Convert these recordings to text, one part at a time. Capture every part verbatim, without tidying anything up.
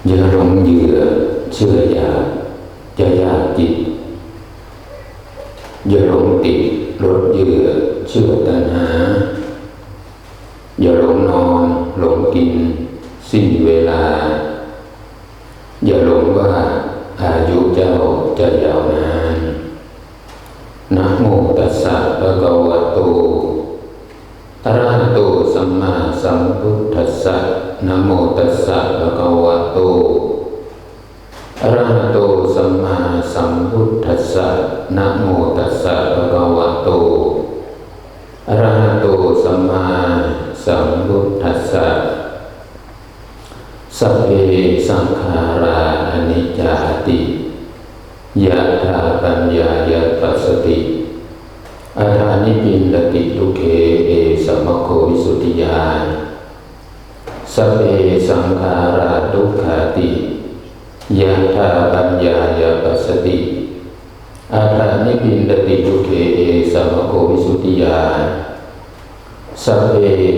อย่าหลงเหยื่อเชื่ออยากจะยากจิต อย่าหลงติดรถเหยื่อเชื่อตัณหา อย่าหลงนอนหลงกินสิ้นเวลา อย่าหลงว่าอายุเจ้าจะยาวนาน นะโมตัสสะภะคะวะโต อะระหะโต สัมมาสัมพุทธัสสะ นะโมตัสสะภะคะวะโต อะระหะโต สัมมาสัมพุทธัสสะ นะโมตัสสะภะคะวะโต อะระหะโต สัมมาสัมพุทธัสสะ สัพเพ สังขารา อนิจจาติ ยะถา ปัญญายะปัสสติ อะถา นิพพินดติ ทุกเข เอสะ มัคโค วิสุทธิญาณ สัพเพ สังขารา ทุกขาติ ยะถา ปัญญายะปัสสติ อะถา นิพพินดติ ทุกเข เอสะ มัคโค วิสุทธิญาณ สัพเพ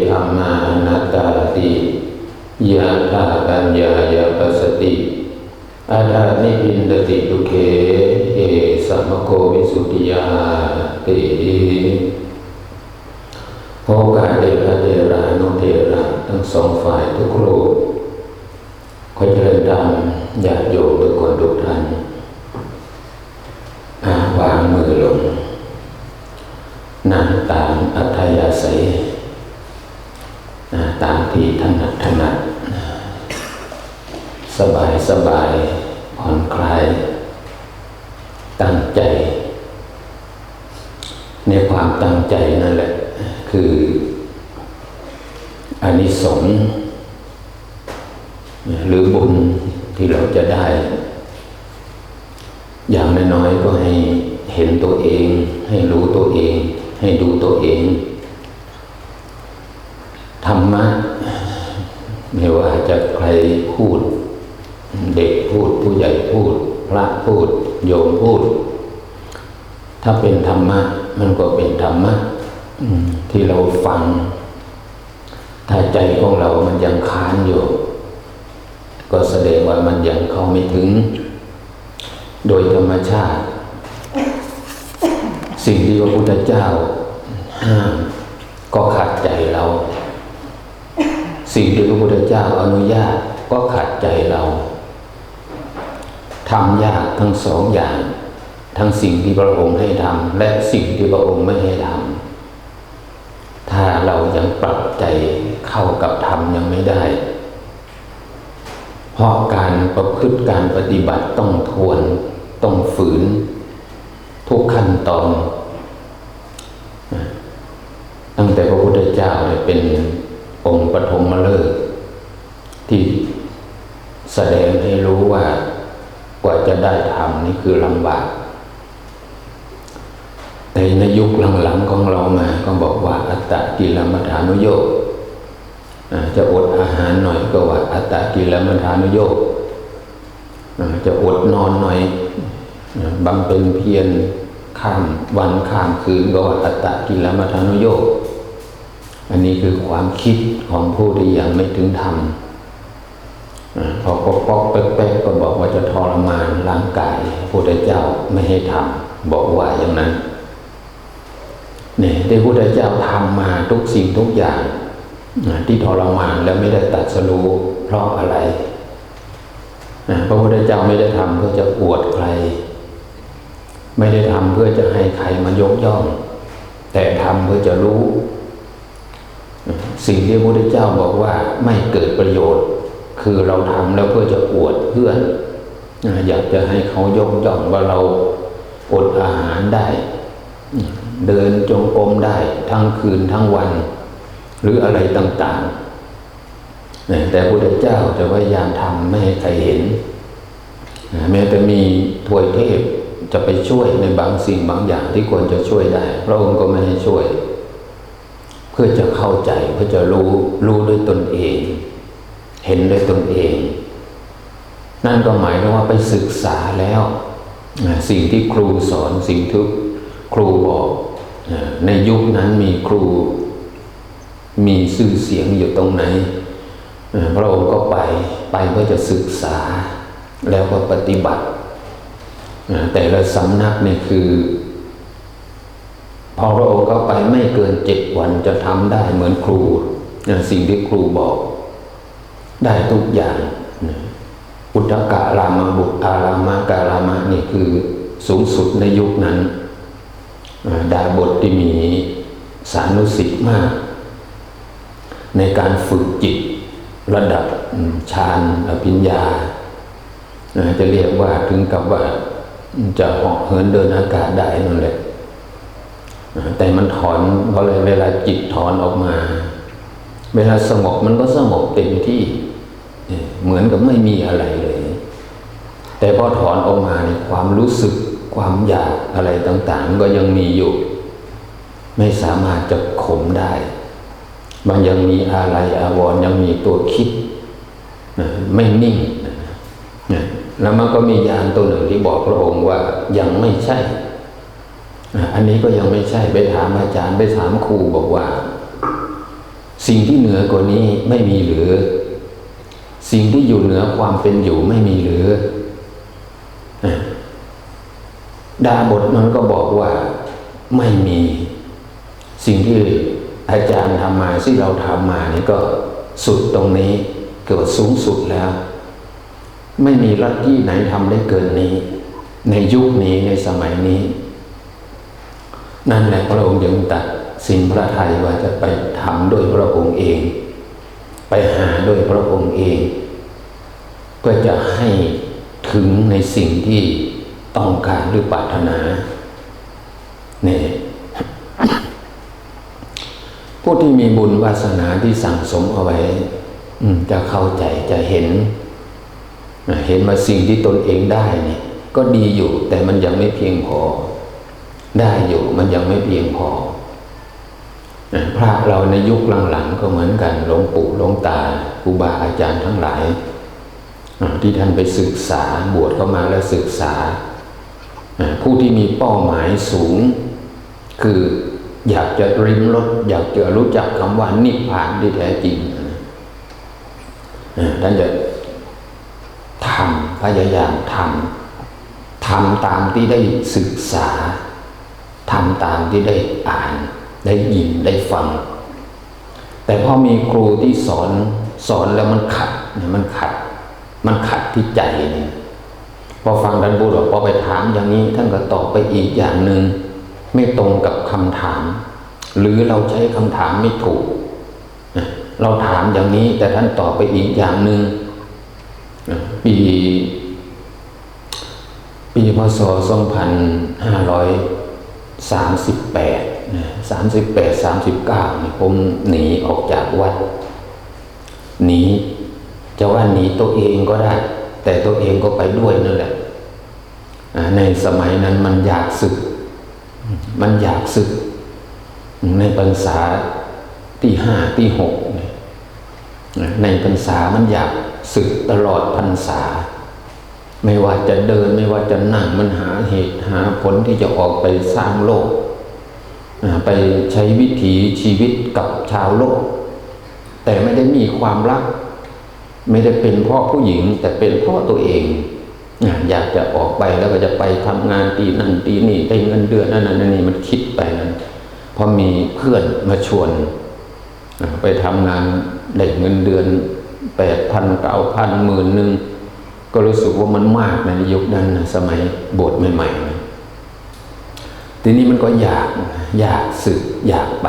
ธัมมา อนัตตาติ ยะถา ปัญญายะปัสสติ อะถา นิพพินดติ ทุกเข เอสะ มัคโค วิสุทธิญาณ ติ โอกาสเดชพระเถรานุเถระทั้งสองฝ่ายทุกรูป ขอเจริญธรรมญาติโยมทุกคนทุกท่าน อ่า วางมือลง นั่งตามอัธยาศัย อ่า ตามที่ถนัดถนัด สบายสบาย ผ่อนคลาย ตั้งใจ ในความตั้งใจนั่นแหละ คืออานิสงส์ หรือบุญที่เราจะได้ อย่างน้อยๆก็ให้เห็นตัวเอง ให้รู้ตัวเอง ให้ดูตัวเอง ธรรมะ ไม่ว่าจะใครพูด เด็กพูด ผู้ใหญ่พูด พระพูด โยมพูด ถ้าเป็นธรรมะ มันก็เป็นธรรมะ อืม ที่เราฟัง ถ้าใจของเรามันยังค้านอยู่ ก็แสดงว่ามันยังเข้าไม่ถึง โดยธรรมชาติ สิ่งที่พระพุทธเจ้าห้ามก็ขัดใจเรา สิ่งที่พระพุทธเจ้าอนุญาตก็ขัดใจเรา ทำยากทั้งสองอย่าง ทั้งสิ่งที่พระองค์ให้ทำ และสิ่งที่พระองค์ไม่ให้ทำ ถ้าเรายังปรับใจเข้ากับธรรมยังไม่ได้ เพราะการประพฤติการปฏิบัติต้องทวน ต้องฝืน ทุกขั้นตอน ตั้งแต่พระพุทธเจ้าเนี่ยเป็นองค์ปฐมฤกษ์ ที่แสดงให้รู้ว่ากว่าจะได้ธรรมนี่คือลำบาก แต่ในยุคหลังๆของเรามาก็บอกว่าอัตตกิลมัฏฐานุโยค อ่า จะอดอาหารหน่อยก็ว่าอัตตกิลมัฏฐานุโยค อ่า จะอดนอนหน่อย อ่า บำเพ็ญเพียรข้ามวันข้ามคืนก็ว่าอัตตกิลมัฏฐานุโยค อันนี้คือความคิดของผู้ที่ยังไม่ถึงธรรม อ่า พอป๊อกๆแป๊กๆก็บอกว่าจะทรมานร่างกาย พระพุทธเจ้าไม่ให้ทำ บอกว่าอย่างนั้น เนี่ย ที่พระพุทธเจ้าทำมาทุกสิ่งทุกอย่าง อ่า ที่ทรมานแล้วไม่ได้ตรัสรู้เพราะอะไร อ่า พระพุทธเจ้าไม่ได้ทำเพื่อจะอวดใคร ไม่ได้ทำเพื่อจะให้ใครมายกย่อง แต่ทำเพื่อจะรู้ สิ่งที่พระพุทธเจ้าบอกว่าไม่เกิดประโยชน์ คือเราทำแล้วเพื่อจะอวดเพื่อน อ่า อยากจะให้เขายกย่องว่าเราอดอาหารได้ เดินจงกรมได้ทั้งคืนทั้งวัน หรืออะไรต่างๆ นะ แต่พระพุทธเจ้าจะพยายามทำไม่ให้ใครเห็น นะ แม้แต่มีทวยเทพจะไปช่วยในบางสิ่งบางอย่างที่ควรจะช่วยได้ พระองค์ก็ไม่ให้ช่วย เพื่อจะเข้าใจ เพื่อจะรู้ รู้ด้วยตนเอง เห็นด้วยตนเอง นั่นก็หมายถึงว่าไปศึกษาแล้ว นะ สิ่งที่ครูสอน สิ่งที่ครูบอก นะ ในยุคนั้นมีครู มีชื่อเสียงอยู่ตรงไหน เอ่อพระองค์ก็ไปไปเพื่อจะศึกษา แล้วก็ปฏิบัติเอ่อแต่ละสำนักนี่คือ พอพระองค์เข้าไปไม่เกินเจ็ดวันจะทำได้เหมือนครูเอ่อสิ่งที่ครูบอก ได้ทุกอย่างนะอุทการามบุตรอารามการามะนี่คือสูงสุดในยุคนั้นอ่าดาบทที่มีสานุสิทธิ์มาก ในการฝึกจิตระดับอืมฌานอภิญญาอ่าจะเรียกว่าถึงกับว่าจะเหาะเหินเดินอากาศได้นั่นแหละอ่าแต่มันถอนเพราะอะไรเวลาจิตถอนออกมา เวลาสงบมันก็สงบเต็มที่ เหมือนกับไม่มีอะไรเลย แต่พอถอนออกมาในความรู้สึกความอยากอะไรต่างๆ ก็ยังมีอยู่ ไม่สามารถจะข่มได้ มันยังมีอาลัยอาวรณ์ยังมีตัวคิดนะไม่นิ่งนะแล้วมันก็มีญาณตัวหนึ่งที่บอกพระองค์ว่ายังไม่ใช่นะอันนี้ก็ยังไม่ใช่ไปถามอาจารย์ไปถามครูบอกว่า สิ่งที่เหนือกว่านี้ไม่มีหรือ สิ่งที่อยู่เหนือความเป็นอยู่ไม่มีหรืออ่ะดาบทมันก็บอกว่าไม่มี สิ่งที่อาจารย์ทำมาที่เราทำมานี่ก็สุดตรงนี้เกิดสูงสุดแล้ว ไม่มีลัทธิไหนทำได้เกินนี้ ในยุคนี้ในสมัยนี้ นั่นแหละพระองค์ยังตัดสินพระทัยว่าจะไปทำด้วยพระองค์เอง ไปหาด้วยพระองค์เอง เพื่อจะให้ถึงในสิ่งที่ต้องการหรือปรารถนาเนี่ยผู้ที่มีบุญวาสนาที่สั่งสมเอาไว้อืมจะเข้าใจจะเห็น เห็นว่าสิ่งที่ตนเองได้เนี่ยก็ดีอยู่แต่มันยังไม่เพียงพอ ได้อยู่มันยังไม่เพียงพอพระเราในยุคหลังๆก็เหมือนกันหลวงปู่หลวงตาครูบาอาจารย์ทั้งหลายที่ท่านไปศึกษาบวชเข้ามาแล้วศึกษาผู้ที่มีเป้าหมายสูง คืออยากจะริมรถอยากจะรู้จักคำว่านิพพานที่แท้จริงท่านจะทำพยายามทำทำตามที่ได้ศึกษาทำตามที่ได้อ่านได้ยินได้ฟัง แต่พอมีครูที่สอนสอนแล้วมันขัดมันขัดมันขัดที่ใจเนี่ยพอฟังท่านพูดออกพอไปถามอย่างนี้ท่านก็ตอบไปอีกอย่างหนึ่งไม่ตรงกับคำถาม หรือเราใช้คำถามไม่ถูกเราถามอย่างนี้แต่ท่านตอบไปอีกอย่างหนึ่งปีปีพศสองพันห้าร้อยสามสิบแปดนะสามสิบแปดสามสิบเก้านี่ผมหนีออกจากวัดหนีจะว่าหนีตัวเองก็ได้ แต่ตัวเองก็ไปด้วยนั่นแหละในสมัยนั้นมันอยากศึกมันอยากศึกในพรรษาที่ห้าที่หกเนี่ยในพรรษามันอยากศึกตลอดพรรษา ไม่ว่าจะเดินไม่ว่าจะนั่งมันหาเหตุหาผลที่จะออกไปสร้างโลกไปใช้วิถีชีวิตกับชาวโลก แต่ไม่ได้มีความรัก ไม่ได้เป็นเพราะผู้หญิงแต่เป็นเพราะตัวเองอยากจะออกไปแล้วก็จะไปทำงานที่นั่นที่นี่ได้เงินเดือนนั่นนั่นนี่มันคิดไปนั้นพอมีเพื่อนมาชวนไปทำงานได้เงินเดือนแปดพันเก้าพันหมื่นหนึ่งก็รู้สึกว่ามันมากในยุคนั้นนะสมัยบวชใหม่ๆนะทีนี้มันก็อยากอยากศึกอยากไป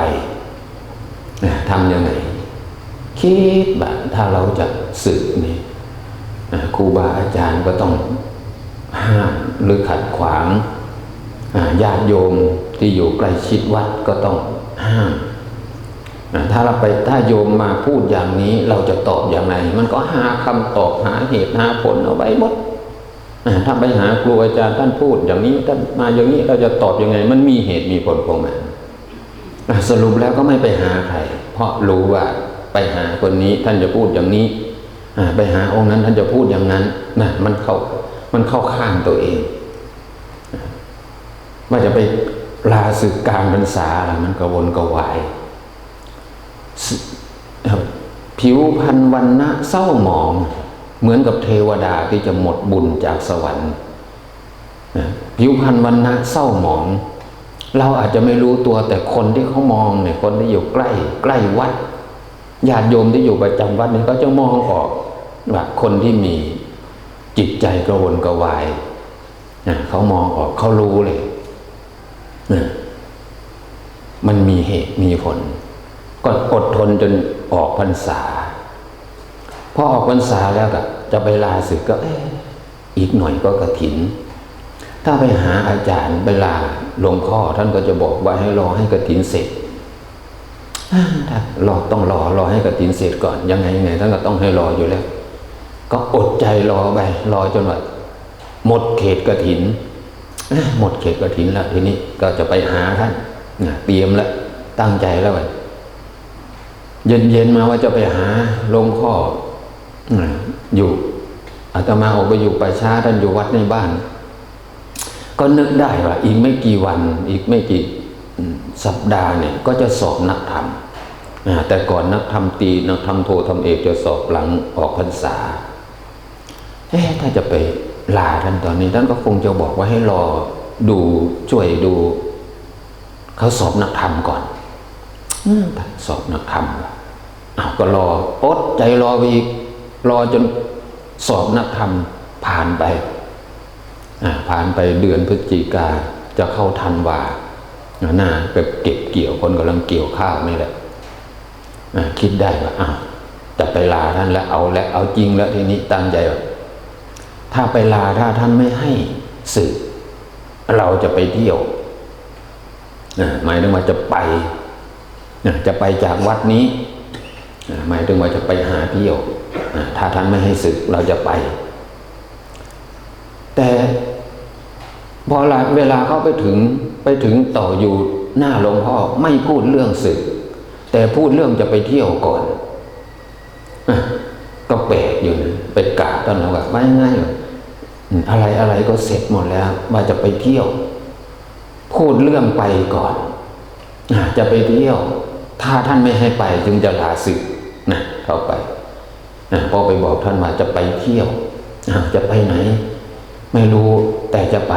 ทำยังไงคิดว่าถ้าเราจะศึกนี่ครูบาอาจารย์ก็ต้องห้ามหรือขัดขวางญาติโยมที่อยู่ใกล้ชิดวัดก็ต้องห้ามถ้าเราไปถ้าโยมมาพูดอย่างนี้เราจะตอบอย่างไรมันก็หาคำตอบหาเหตุหาผลเอาไว้หมดถ้าไปหาครูอาจารย์ท่านพูดอย่างนี้ท่านมาอย่างนี้เราจะตอบยังไงมันมีเหตุมีผลของมันสรุปแล้วก็ไม่ไปหาใครเพราะรู้ว่าไปหาคนนี้ท่านจะพูดอย่างนี้ไปหาองค์นั้นท่านจะพูดอย่างนั้นนะมันเข้ามันเข้าข้างตัวเองว่าจะไปลาศึกกลางพรรษามันกระวนกระวาย ผิวพรรณวรรณะเศร้าหมอง เหมือนกับเทวดาที่จะหมดบุญจากสวรรค์นะ ผิวพรรณวรรณะเศร้าหมอง เราอาจจะไม่รู้ตัว แต่คนที่เขามองเนี่ย คนที่อยู่ใกล้ใกล้วัด ญาติโยมที่อยู่ประจำวัดนี่เขาจะมองออกว่าคนที่มีจิตใจกระวนกระวายนะ เขามองออก เขารู้เลยนะ มันมีเหตุมีผล ก็อดทนจนออกพรรษา พอออกพรรษาแล้วก็จะไปลาสึกก็ เอ๊ะ อีกหน่อยก็กฐิน ถ้าไปหาอาจารย์ไปลาหลวงพ่อ ท่านก็จะบอกว่าให้รอให้กฐินเสร็จ อ่ารอ ต้องรอ รอให้กฐินเสร็จก่อน ยังไงยังไงท่านก็ต้องให้รออยู่แล้ว ก็อดใจรอไป รอจนว่าหมดเขตกฐิน อ่ะ หมดเขตกฐินแล้ว ทีนี้ก็จะไปหาท่านนะ เตรียมแล้ว ตั้งใจแล้วไป เย็นๆมาว่าจะไปหาหลวงพ่อนะ อยู่ อาตมาออกไปอยู่ป่าช้า ท่านอยู่วัดในบ้าน ก็นึกได้ว่าอีกไม่กี่วัน อีกไม่กี่ อืม สัปดาห์เนี่ยก็จะสอบนักธรรมอ่า แต่ก่อนนักธรรมตรี นักธรรมโท ธรรมเอกจะสอบหลังออกพรรษา เอ๊ะ ถ้าจะไปลาท่านตอนนี้ ท่านก็คงจะบอกว่าให้รอดู ช่วยดู เขาสอบนักธรรมก่อน อืม สอบนักธรรม อ้าว ก็รอ อดใจรอไปอีก รอจนสอบนักธรรมผ่านไป อ่า ผ่านไปเดือนพฤศจิกา จะเข้าธันวา หน้าแบบเก็บเกี่ยว คนกำลังเกี่ยวข้าวนี่แหละ อ่า คิดได้ว่า อ้าว จะไปลาท่านแล้ว เอาแล้ว เอาจริงแล้ว ทีนี้ตั้งใจว่า ถ้าไปลา ถ้าท่านไม่ให้สึก เราจะไปเที่ยว อ่า หมายถึงว่าจะไป อ่า จะไปจากวัดนี้ อ่า หมายถึงว่าจะไปหาเที่ยว อ่า ถ้าท่านไม่ให้สึก เราจะไป แต่พอเวลาเขาไปถึง ไปถึงต่ออยู่หน้าหลวงพ่อ ไม่พูดเรื่องสึก แต่พูดเรื่องจะไปเที่ยวก่อน อ่ะ ก็แปลกอยู่นะ ไปกราบท่านแล้วว่า "ว่ายังไง อืม อะไรอะไรก็เสร็จหมดแล้ว ว่าจะไปเที่ยว" พูดเรื่องไปก่อน อ่ะ จะไปเที่ยว ถ้าท่านไม่ให้ไปจึงจะลาสึกนะ เข้าไป อ่ะ พอไปบอกท่านว่าจะไปเที่ยว อ่ะ จะไปไหน ไม่รู้ แต่จะไป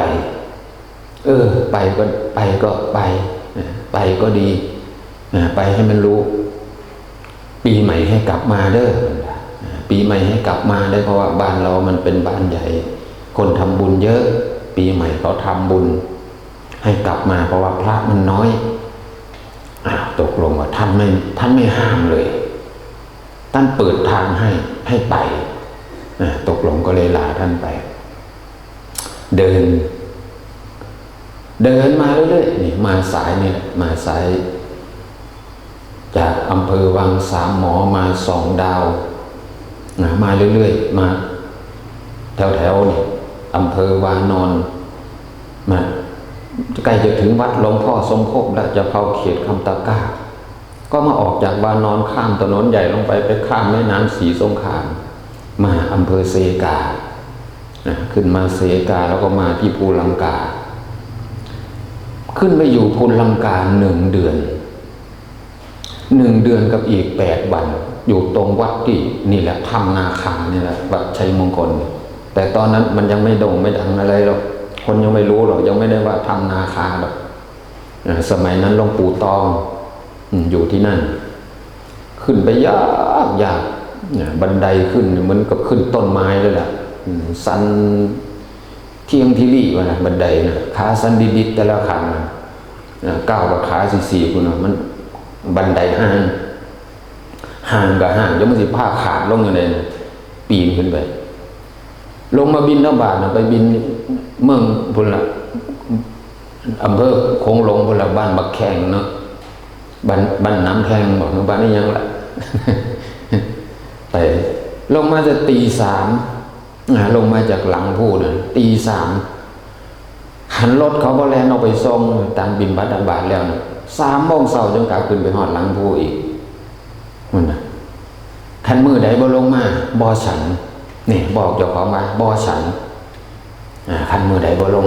เออ ไปก็ ไปก็ไป อ่ะ ไปก็ดี อ่ะ ไปให้มันรู้ ปีใหม่ให้กลับมาเด้อ อ่ะ ปีใหม่ให้กลับมาเด้อ เพราะว่าบ้านเรามันเป็นบ้านใหญ่ คนทำบุญเยอะ ปีใหม่เขาทำบุญ ให้กลับมา เพราะว่าพระมันน้อย อ่ะ ตกลงว่าท่านไม่ ท่านไม่ห้ามเลย ท่านเปิดทางให้ ให้ไป อ่ะ ตกลงก็เลยลาท่านไป เดิน เดินมาเรื่อยๆ นี่ มาสายนี่แหละ มาสาย จากอำเภอวังสามหมอมาสองดาว นะ มาเรื่อยๆ มาแถวๆ นี่ อำเภอวานอน มาใกล้จะถึงวัดหลวงพ่อสมภพแล้ว จะเข้าเขตคำตะกร้า ก็มาออกจากวานอน ข้ามถนนใหญ่ลงไป ไปข้ามแม่น้ำศรีสงคราม มาอำเภอเซกา นะ ขึ้นมาเซกา แล้วก็มาที่ภูลังกา ขึ้นไปอยู่ภูลังกาหนึ่งเดือน หนึ่งเดือนกับอีกแปดวัน อยู่ตรงวัดที่นี่แหละ ถ้ำนาคานี่แหละ วัดชัยมงคล แต่ตอนนั้นมันยังไม่โด่งไม่ดังอะไรหรอก คนยังไม่รู้หรอก ยังไม่ได้ว่าถ้ำนาคาหรอก อ่า สมัยนั้นหลวงปู่ตอง อืม อยู่ที่นั่น ขึ้นไปยากยาก อ่า บันไดขึ้นเหมือนกับขึ้นต้นไม้เลยล่ะ อืม สันเทียงทิลี่วะนะ บันไดนะ ขาสันดิดๆ แต่ละขั้นนะ อ่า ก้าวกับขาสี่ๆ พุ้นนะ มันบันไดห่าง ห่างกับห่าง เดี๋ยวมันสิพาขาดลงอยู่เลยนะ ปีนขึ้นไป ลงมาบิณฑบาตนะ ไปบิณเมืองพุ้นละ อำเภอโขงหลงพุ้นละ บ้านบักแข้งเนาะ บ้าน บ้านน้ำแข้งบอกเนาะ บ้านนี้ยังละ ไป ลงมาจะตีสาม อ่า ลงมาจากหลังภูนะ ตีสาม หันรถเขาก็แล่นออกไปส่งตามบิณฑบาตแล้วนะ สามโมงเช้าจังกลับขึ้นไปฮอดหลังภูอีก นั่นนะ คันมื้อใดบ่ลงมา บ่ฉัน นี่ บอกเจ้าของว่า บ่ฉัน อ่า คันมื้อใดบ่ลง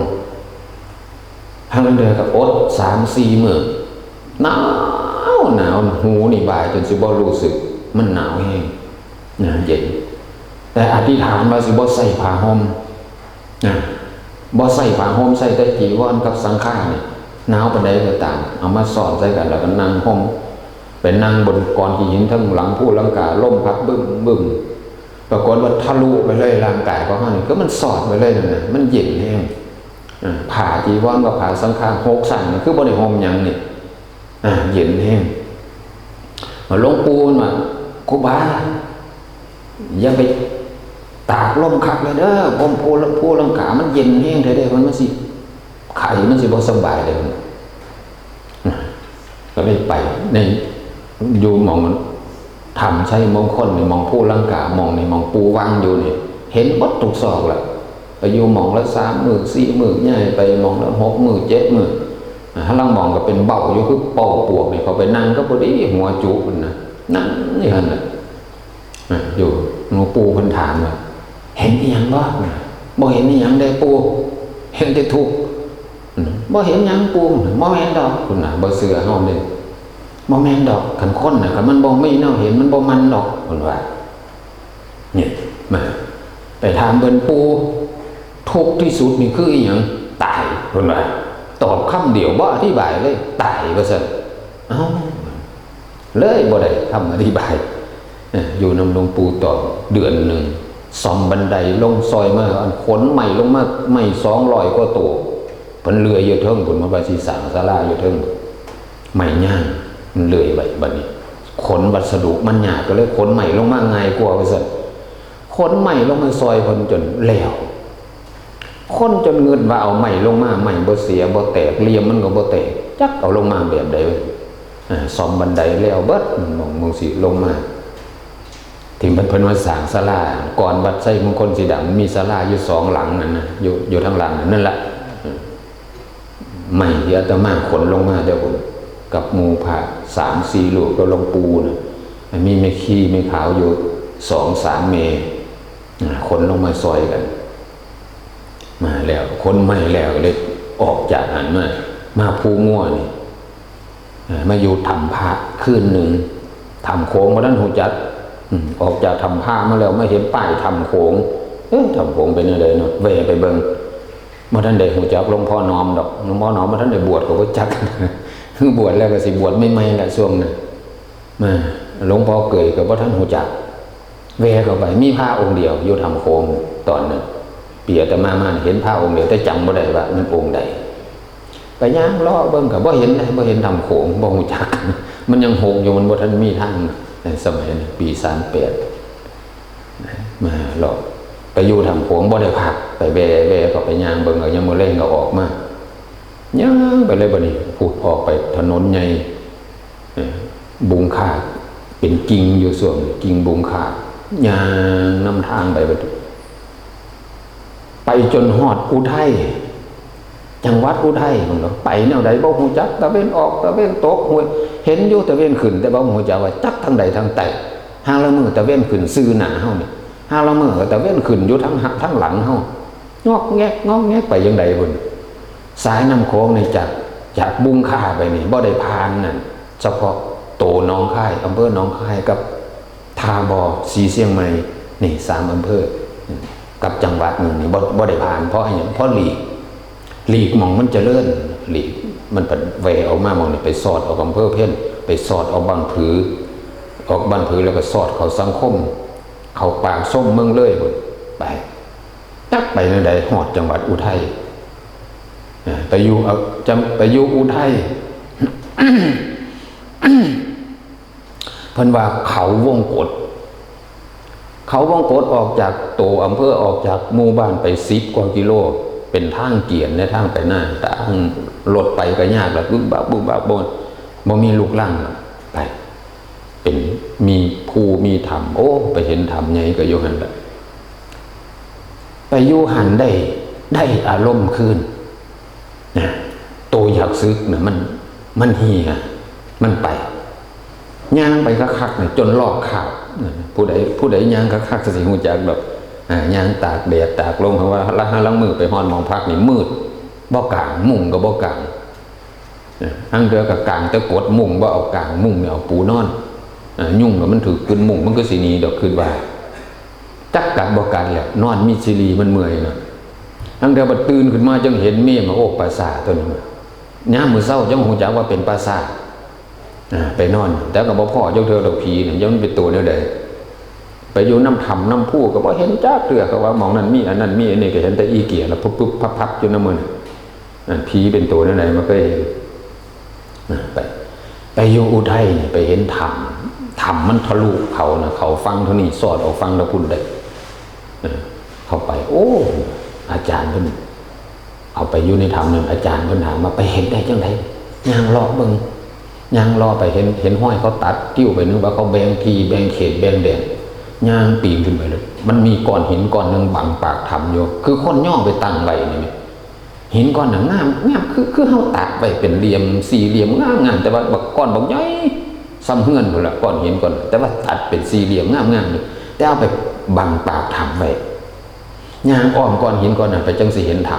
ทางเดินก็อดสามสี่มื้อ หนาว หนาว หูนี่บายจนสิบ่รู้สึก มันหนาวแฮงนะ เย็น แต่อธิษฐานว่าสิบ่ใส่ผ้าห่มนะ บ่ใส่ผ้าห่ม ใส่แต่จีวรกับสังฆานี่ หนาวปานใดก็ตาม เอามาซ้อนใส่กัน แล้วก็นั่งห่ม ไปนั่งบนกองขี้หินเทิงหลังภูหลังกา ลมพัดบึ้มบึ้ม ปรากฏว่าทะลุไปเลย ร่างกายของเฮานี่ คือมันสอดไปเลยนั่นน่ะ มันเย็นแฮง อ่า ผ้าจีวรกับผ้าสังฆาหกชั้นนี่ คือบ่ได้ห่มหยังนี่ อ่า เย็นแฮง หลวงปู่ว่า ครูบา อย่าไปตากลมคักเลยเด้อ ผมภู ภูหลังกามันเย็นแฮงแท้เด้ มัน มันสิ ไข้มันสิบ่สบายเลย ก็เลยไปใน อยู่หม่องถ้ำชัยมงคลนี่ หม่องภูหลังกา หม่องนี่ หม่องปู่วางอยู่นี่ เห็นเบิดทุกซอกละ ไปอยู่หม่องละสามมื้อสี่มื้อ ย้ายไปหม่องละหกมื้อเจ็ดมื้อ อ่า ลางหม่องก็เป็นเบ้าอยู่ คือเบ้าปวกนี่ เขาไปนั่งก็พอดีหัวจุพุ้นนะ นั่งอยู่หั่นน่ะ อ่ะ อยู่ หลวงปู่เพิ่นถามว่า "เห็นอีหยังบ่?" "บ่เห็นอีหยังเด้ปู่ เห็นแต่ทุกข์." "บ่เห็นหยังปู่ บ่แม่นดอก" เพิ่นว่า บ่เชื่อเฮาเด้ "บ่แม่นดอก คันคนน่ะ คันมันบ่มีแนวเห็น มันบ่มันดอก" เพิ่นว่า เนี่ย มา ไปถามเพิ่น "ปู่ ทุกข์ที่สุดนี่คืออีหยัง?" "ตาย" เพิ่นว่า ตอบคำเดียว บ่อธิบายเลย "ตาย" ว่าซั่น เอ้า เลยบ่ได้คำอธิบาย เอ้อ อยู่นำหลวงปู่ตอบเดือนหนึ่ง ซ่อมบันไดลงซอยมา อันขนไม้ลงมา ไม้สองร้อยกว่าโต เพิ่นเลื่อยอยู่เทิงพุ้น มาว่าสิสร้างศาลาอยู่เทิง ไม้ย่างมันเลื่อยไว้ บัดนี้ขนวัสดุมันยาก ก็เลยขนไม้ลงมาง่ายกว่าว่าซั่น ขนไม้ลงมาซอยเพิ่นจนแล้ว คนจนงึดว่าเอาไม้ลงมา ไม้บ่เสียบ่แตก เหลี่ยมมันก็บ่แตก จักเอาลงมาแบบใด อ่า ซ่อมบันไดแล้วเบิด หม่อง หม่องสิลงมา ที่เพิ่น เพิ่นว่าสร้างศาลา ก่อนวัดชัยมงคลสีดำ มีศาลาอยู่สองหลังนั่นนะ อยู่ อยู่ทางหลังนั่น นั่นล่ะ ไม้ที่อาตมาขนลงมาแต่พุ้น กับหมู่พระสามสี่รูปกับหลวงปู่น่ะ มีแม่ชีแม่ขาวอยู่สองสามแม่ อ่า ขนลงมาซอยกัน มาแล้ว ขนไม้แล้วก็เลยออกจากหั้นมา มาภูงัวนี่ อ่า มาอยู่ถ้ำพระคืนหนึ่ง ถ้ำโขงบ่ทันฮู้จัก อืม ออกจากถ้ำพระมาแล้ว มาเห็นป้ายถ้ำโขง เอ๊ะ ถ้ำโขงเป็นจั่งใดเนาะ แวะไปเบิ่ง บ่ทันได้ฮู้จักหลวงพ่อหนอมดอก หลวงพ่อหนอมบ่ทันได้บวชก็บ่จัก บวชแล้วก็สิบวชใหม่ๆแหละช่วงนั้น มา หลวงพ่อเกยก็บ่ทันฮู้จัก แวะเข้าไป มีพระองค์เดียวอยู่ถ้ำโขงตอนนั้น ปีอาตมามาเห็นพระองค์เดียว แต่จำบ่ได้ว่ามันองค์ใด ไปย่างเลาะเบิ่งก็บ่เห็นนะ บ่เห็นถ้ำโขง บ่ฮู้จัก มันยังหกอยู่ มันบ่ทันมีทาง ในสมัยนั้น ปีสามแปด มาเลาะ ไปอยู่ถ้ำโขงบ่ได้พัก ไปแวะๆ ก็ไปย่างเบิ่ง เอายามมื้อแลงก็ออกมา ย่างไปเลยบัดนี้ พุ้นออกไปถนนใหญ่ เอ่อ บุงคาด เป็นกิ่งอยู่ช่วงนี้ กิ่งบุงคาด ย่างนำทางไปบัดนี้ ไปจนฮอดอุทัย จังหวัดอุทัยพุ้นเนาะ ไปแนวใดบ่ฮู้จัก ตะเว็นออก ตะเว็นตก ห้วย เห็นอยู่ตะเว็นขึ้น แต่บ่ฮู้จักว่าจักทางใดทางใต้ ห่าลางมื้อตะเว็นขึ้นซื่อหน้าเฮานี่ ห่าลางมื้อก็ตะเว็นขึ้นอยู่ทางหะ ทางหลังเฮา งอกแงก งอกแงกไปจั่งใดพุ้น สายน้ำโขงนี่จาก จากบุงคาไปนี่บ่ได้ผ่านนั่น เฉพาะโตหนองคาย อำเภอหนองคายกับ ท่าบ่อ ศรีเชียงใหม่ นี่สามอำเภอ กับจังหวัดหนึ่งนี่บ่ บ่ได้ผ่าน เพราะอิหยัง เพราะหลีก หลีกหม่องมันเจริญ หลีกมันไปแหว่ออกมาหม่องนี่ ไปสอดออกอำเภอเพ็ญ ไปสอดออกบ้านผือ ออกบ้านผือแล้วก็สอดเข้าสังคม เข้าปากชมเมืองเลยพุ้น ไป จักไปแนวใด ฮอดจังหวัดอุทัย เอ่อ ไปอยู่ เอา จัง ไปอยู่อุทัย เพิ่นว่าเขาวงกต เขาวงกตออกจากโตอำเภอ ออกจากหมู่บ้านไปสิบกว่ากิโล เป็นทางเกียนในทางไปนา ทางรถไปก็ยากละ บึกบัก บึกบัก บ่ บ่มีลูกรัง ไป เป็น มีภูมีถ้ำ โอ้ ไปเห็นถ้ำใหญ่ก็อยู่หั่นละ ไปอยู่หั่นได้ ได้อารมณ์คืน นะ โตอยากสึกนะ มัน มันเหี่ย มันไป ย่างไปคักๆนะ จนลอกคราบนะ ผู้ใด ผู้ใดย่างคักๆ สิฮู้จักดอก อ่า ย่างตากแดดตากลม เพราะว่าละห้าลังมือไปฮอดหม่องพักนี่มืด บ่กาง มุ้งก็บ่กาง นะ ลางเทื่อก็กางแต่กดมุ้ง บ่เอากางมุ้งนี่ เอาปูนอน อ่า ยุงก็มันถืกกึนมุ้ง มันก็สิหนีดอก คิดว่า จักกัดบ่กัดแหละ นอนมีสิริ มันเมื่อยเนาะ ตั้งแต่บัดตื่นขึ้นมาจั่งเห็นเมฆมา โอ้ ปราสาทตัวนี้มา ยามมื้อเช้าจั่งฮู้จักว่าเป็นปราสาท อ่า ไปนอน แต่ก็บ่พ้อจักเทื่อดอกผีนี่ จักมันเป็นตัวแนวใด ไปอยู่นำถ้ำนำภูก็บ่เห็นจักเทื่อ เขาว่าหม่องนั้นมีอันนั้นมีอันนี้ ก็เห็นแต่อีเกียแล้วปุ๊บๆพับๆอยู่นำมื้อนั้น นั่นผีเป็นตัวแนวใด มันเคยเห็น นะ ไป ไปอยู่อุทัยนี่ ไปเห็นถ้ำ ถ้ำมันทะลุเขานะ เขาฝั่งเท่านี้ สอดออกฝั่งละพุ้นได้ เออ เข้าไป โอ้ อาจารย์เพิ่น เอาไปอยู่ในถ้ำนั่น อาจารย์เพิ่นถามว่า ไปเห็นได้จั่งใด ย่างเลาะเบิ่ง ย่างเลาะไป เห็น เห็นฮอยเขาตัดติ้วไป นึกว่าเขาแบ่งที่ แบ่งเขต แบ่งแดน ย่างปีนขึ้นไปเลย มันมีก้อนหินก้อนหนึ่งบังปากถ้ำอยู่ คือคนย่อไปตั้งไว้นี่แหม หินก้อนนั้นงาม งาม คือ คือเฮาตัดไว้เป็นเหลี่ยม สี่เหลี่ยม งาม งาม แต่ว่าบักก้อนบักใหญ่ ส่ำเฮือนพู้นละ ก้อนหินก้อนนั้น แต่ว่าตัดเป็นสี่เหลี่ยม งาม งามอยู่ แต่เอาไปบังปากถ้ำไว้ ย่างอ้อมก้อนหินก้อนนั้นไปจั่งสิเห็นถ้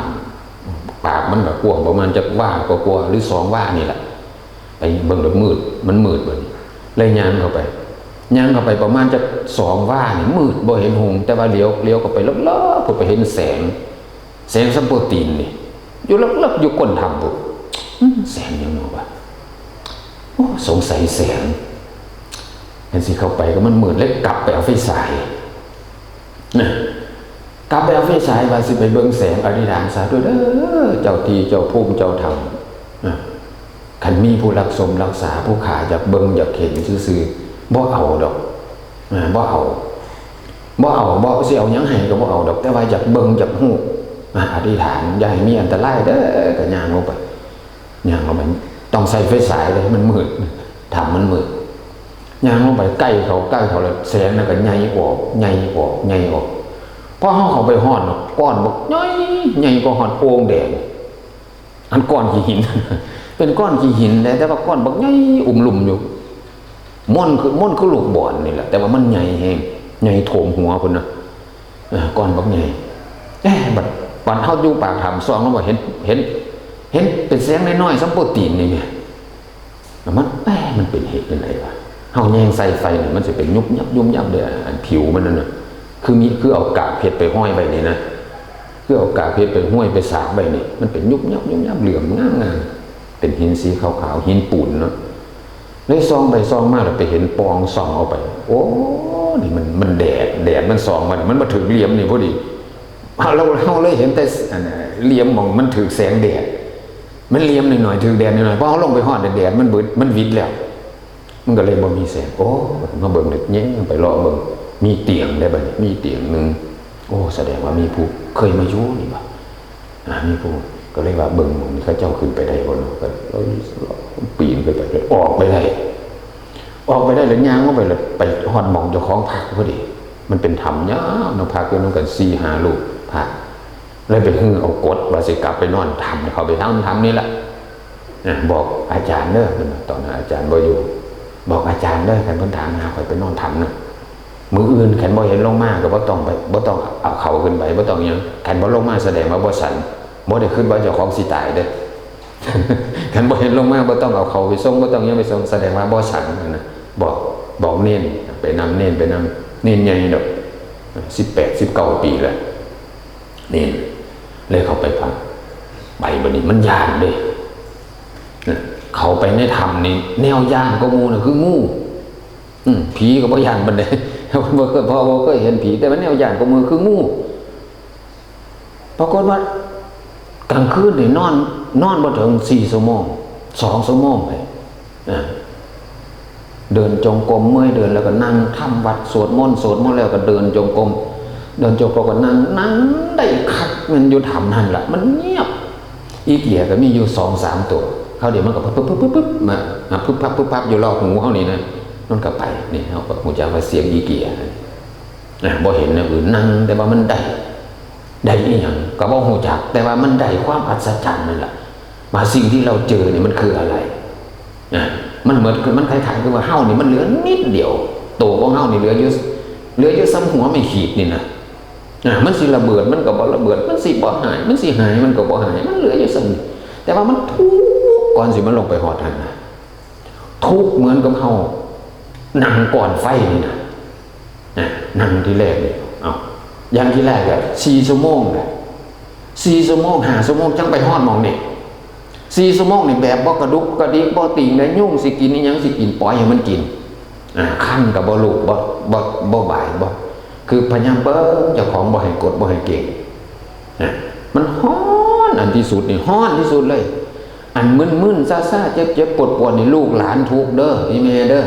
ำ ปากมันก็กว้างประมาณจักวากว่าๆ หรือสองวานี่แหละ ไปเบิ่งแล้วมืด มันมืดเบิ่ง เลยย่างเข้าไป ย่างเข้าไปประมาณจักสองวานี่ มืดบ่เห็นหุง แต่ว่าเหลียว เหลียวเข้าไปเลิกๆ ก็ไปเห็นแสง แสงสัมโพธินี่ อยู่เลิกๆ อยู่ก้นถ้ำพุ้น อืม แสงหยังเนาะวะ โอ้ สงสัยแสง เห็นสิเข้าไปก็มันมืด เลยกลับไปเอาไฟฉาย นะ กลับไปเอาไฟฉายว่าสิไปเบิ่งแสง อธิษฐานสาธุเด้อ เจ้าที่เจ้าภูมิเจ้าธรรม นะ คันมีผู้รักสมรักษา ผู้ข้าอยากเบิ่งอยากเห็นซื่อๆ บ่เอาดอก นะ บ่เอา บ่เอา บ่สิเอาหยังให้ก็บ่เอาดอก แต่ว่าอยากเบิ่งอยากฮู้ นะ อธิษฐานอย่าให้มีอันตรายเด้อ ก็ย่างลงไป ย่างลงไป ต้องใส่ไฟฉายเลย มันมืด ถ้ำมันมืด ย่างลงไปใกล้เขา ใกล้เขาแล้ว แสงนั่นก็ใหญ่ออก ใหญ่ออก ใหญ่ออก พอเฮาเข้าไปฮอดเนาะ ก้อนบักใหญ่ ใหญ่กว่าฮอดโอ่งแดง อันก้อนขี้หิน เป็นก้อนขี้หินแหละ แต่ว่าก้อนบักใหญ่อุ้มลุ่มอยู่ ม่วนคือ ม่วนคือลูกบอลนี่แหละ แต่ว่ามันใหญ่แฮง ใหญ่ท่วมหัวพุ้นนะ เออ ก้อนบักใหญ่ เอ๊ะ บัด บัดเฮาอยู่ปากถ้ำส่องลงไปเห็น เห็น เห็นเป็นแสงน้อยๆ ส่ำโป้ตีนนี่แหม แล้วมัน เอ๊ะ มันเป็นเหตุจั่งใดวะ เฮาแยงใส่ไฟนี่ มันสิเป็นยุบยับยุบยับเด้อ อันผิวมันนั่นน่ะ คือมี คือเอากากเพชรไปห้อยไว้นี่นะ คือเอากากเพชรไปห้อยไปสาบไว้นี่ มันเป็นยุบยับยุบยับเหลืองงามงาม เป็นหินสีขาวๆ หินปูนเนาะ เลยส่องไปส่องมาแล้วไปเห็นปล่องส่องออกไป โอ้ นี่มัน มันแดด แดดมันส่องมา มันมาถืกเหลี่ยมนี่พอดี เฮา เฮาเลยเห็นแต่อันน่ะ เหลี่ยมหม่องมันถืกแสงแดด มันเหลี่ยมหน่อยๆ ถืกแดดหน่อยๆ พอเฮาลงไปฮอดแดดมันเบิด มันหวิดแล้ว มันก็เลยบ่มีแสง โอ้ มาเบิ่งเลยแยงไปเลาะเบิ่ง มีเตียงได้บัดนี้ มีเตียงหนึ่ง โอ้ แสดงว่ามีผู้เคยมาอยู่นี่บ่ อ่า มีผู้ ก็เลยว่าเบิ่งหม่องนี้เขาเจ้าขึ้นไปได้บ่เนาะ ก็เลยปีนขึ้นไป ออกไปได้ ออกไปได้แล้วย่างลงไปแล้วไปฮอดหม่องเจ้าของพักพอดี มันเป็นถ้ำยาวเนาะ พักอยู่นำกันสี่ห้ารูป พระ เลยไปฮือเอากฎว่าสิกลับไปนอนถ้ำ เข้าไปถ้ำ ถ้ำนี่ล่ะ อ่ะ บอกอาจารย์เด้อ ตอนนั้นอาจารย์บ่อยู่ บอกอาจารย์เด้อ คันเพิ่นถามหาข้อยไปนอนถ้ำนะ มื้ออื่นคันบ่เห็นลงมาก็บ่ต้องไป บ่ต้องเอาเข้าขึ้นไป บ่ต้องหยัง คันบ่ลงมาแสดงว่าบ่สัน บ่ได้คิดว่าเจ้าของสิตายเด้อ คันบ่เห็นลงมาบ่ต้องเอาเข้าไปส่ง บ่ต้องหยังไปส่ง แสดงว่าบ่สันนั่นนะ บอก บอกเณร ไปนำเณร ไปนำ เณรใหญ่ดอก สิบแปด สิบเก้าปีแล้ว เณร เลยเข้าไปพัก ไปบัดนี้มันย้านเด้ เข้าไปในถ้ำนี่ แนวย้านกว่าหมู่น่ะคืองู อืม ผีก็บ่ย้านปานใด บ่เคย เพราะบ่เคยเห็นผี แต่ว่าแนวย้านกว่าหมู่คืองู ปรากฏว่ากลางคืนนี่นอน นอนบ่ถึงสี่ชั่วโมง สองชั่วโมงเลย อ่า เดินจงกรม เมื่อยเดินแล้วก็นั่งทำวัตรสวดมนต์ สวดมนต์แล้วก็เดินจงกรม เดินจงกรมก็นั่ง นั่งได้คัก มันอยู่ถ้ำนั่นล่ะ มันเงียบ อีเกียก็มีอยู่สองสามตัว คราวเดียวมันก็ปึ๊บปึ๊บปึ๊บปึ๊บมา อ่ะ ปึ๊บปั๊บปึ๊บปั๊บอยู่รอบหูเฮานี่นะ มันก็ไป นี่เฮาก็ฮู้จักว่าเสียงอีเกีย นะ บ่เห็นแนวอื่น นั่ง แต่ว่ามันได้ ได้อีหยังก็บ่ฮู้จัก แต่ว่ามันได้ความอัศจรรย์นั่นล่ะ ว่าสิ่งที่เราเจอเนี่ยมันคืออะไร นะ มันเหมือน มันคล้ายๆ คือว่าเฮานี่มันเหลือนิดเดียว ตัวของเฮานี่เหลืออยู่ เหลืออยู่ส่ำหัวไม้ขีดนี่นะ นะ มันสิระเบิดมันก็บ่ระเบิด มันสิบ่หาย มันสิหายมันก็บ่หาย มันเหลืออยู่ส่ำนี้ แต่ว่ามันทุกข์ก่อนสิมันลงไปฮอดหั่นนะ ทุกข์เหมือนกับเฮา นั่งก่อนไฟนี่นะ นะ นั่งที่แรกนี่ เอา อย่างที่แรกอะ สี่ชั่วโมงนะ สี่ชั่วโมง ห้าชั่วโมง จั่งไปฮอดหม่องนี่ สี่ชั่วโมงนี่แบบบ่กระดุกกระดิก บ่ติงได้ ยุงสิกินอิหยังสิกิน ปล่อยให้มันกิน อ่า คันก็บ่ลูบ บ่ บ่ บ่บาย บ่ คือพยายามเบิ่งเจ้าของบ่ให้กด บ่ให้เกร็ง นะ มันฮ้อนอันที่สุดนี่ ฮ้อนที่สุดเลย อันมึนๆ ซ่าๆ เจ็บๆ ปวดๆ นี่ ลูกหลานทุกข์เด้อ อีแม่เด้อ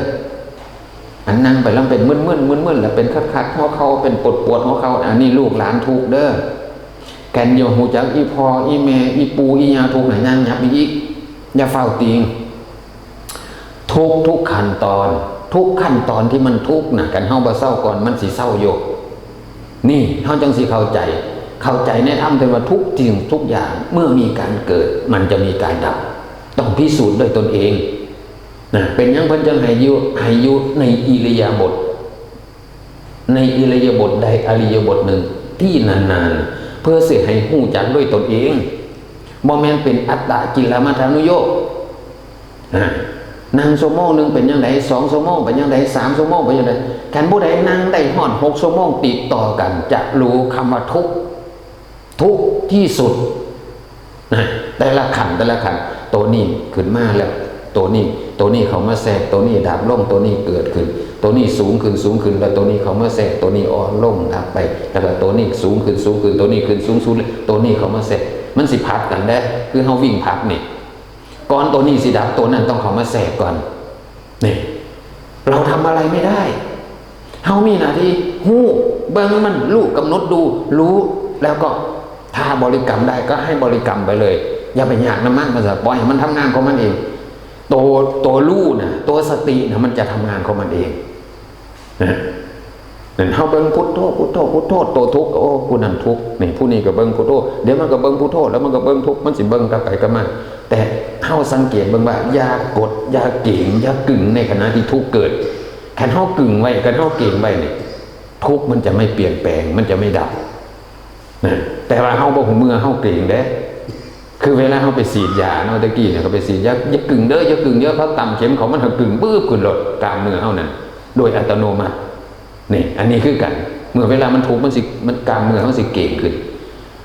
อันนั่งไปแล้วเป็นมึนๆ มึนๆ แล้วเป็นคัดๆ หัวเข่า เป็นปวดๆ หัวเข่า อันนี้ลูกหลานทุกข์เด้อ แก่นเดียวฮู้จักอีพ่อ อีแม่ อีปู่ อีย่าทุกข์น่ะ ย่างยับอีก อย่าฟ้าวติง ทุกทุกขั้นตอน ทุกขั้นตอนที่มันทุกข์น่ะ คันเฮาบ่เซาก่อน มันสิเซาอยู่ นี่ เฮาจั่งสิเข้าใจ เข้าใจในธรรมที่ว่าทุกสิ่งทุกอย่าง เมื่อมีการเกิด มันจะมีการดับ ต้องพิสูจน์ด้วยตนเอง นะ เป็นหยังเพิ่นจั่งให้อยู่ ให้อยู่ในอิริยาบถ ในอิริยาบถใดอิริยาบถหนึ่งที่นานๆ เพื่อสิให้ฮู้จักด้วยตนเอง บ่แม่นเป็นอัตตกิลมัฏฐานุโยค อ่า นั่งชั่วโมงหนึ่งเป็นจั่งใด สองชั่วโมงเป็นจั่งใด สามชั่วโมงเป็นจั่งใด คันผู้ใดนั่งได้ฮอดหกชั่วโมงติดต่อกัน จะรู้คำว่าทุกข์ ทุกข์ที่สุด นะ แต่ละขั้น แต่ละขั้น ตัวนี้ขึ้นมาแล้ว ตัวนี้ ตัวนี้เข้ามาแทรก ตัวนี้ดับลง ตัวนี้เกิดขึ้น ตัวนี้สูงขึ้น สูงขึ้น แล้วตัวนี้เข้ามาแทรก ตัวนี้อ่อนลง ดับไป แล้วก็ตัวนี้สูงขึ้น สูงขึ้น ตัวนี้ขึ้น สูงสุด ตัวนี้เข้ามาแทรก มันสิผัดกันเด้ คือเฮาวิ่งผัดนี่ ก่อนตัวนี้สิดับ ตัวนั้นต้องเข้ามาแทรกก่อน นี่ เราทำอะไรไม่ได้ เฮามีหน้าที่ฮู้ เบิ่งมัน รู้ กำหนดดู รู้ แล้วก็ถ้าบริกรรมได้ก็ให้บริกรรมไปเลย อย่าไปยากนำมัน มันจะปล่อยให้มันทำงานของมันเอง ตัว ตัวรู้น่ะ ตัวสติน่ะ มันจะทำงานของมันเอง นะ นั่นเฮาเบิ่งพุทโธ พุทโธ พุทโธ ตัวทุกข์ โอ้ ผู้นั้นทุกข์ นี่ ผู้นี้ก็เบิ่งพุทโธ เดี๋ยวมันก็เบิ่งพุทโธ แล้วมันก็เบิ่งทุกข์ มันสิเบิ่งกลับไปกลับมา แต่เฮาสังเกตเบิ่งว่า อย่ากด อย่าเกร็ง อย่ากึ่งในขณะที่ทุกข์เกิด คันเฮากึ่งไว้ คันเฮาเกร็งไว้นี่ ทุกข์มันจะไม่เปลี่ยนแปลง มันจะไม่ดับ นะ แต่ว่าเฮาบ่ฮู้เมื่อเฮาเกร็งเด้ คือเวลาเฮาไปฉีดยาเนาะ แต่กี้เนี่ยเขาไปฉีดยา อย่ากึ่งเด้อ อย่ากึ่งเด้อ เพราะตำเข็มเขามันหักกึ่งปื๊บขึ้นโลด กล้ามเนื้อเฮานั่น โดยอัตโนมัติ นี่ อันนี้คือกัน เมื่อเวลามันทุกข์มันสิ มันกล้ามเนื้อเฮาสิเกร็งขึ้น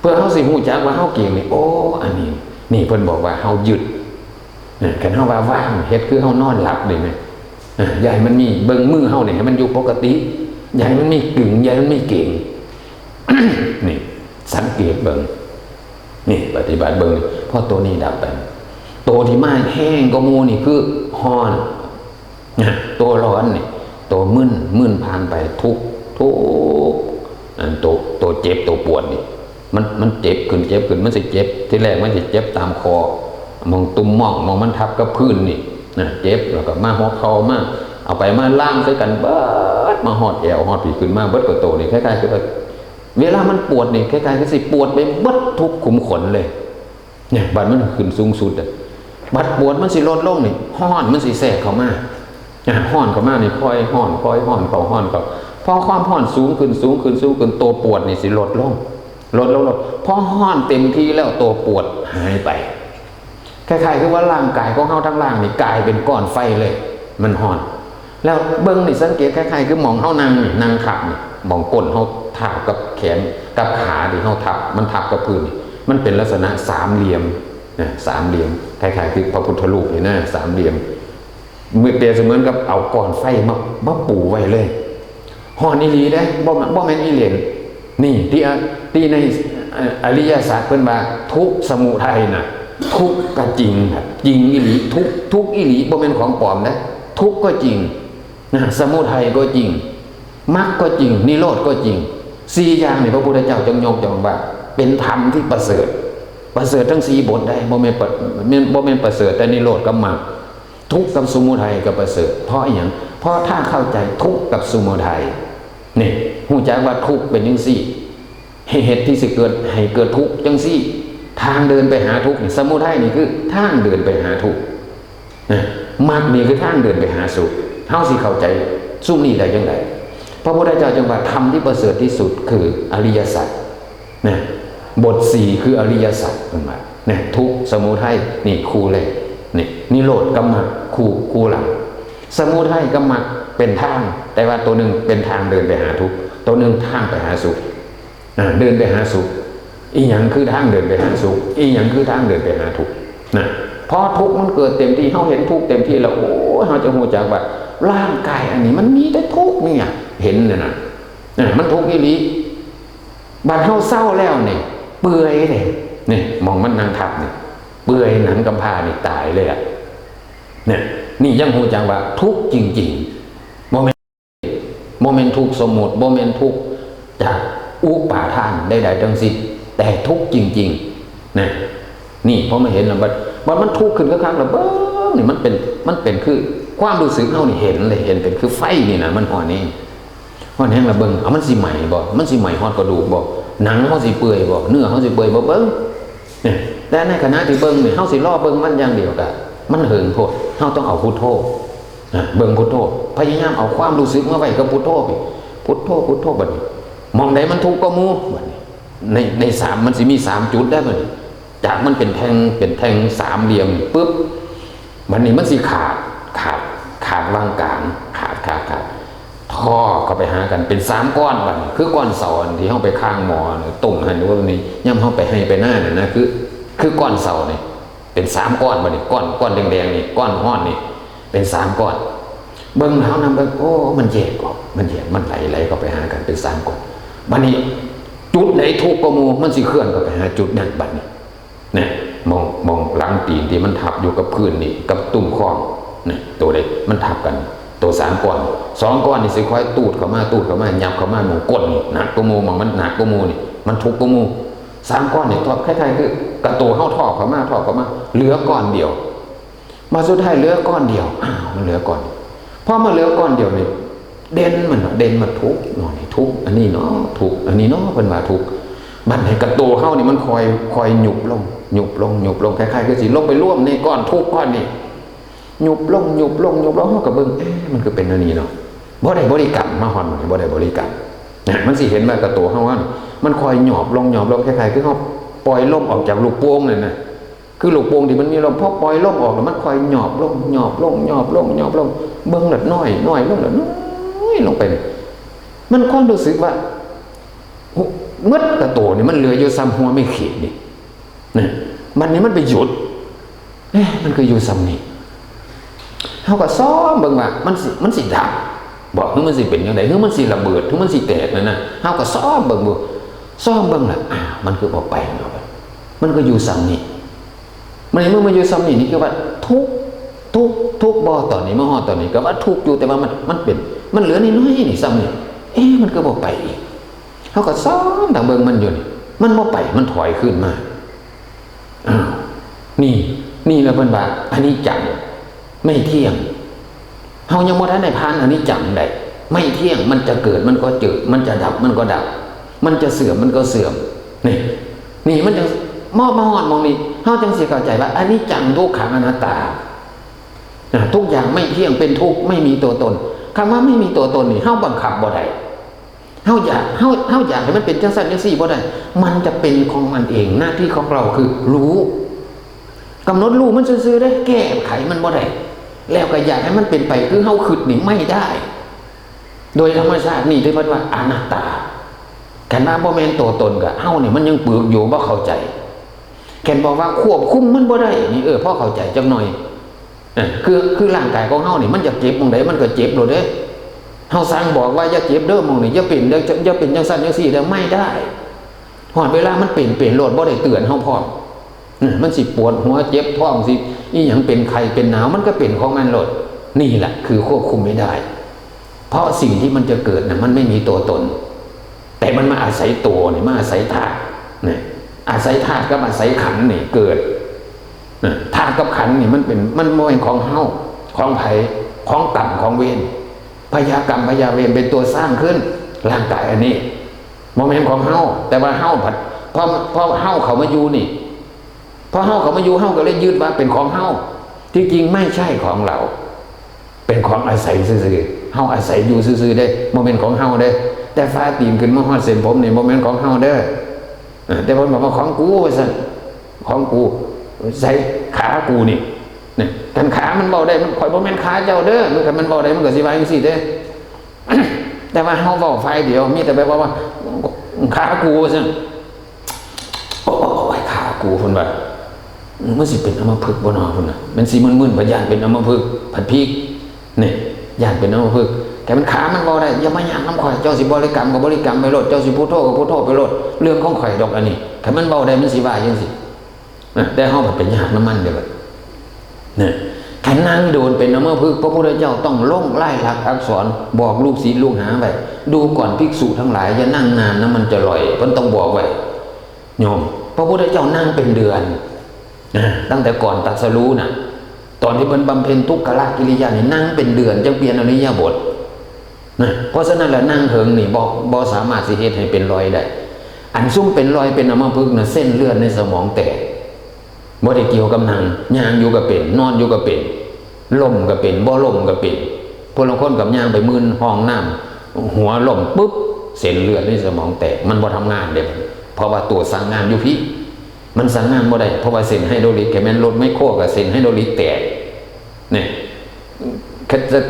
เพื่อเฮาสิฮู้จักว่าเฮาเกร็งนี่ โอ้ อันนี้ นี่เพิ่นบอกว่าเฮายึด นะ คันเฮาว่าวาง เฮ็ดคือเฮานอนหลับนี่แหม นะ อย่าให้มันมี เบิ่งมือเฮานี่ให้มันอยู่ปกติ อย่าให้มันมีกึ่ง อย่าให้มันมีเกร็ง นี่ สังเกตเบิ่ง นี่ ปฏิบัติเบิ่ง พอตัวนี้ดับไป ตัวที่มาแฮงกว่าหมู่นี่คือฮ้อน นะ ตัวร้อนนี่ ตัวมึน มึนผ่านไป ทุกข์ ทุกข์ อันตัว ตัวเจ็บ ตัวปวดนี่ มัน มันเจ็บขึ้น เจ็บขึ้น มันสิเจ็บ ทีแรกมันสิเจ็บตามคอ หม่องตุ่มหม่อง หม่องมันทับกับพื้นนี่ นะ เจ็บ แล้วก็มาหัวเข่า มา เอาไปมาล่ามใส่กันเบิด มาฮอดแอว ฮอดพี้ขึ้นมา เบิดกว่าโตนี่ คล้ายๆ คือว่า เวลามันปวดนี่ คล้ายๆ คือสิปวดไปเบิดทุกขุมขนเลย เนี่ย บัดมันขึ้นสูงสุดอะ บัดปวดมันสิลดลงนี่ ฮ้อนมันสิแทรกเข้ามา อ่ะ ฮ้อนเข้ามานี่ ค่อยฮ้อน ค่อยฮ้อน เข้าฮ้อนเข้า พอความฮ้อนสูงขึ้น สูงขึ้น สูงขึ้น ตัวปวดนี่สิลดลง ลดลง ลด พอฮ้อนเต็มที่แล้ว ตัวปวดหายไป คล้ายๆ คือว่าร่างกายของเฮาทั้งร่างนี่กลายเป็นก้อนไฟเลย มันฮ้อน แล้วเบิ่งนี่สังเกตคล้ายๆ คือหม่องเฮานั่งนี่ นั่งทับนี่ หม่องก้นเฮาทาบกับแขน กับขาที่เฮาทับ มันทับกับพื้นนี่ มันเป็นลักษณะสามเหลี่ยม นะ สามเหลี่ยม คล้ายๆ คือพระพุทธรูปนี่นะ สามเหลี่ยม เมื่อเปรียบเสมือนกับเอาก้อนไฟมา มาปูไว้เลย ฮ้อนอีหลีเด้ บ่แม่น บ่แม่นอีเหล่น นี่ ที่อะ ที่ใน เอ่อ อริยสัจเพิ่นว่า ทุกข์สมุทัยน่ะ ทุกข์ก็จริงครับ จริงอีหลี ทุกข์ ทุกข์อีหลี บ่แม่นของปลอมนะ ทุกข์ก็จริง นะ สมุทัยก็จริง มรรคก็จริง นิโรธก็จริง สี่อย่างนี่พระพุทธเจ้าจงยกย่องว่า เป็นธรรมที่ประเสริฐ ประเสริฐทั้งสี่บทได้ บ่แม่นประ แม่น บ่แม่นประเสริฐแต่นิโรธกับมรรค ทุกข์กับสมุทัยก็ประเสริฐ เพราะอิหยัง เพราะถ้าเข้าใจทุกข์กับสมุทัย นี่ ฮู้จักว่าทุกข์เป็นจังซี่ เหตุที่สิเกิด ให้เกิดทุกข์จังซี่ ทางเดินไปหาทุกข์นี่ สมุทัยนี่คือทางเดินไปหาทุกข์ นะ มรรคนี่คือทางเดินไปหาสุข เฮาสิเข้าใจซุมนี้ได้จั่งใด พระพุทธเจ้าจึงว่าธรรมที่ประเสริฐที่สุดคืออริยสัจ นะ บทสี่คืออริยสัจ เพิ่นว่า นะ ทุกข์ สมุทัย นี่คู่แรก นี่ นิโรธกับมรรค คู่ คู่หลัง สมุทัยกับมรรค เป็นทาง แต่ว่าตัวหนึ่งเป็นทางเดินไปหาทุกข์ ตัวหนึ่งทางไปหาสุข อ่า เดินไปหาสุข อีหยังคือทางเดินไปหาสุข อีหยังคือทางเดินไปหาทุกข์นะ พอทุกข์มันเกิดเต็มที่ เฮาเห็นทุกข์เต็มที่แล้ว โอ้ย เฮาจะฮู้จักว่าร่างกายอันนี้มันมีแต่ทุกข์เนี่ย เห็นน่ะนะ อ่า มันทุกข์อีหลี บัดเฮาเซาแล้วนี่ เปื่อยเลย นี่หม่องมันนั่งทับนี่ เปื่อย หนังกำพร้านี่ตายเลยอะ เนี่ย นี่ยังฮู้จักว่าทุกข์จริงๆ บ่แม่น บ่แม่นทุกข์สมมุติ บ่แม่นทุกข์จากอุปาทานใดๆทั้งสิ้น แต่ทุกข์จริงๆ นะ นี่พอมาเห็นแล้ว บัด บัดมันทุกข์ขึ้นคักๆแล้ว เบิ่งนี่มันเป็น มันเป็นคือความรู้สึกเฮานี่ เห็นเลย เห็นเป็นคือไฟนี่นะ มันฮ้อนแฮง ฮ้อนแฮงแล้วเบิ่ง เอามันสิไหม้บ่ มันสิไหม้ฮอดกระดูกบ่ หนังเฮาสิเปื่อยบ่ เนื้อเฮาสิเปื่อยบ่ เบิ่ง เนี่ย แต่ในขณะที่เบิ่งนี่ เฮาสิรอเบิ่งมันอย่างเดียวกะ มันเหิงโพด เฮาต้องเอาพุทโธ นะ เบิ่งพุทโธ พยายามเอาความรู้สึกมาไว้กับพุทโธไป พุทโธ พุทโธ บัดนี้ หม่องใดมันทุกข์กว่าหมู่ บัดนี้ ใน ในสาม มันสิมีสามจุดได้บัดนี้ จากมันเป็นแท่ง เป็นแท่งสามเหลี่ยมปุ๊บ บัดนี้มันสิขาด ขาด ขาดวางกลาง ขาด ขาด ขาด ทอเข้าไปหากันเป็นสามก้อนบัดนี้ คือก้อนเสาอันที่เฮาไปค้างหม้อนี่ ต้มหั่น ว่านี่ ยามเฮาไปไฮ่ไปนานั่นนะ คือ คือก้อนเสานี่ เป็นสามก้อนบัดนี้ ก้อน ก้อนแดงๆนี่ ก้อนฮ้อนนี่ เป็นสามก้อน เบิ่งแล้วนำเบิ่ง โอ้ มันแยกออก มันแยก มันไหล ไหลเข้าไปหากันเป็นสามก้อน บัดนี้ จุดไหนทุกข์กว่าหมู่ มันสิเคลื่อนเข้าไปหาจุดนั้นบัดนี้ เนี่ย หม่อง หม่องหลังตีนที่มันทับอยู่กับพื้นนี่ กับตุ้มข้อง เนี่ย ตัวเล็กมันทับกัน ตัวสามก้อน สองก้อนนี่สิค่อยตูดเข้ามา ตูดเข้ามา ยับเข้ามา หม่องก้นนี่ หนักกว่าหมู่ หม่องมันหนักกว่าหมู่นี่ มันทุกข์กว่าหมู่ สามก้อนนี่ทอด คล้ายๆ คือกระโตเฮาทอดเข้ามา ทอดเข้ามา เหลือก้อนเดียว มาสุดท้ายเหลือก้อนเดียว อ้าว มันเหลือก้อน พอมาเหลือก้อนเดียวนี่ เด่นมันเนาะ เด่นมาทุกข์เนาะ นี่ทุกข์อันนี้เนาะ ทุกข์อันนี้เนาะ เพิ่นว่าทุกข์ บัดนี้กระโตเฮานี่มันค่อย ค่อยยุบลง ยุบลง ยุบลง คล้ายๆ คือสิลงไปรวมในก้อนทุกข์ก้อนนี้ ยุบลง ยุบลง ยุบลง เฮาก็เบิ่ง เอ๊ะ มันคือเป็นอันนี้เนาะ บ่ได้บริกรรม มาฮอดมันบ่ได้บริกรรม นะ มันสิเห็นว่ากระโตเฮามัน มันค่อยหยอบลง หยอบลง คล้ายๆ คือเฮาปล่อยลมออกจากลูกโป่งนั่นนะ คือลูกโป่งที่มันมีลม พอปล่อยลมออกแล้วมันค่อยหยอบลง หยอบลง หยอบลง หยอบลง เบิ่งละน้อย น้อยลงละน้อยลงไป มันความรู้สึกว่า ห- หมดกระโตนี่มันเหลืออยู่ส่ำหัวไม่ขีดนี่ นะ บัดนี้มันไปหยุด เอ๊ะ มันคืออยู่ส่ำนี่ เฮาก็ซ้อมเบิ่งว่ามันสิ มันสิดับบ่ หรือมันสิเป็นจั่งใด หรือมันสิระเบิด หรือมันสิแตกนั่นน่ะ เฮาก็ซ้อมเบิ่งบ่ ซ้อมเบิ่งล่ะ อ้าว มันคือบ่ไปเนาะ มันก็อยู่ส่ำนี่ มัน เมื่อมันอยู่ส่ำนี่ นี่คือว่าทุกข์ ทุกข์ ทุกข์บ่ ตอนนี้มาฮอดตอนนี้ก็ว่าทุกข์อยู่ แต่ว่ามัน มันเป็น มันเหลือน้อยๆนี่ ส่ำนี่ เอ๊ะ มันก็บ่ไปอีก เฮาก็ซ้อมตาเบิ่งมันอยู่นี่ มันบ่ไป มันถอยคืนมา อ้าว นี่ นี่แหละเพิ่นว่าอนิจจัง ไม่เที่ยง เฮายังบ่ทันได้ผ่านอนิจจังใด ไม่เที่ยง มันจะเกิดมันก็เกิด มันจะดับมันก็ดับ มันจะเสื่อมมันก็เสื่อม นี่ นี่มันจั่ง มอ มาฮอดหม่องนี้ เฮาจั่งสิเข้าใจว่าอนิจจัง ทุกขัง อนัตตา นะ ทุกอย่างไม่เที่ยง เป็นทุกข์ ไม่มีตัวตน คำว่าไม่มีตัวตนนี่ เฮาบังคับบ่ได้ เฮาอยาก เฮา เฮาอยากให้มันเป็นจั่งซั้นจั่งซี้บ่ได้ มันจะเป็นของมันเอง หน้าที่ของเราคือรู้ กำหนดรู้มันซื่อๆเด้ แก้ไขมันบ่ได้ แล้วก็อยากให้มันเป็นไปคือเฮาคิดนี่ไม่ได้ โดยธรรมชาตินี่ที่เพิ่นว่าอนัตตา คันว่าบ่แม่นตัวตนก็ เฮานี่มันยังปึกอยู่ บ่เข้าใจ คันบอกว่าควบคุมมันบ่ได้นี่ เออ พอเข้าใจจักหน่อย เออ คือ คือร่างกายของเฮานี่ มันอยากเจ็บหม่องใดมันก็เจ็บโลดเด้ เฮาสั่งบอกว่าอย่าเจ็บเด้อหม่องนี้ อย่าเป็นเด้อ อย่าเป็นจั่งซั้นจั่งซี้เด้อ ไม่ได้ ฮอดเวลามันเป็น เป็นโลด บ่ได้เตือนเฮาพร้อม อืม มันสิปวดหัวเจ็บท้อง สิอีหยัง เป็นไข้เป็นหนาว มันก็เป็นของมันโลด นี่แหละคือควบคุมไม่ได้ เพราะสิ่งที่มันจะเกิดน่ะ มันไม่มีตัวตน แต่มันมาอาศัยตัวนี่ มาอาศัยธาตุนี่ อาศัยธาตุกับอาศัยขันธ์นี่เกิด นะ ธาตุกับขันธ์นี่มันเป็น มันบ่แม่นของเฮา ของไผ ของกรรม ของเวร พยากรรม พยาเวรเป็นตัวสร้างขึ้น ร่างกายอันนี้ บ่แม่นของเฮา แต่ว่าเฮาผัด พอ พอเฮาเข้ามาอยู่นี่ พอเฮาเข้ามาอยู่ เฮาก็เลยยึดว่าเป็นของเฮา ที่จริงไม่ใช่ของเรา เป็นของอาศัยซื่อๆ เฮาอาศัยอยู่ซื่อๆเด้ บ่แม่นของเฮาเด้ แต่ฝ่าตีนขึ้นมาฮอดเส้นผมนี่ บ่แม่นของเฮาเด้ เออ แต่เพิ่นบอกว่าของกู ว่าซั่น ของกู ใส่ขากูนี่ นี่ คันขามันเว้าได้ มัน "ข่อยบ่แม่นขาเจ้าเด้อ" มัน คันมันเว้าได้ มันก็สิว่าจั่งซี้เด้ แต่ว่าเฮาเว้าฝ่ายเดียว มีแต่ไปเว้าว่า "ขากู" ว่าซั่น "โอ้ย ขากู" เพิ่นว่า "มันสิเป็นอัมพฤกษ์บ่น้อ" เพิ่นน่ะ มันสิมึนๆ บัดย้านเป็นอัมพฤกษ์ ผัดพีก นี่ ย้านเป็นอัมพฤกษ์ แต่มันขามันเว้าได้ "อย่ามาย้านนำข่อย เจ้าสิบริกรรมก็บริกรรมไปโลด เจ้าสิพุทโธก็พุทโธไปโลด เรื่องของข่อยดอกอันนี้" คันมันเว้าได้ มันสิว่าจั่งซี้ นะ แต่เฮาบัดไปย้านนำมันเด้บัด เนี่ย คันนั่งโดนเป็นอัมพฤกษ์ พระพุทธเจ้าต้องลงลายลักษณ์อักษร บอกลูกศิษย์ลูกหาไว้ "ดูก่อนภิกษุทั้งหลาย อย่านั่งนานนะ มันจะลอย" เพิ่นต้องบอกไว้ โยม พระพุทธเจ้านั่งเป็นเดือน นะ ตั้งแต่ก่อนตรัสรู้น่ะ ตอนที่เพิ่นบำเพ็ญทุกขกิริยานี่ นั่งเป็นเดือน จั่งเปลี่ยนอิริยาบถ นะ เพราะฉะนั้นแล้ว นั่งเหิงนี่บ่ บ่สามารถสิเฮ็ดให้เป็นลอยได้ อันซุมเป็นลอยเป็นอัมพฤกษ์น่ะ เส้นเลือดในสมองแตก บ่ได้เกี่ยวกับนั่ง ย่างอยู่ก็เป็น นอนอยู่ก็เป็น ล้มก็เป็น บ่ล้มก็เป็น ผู้ลางคนก็ย่างไปมื่นห้องน้ำ หัวล้มปุ๊บ เส้นเลือดในสมองแตก มันบ่ทำงานเด้ เพราะว่าตัวสั่งงานอยู่พี้ มันสั่งงานบ่ได้ เพราะว่าเส้นไฮดรอลิก แค่แม่นรถแมคโครก็เส้นไฮดรอลิกแตก เนี่ย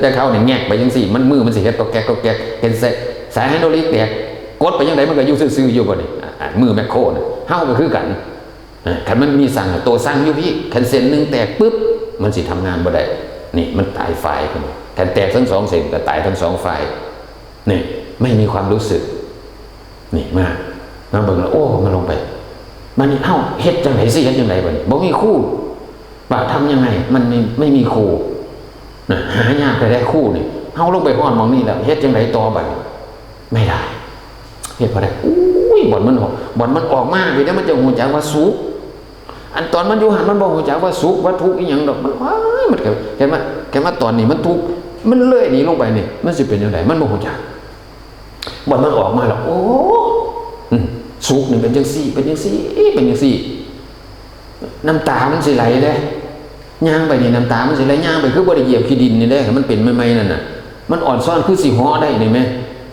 แต่เขาเนี่ยแงกไปจั่งซี้ มัน มือมันสิเฮ็ดก็แก๊กก็แก๊ก เห็นสาย สายไฮดรอลิกแตก กดไปจั่งใดมันก็อยู่ซื่อๆ อยู่บัดนี้ อ่ะ อ่ะ มือแมคโครน่ะ เฮาก็คือกัน อ่ะ คันมันมีสั่ง ตัวสั่งอยู่พี้ คันเส้นหนึ่งแตกปุ๊บ มันสิทำงานบ่ได้ นี่ มันตายฝ่าย คันแตกทั้งสองเส้นก็ตายทั้งสองฝ่าย นี่ ไม่มีความรู้สึก นี่ มา มาเบิ่งแล้ว โอ้ มันลงไป บัดนี้ เอ้า เฮ็ดจั่งใดสิ เฮ็ดจั่งใดบัดนี้ บ่มีครู ว่าทำยังไง มันไม่ ไม่มีครู นะ หายากแท้ๆ ครูนี่ เฮาลงไปฮอดหม่องนี้แล้ว เฮ็ดจั่งใดต่อบัดนี้ ไม่ได้ เฮ็ดบ่ได้ อุ้ย บ่อนมันออก บ่อนมันออกมาพี้เด้ มันจะฮู้จักว่าสุข อันตอนมันอยู่หั่น มันบ่ฮู้จักว่าสุขว่าทุกข์อีหยังดอก มัน ว้าย มันก็ เห็นว่า เห็นว่าตอนนี้มันทุกข์ มันเลยหนีลงไปนี่ มันสิเป็นจั่งใด มันบ่ฮู้จัก บ่อนมันออกมาแล้ว โอ้ อืม สุขนี่เป็นจั่งซี้ เป็นจั่งซี้ เป็นจั่งซี้ น้ำตามันสิไหลเด้ ย่างไปนี่น้ำตามันสิไหล ย่างไปคือบ่ได้เหยียบขี้ดินนี่เด้ มันเป็นใหม่ๆ นั่นน่ะ มันอ่อนซ้อนคือสิเหาะได้นี่แหม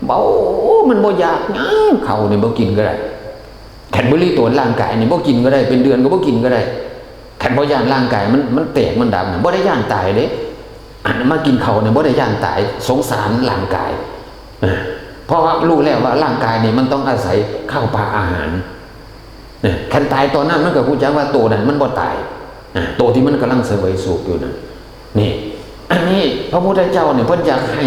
เบา มันบ่อยากหยัง ข้าวนี่บ่กินก็ได้ คันบ่รีตรวจร่างกายนี่บ่กินก็ได้ เป็นเดือนก็บ่กินก็ได้ คันบ่ย้านร่างกายมัน มันแตกมันดับน่ะ บ่ได้ย้านตายเด้ อันมากินข้าวนี่บ่ได้ย้านตาย สงสารร่างกาย อ่า เพราะว่ารู้แล้วว่าร่างกายนี่มันต้องอาศัยข้าวปลาอาหาร เนี่ย คันตายตอนนั้นมันก็ฮู้จักว่าโตนั้นมันบ่ตาย อ่ะ โตที่มันกำลังเสวยสุขอยู่นั่น นี่ อันนี้พระพุทธเจ้าเนี่ยเพิ่นอยากให้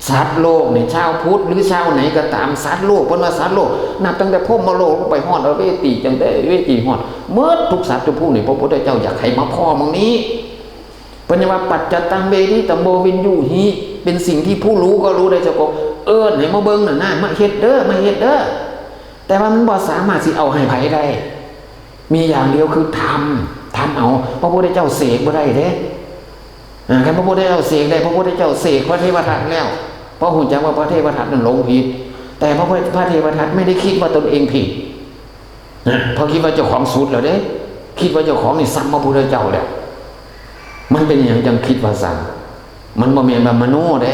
สัตว์โลกเนี่ย ชาวพุทธหรือชาวไหนก็ตาม สัตว์โลก เพิ่นว่าสัตว์โลก นับตั้งแต่พรหมโลกลงไปฮอดอเวจี จั่งแต่อเวจีฮอด หมดทุกสัตว์ทุกผู้นี่ พระพุทธเจ้าอยากให้มาพ้อหม่องนี้ เพิ่นว่า "ปัจจตังเวทิตโววิญญูหิ" เป็นสิ่งที่ผู้รู้ก็รู้ได้เฉพาะ เอิ้นให้มาเบิ่งน่ะนะ มาเฮ็ดเด้อ มาเฮ็ดเด้อ แต่ว่ามันบ่สามารถสิเอาให้ไผได้ มีอย่างเดียวคือทำ ทำเอา พระพุทธเจ้าเสกบ่ได้เด้ อ่า คันพระพุทธเจ้าเสกได้ พระพุทธเจ้าเสกพระเทวทัตแล้ว เพราะฮู้จักว่าพระเทวทัตนั้นหลงผิด แต่พระพุทธ พระเทวทัตไม่ได้คิดว่าตนเองผิด นะ เพราะคิดว่าเจ้าของสุดแล้วเด้ คิดว่าเจ้าของนี่ซ้ำพระพุทธเจ้าแล้ว มันเป็นหยังจั่งคิดว่าซ้ำ มันบ่แม่นว่ามโนเด้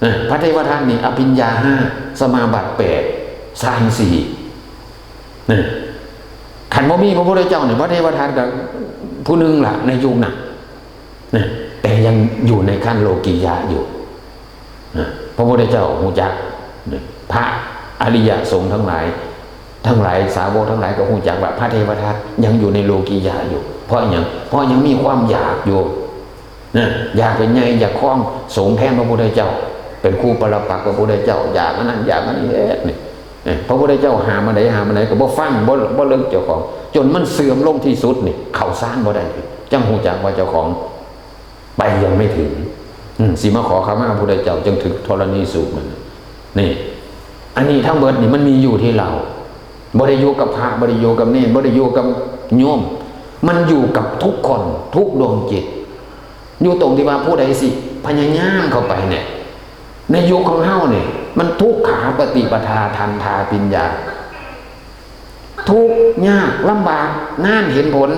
นะ พระเทวทัตนี่อภิญญาห้า สมาบัติแปด ฌานสี่ นะ คันบ่มีพระพุทธเจ้านี่ พระเทวทัตก็ผู้หนึ่งล่ะในยุคนั้น นะ แต่ยังอยู่ในขั้นโลกิยะอยู่ นะ พระพุทธเจ้าฮู้จัก นะ พระอริยสงฆ์ทั้งหลาย ทั้งหลาย สาวกทั้งหลายก็ฮู้จักว่าพระเทวทัตยังอยู่ในโลกิยะอยู่ เพราะหยัง เพราะยังมีความอยากอยู่ นะ อยากเป็นใหญ่ อยากครองสงฆ์แทนพระพุทธเจ้า เป็นครูปรปักษ์พระพุทธเจ้า อยากอันนั้น อยากอันนี้ เฮ็ดนี่ เอ้ย พระพุทธเจ้าห้ามอันใด ห้ามอันใดก็บ่ฟัง บ่ บ่เลิกเจ้าของ จนมันเสื่อมลงที่สุดนี่ เข้าฌานบ่ได้ จั่งฮู้จักว่าเจ้าของไปยังไม่ถึง อืม สิมาขอขมาพระพุทธเจ้า จั่งถึงธรณีสูตรมัน นี่ อันนี้ทั้งเบิดนี่มันมีอยู่ที่เรา บ่ได้อยู่กับพระ บ่ได้อยู่กับเณร บ่ได้อยู่กับโยม มันอยู่กับทุกคน ทุกดวงจิต อยู่ตรงที่ว่าผู้ใดสิพยายามเข้าไปเนี่ย ในยุคของเฮาเนี่ย มันทุกขาปฏิปทาทันทาปัญญา ทุกข์ยากลำบากนานเห็นผล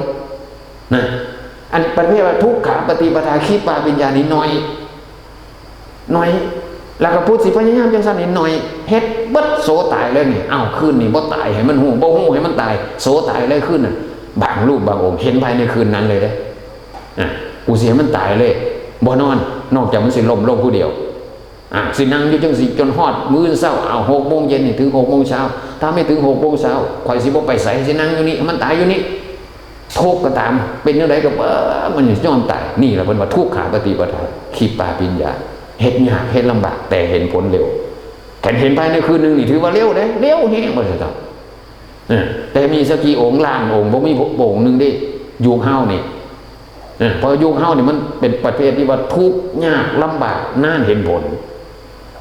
นะ อันประเภทว่าทุกขาปฏิปทาคิดว่าปัญญานี่น้อย น้อย แล้วก็ผู้สิพยายามจั่งซั่นนี่น้อย เฮ็ดเบิดโสตายเลยนี่ อ้าว คืนนี่บ่ตายให้มันฮู้ บ่ฮู้ให้มันตาย โสตายเลยคืนน่ะ บางรูปบางองค์เห็นภายในคืนนั้นเลยเด้ อ่ะ กูสิให้มันตายเลย บ่นอน นอกจากมันสิล้มลงผู้เดียว อ่ะ สินั่งอยู่จังสิจนฮอดมื้อเช้า เอา หกโมงเย็นนี่ถึงหกโมงเช้า ถ้าไม่ถึงหกโมงเช้า ข่อยสิบ่ไปไส สินั่งอยู่นี่ มันตายอยู่นี่ ทุกข์ก็ตาม เป็นจั่งใดก็เบิ่งมันยอมตาย นี่แหละเพิ่นว่าทุกขาปฏิปทา ขีปาปิญญา เฮ็ดยาก เฮ็ดลำบาก แต่เห็นผลเร็ว คันเห็นภายในคืนหนึ่งนี่ถือว่าเร็วเด้ เร็วแฮงว่าซั่นเถาะ เออ แต่มีสักกี่องค์ ล้านองค์ บ่มีองค์หนึ่งเด้ ยุคเฮานี่ เออ เพราะยุคเฮานี่มันเป็นประเภทที่ว่าทุกข์ยากลำบาก นานเห็นผล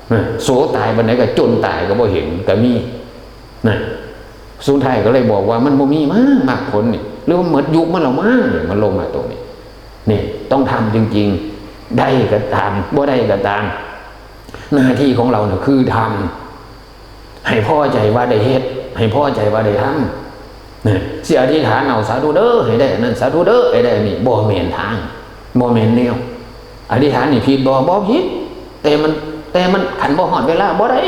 เออ โสตายปานใดก็จนตายก็บ่เห็นก็มี นะ สุดท้ายก็เลยบอกว่ามันบ่มีมั้ง มรรคผลนี่ หรือว่าหมดยุคมันแล้วมั้งเนี่ย มันลงมาตรงนี้ นี่ ต้องทำจริงๆ ได้ก็ตาม บ่ได้ก็ตาม หน้าที่ของเราน่ะคือทำ ให้พอใจว่าได้เฮ็ด ให้พอใจว่าได้ทำ นะ สิอธิษฐานเอา สาธุเด้อ ให้ได้อันนั้น สาธุเด้อ ให้ได้อันนี้ บ่แม่นทาง บ่แม่นแนว อธิษฐานนี่ผิดบ่ บ่ผิด แต่มัน แต่มัน คันบ่ฮอดเวลา บ่ได้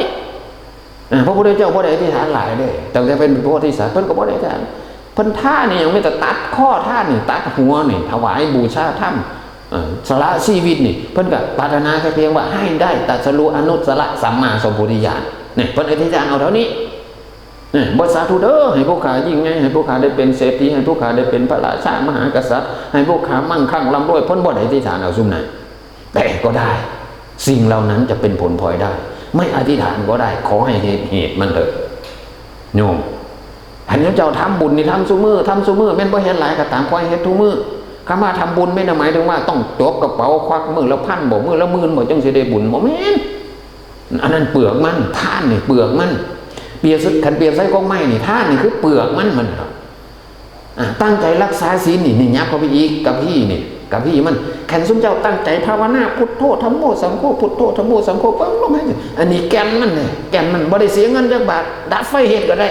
อ่า พระพุทธเจ้าบ่ได้อธิษฐานหลายเด้ ตั้งแต่เป็นโพธิสัตว์ เพิ่นก็บ่ได้อธิษฐาน เพิ่นทานนี่หยัง มีแต่ตัดคอทานนี่ ตัดหัวนี่ ถวายบูชาธรรม เอ่อ สละชีวิตนี่ เพิ่นก็ปรารถนาแค่เพียงว่าให้ได้ตรัสรู้อนุตตรสัมมาสัมโพธิญาณ นี่ เพิ่นอธิษฐานเอาเท่านี้ นี่ บ่สาธุเด้อ ให้พวกข้ายิ่งใหญ่ ให้พวกข้าได้เป็นเศรษฐี ให้พวกข้าได้เป็นพระราชามหากษัตริย์ ให้พวกข้ามั่งคั่งร่ำรวย เพิ่นบ่ได้อธิษฐานเอาซุมนั้น แต่ก็ได้ สิ่งเหล่านั้นจะเป็นผลพลอยได้ ไม่อธิษฐานก็ได้ ขอให้เห็นเหตุมันเถอะ โยม อันนี้เจ้าทำบุญนี่ทำซุมื้อ ทำซุมื้อ แม่นบ่เฮ็ดหลายก็ตาม ขอให้เฮ็ดทุกมื้อ คำว่าทำบุญไม่ได้หมายถึงว่าต้องจกกระเป๋าควักมื้อละพันบ่ มื้อละหมื่นบ่ จังสิได้บุญ บ่แม่น อันนั้นเปลือกมัน ทานนี่เปลือกมัน เปรียบ คันเปรียบใส่กกไม้นี่ ทานนี่คือเปลือกมัน มัน อ่ะ ตั้งใจรักษาศีลนี่ นี่ยับเข้าไปอีก กะพี้นี่ กะพี้มัน คันซุมเจ้าตั้งใจภาวนา พุทโธ ธัมโม สังโฆ พุทโธ ธัมโม สังโฆ เบิ่งลมหายใจ อันนี้แก่นมันนี่ แก่นมัน บ่ได้เสียเงินจักบาท ดับไฟเฮ็ดก็ได้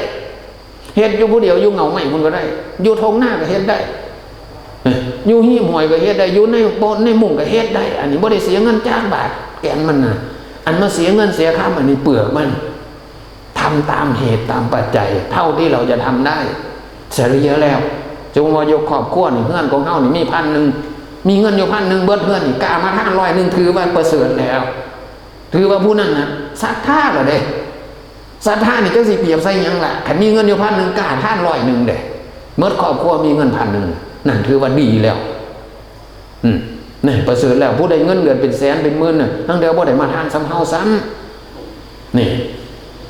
เฮ็ดอยู่ผู้เดียว อยู่เหงาไม้พุ้นก็ได้ อยู่ท่งนาก็เฮ็ดได้ อยู่ฮีบห้วยก็เฮ็ดได้ อยู่ในบ่อนในมุ้งก็เฮ็ดได้ อันนี้บ่ได้เสียเงินจักบาท แก่นมันน่ะ อันมาเสียเงินเสียคำ อันนี้เปลือกมัน ทำตามเหตุตามปัจจัย เท่าที่เราจะทำได้ เฉลี่ยแล้ว สมมุติว่ายกครอบครัวนี่ เฮือนของเฮานี่มีพันหนึ่ง มีเงินอยู่พันหนึ่ง เบิดเฮือนนี่ กล้ามาทานร้อยหนึ่ง ถือว่าประเสริฐแล้ว ถือว่าผู้นั้นน่ะศรัทธาแล้วเด้ ศรัทธานี่จักสิเปรียบใส่หยังล่ะ คันมีเงินอยู่พันหนึ่ง กล้าทานร้อยหนึ่งเด้ เมิดครอบครัวมีเงินพันหนึ่ง นั่นถือว่าดีแล้ว อืม นี่ประเสริฐแล้ว ผู้ได้เงินเดือนเป็นแสนเป็นหมื่นน่ะ ทั้งเดียวบ่ได้มาทานส่ำเฮาซ้ำ นี่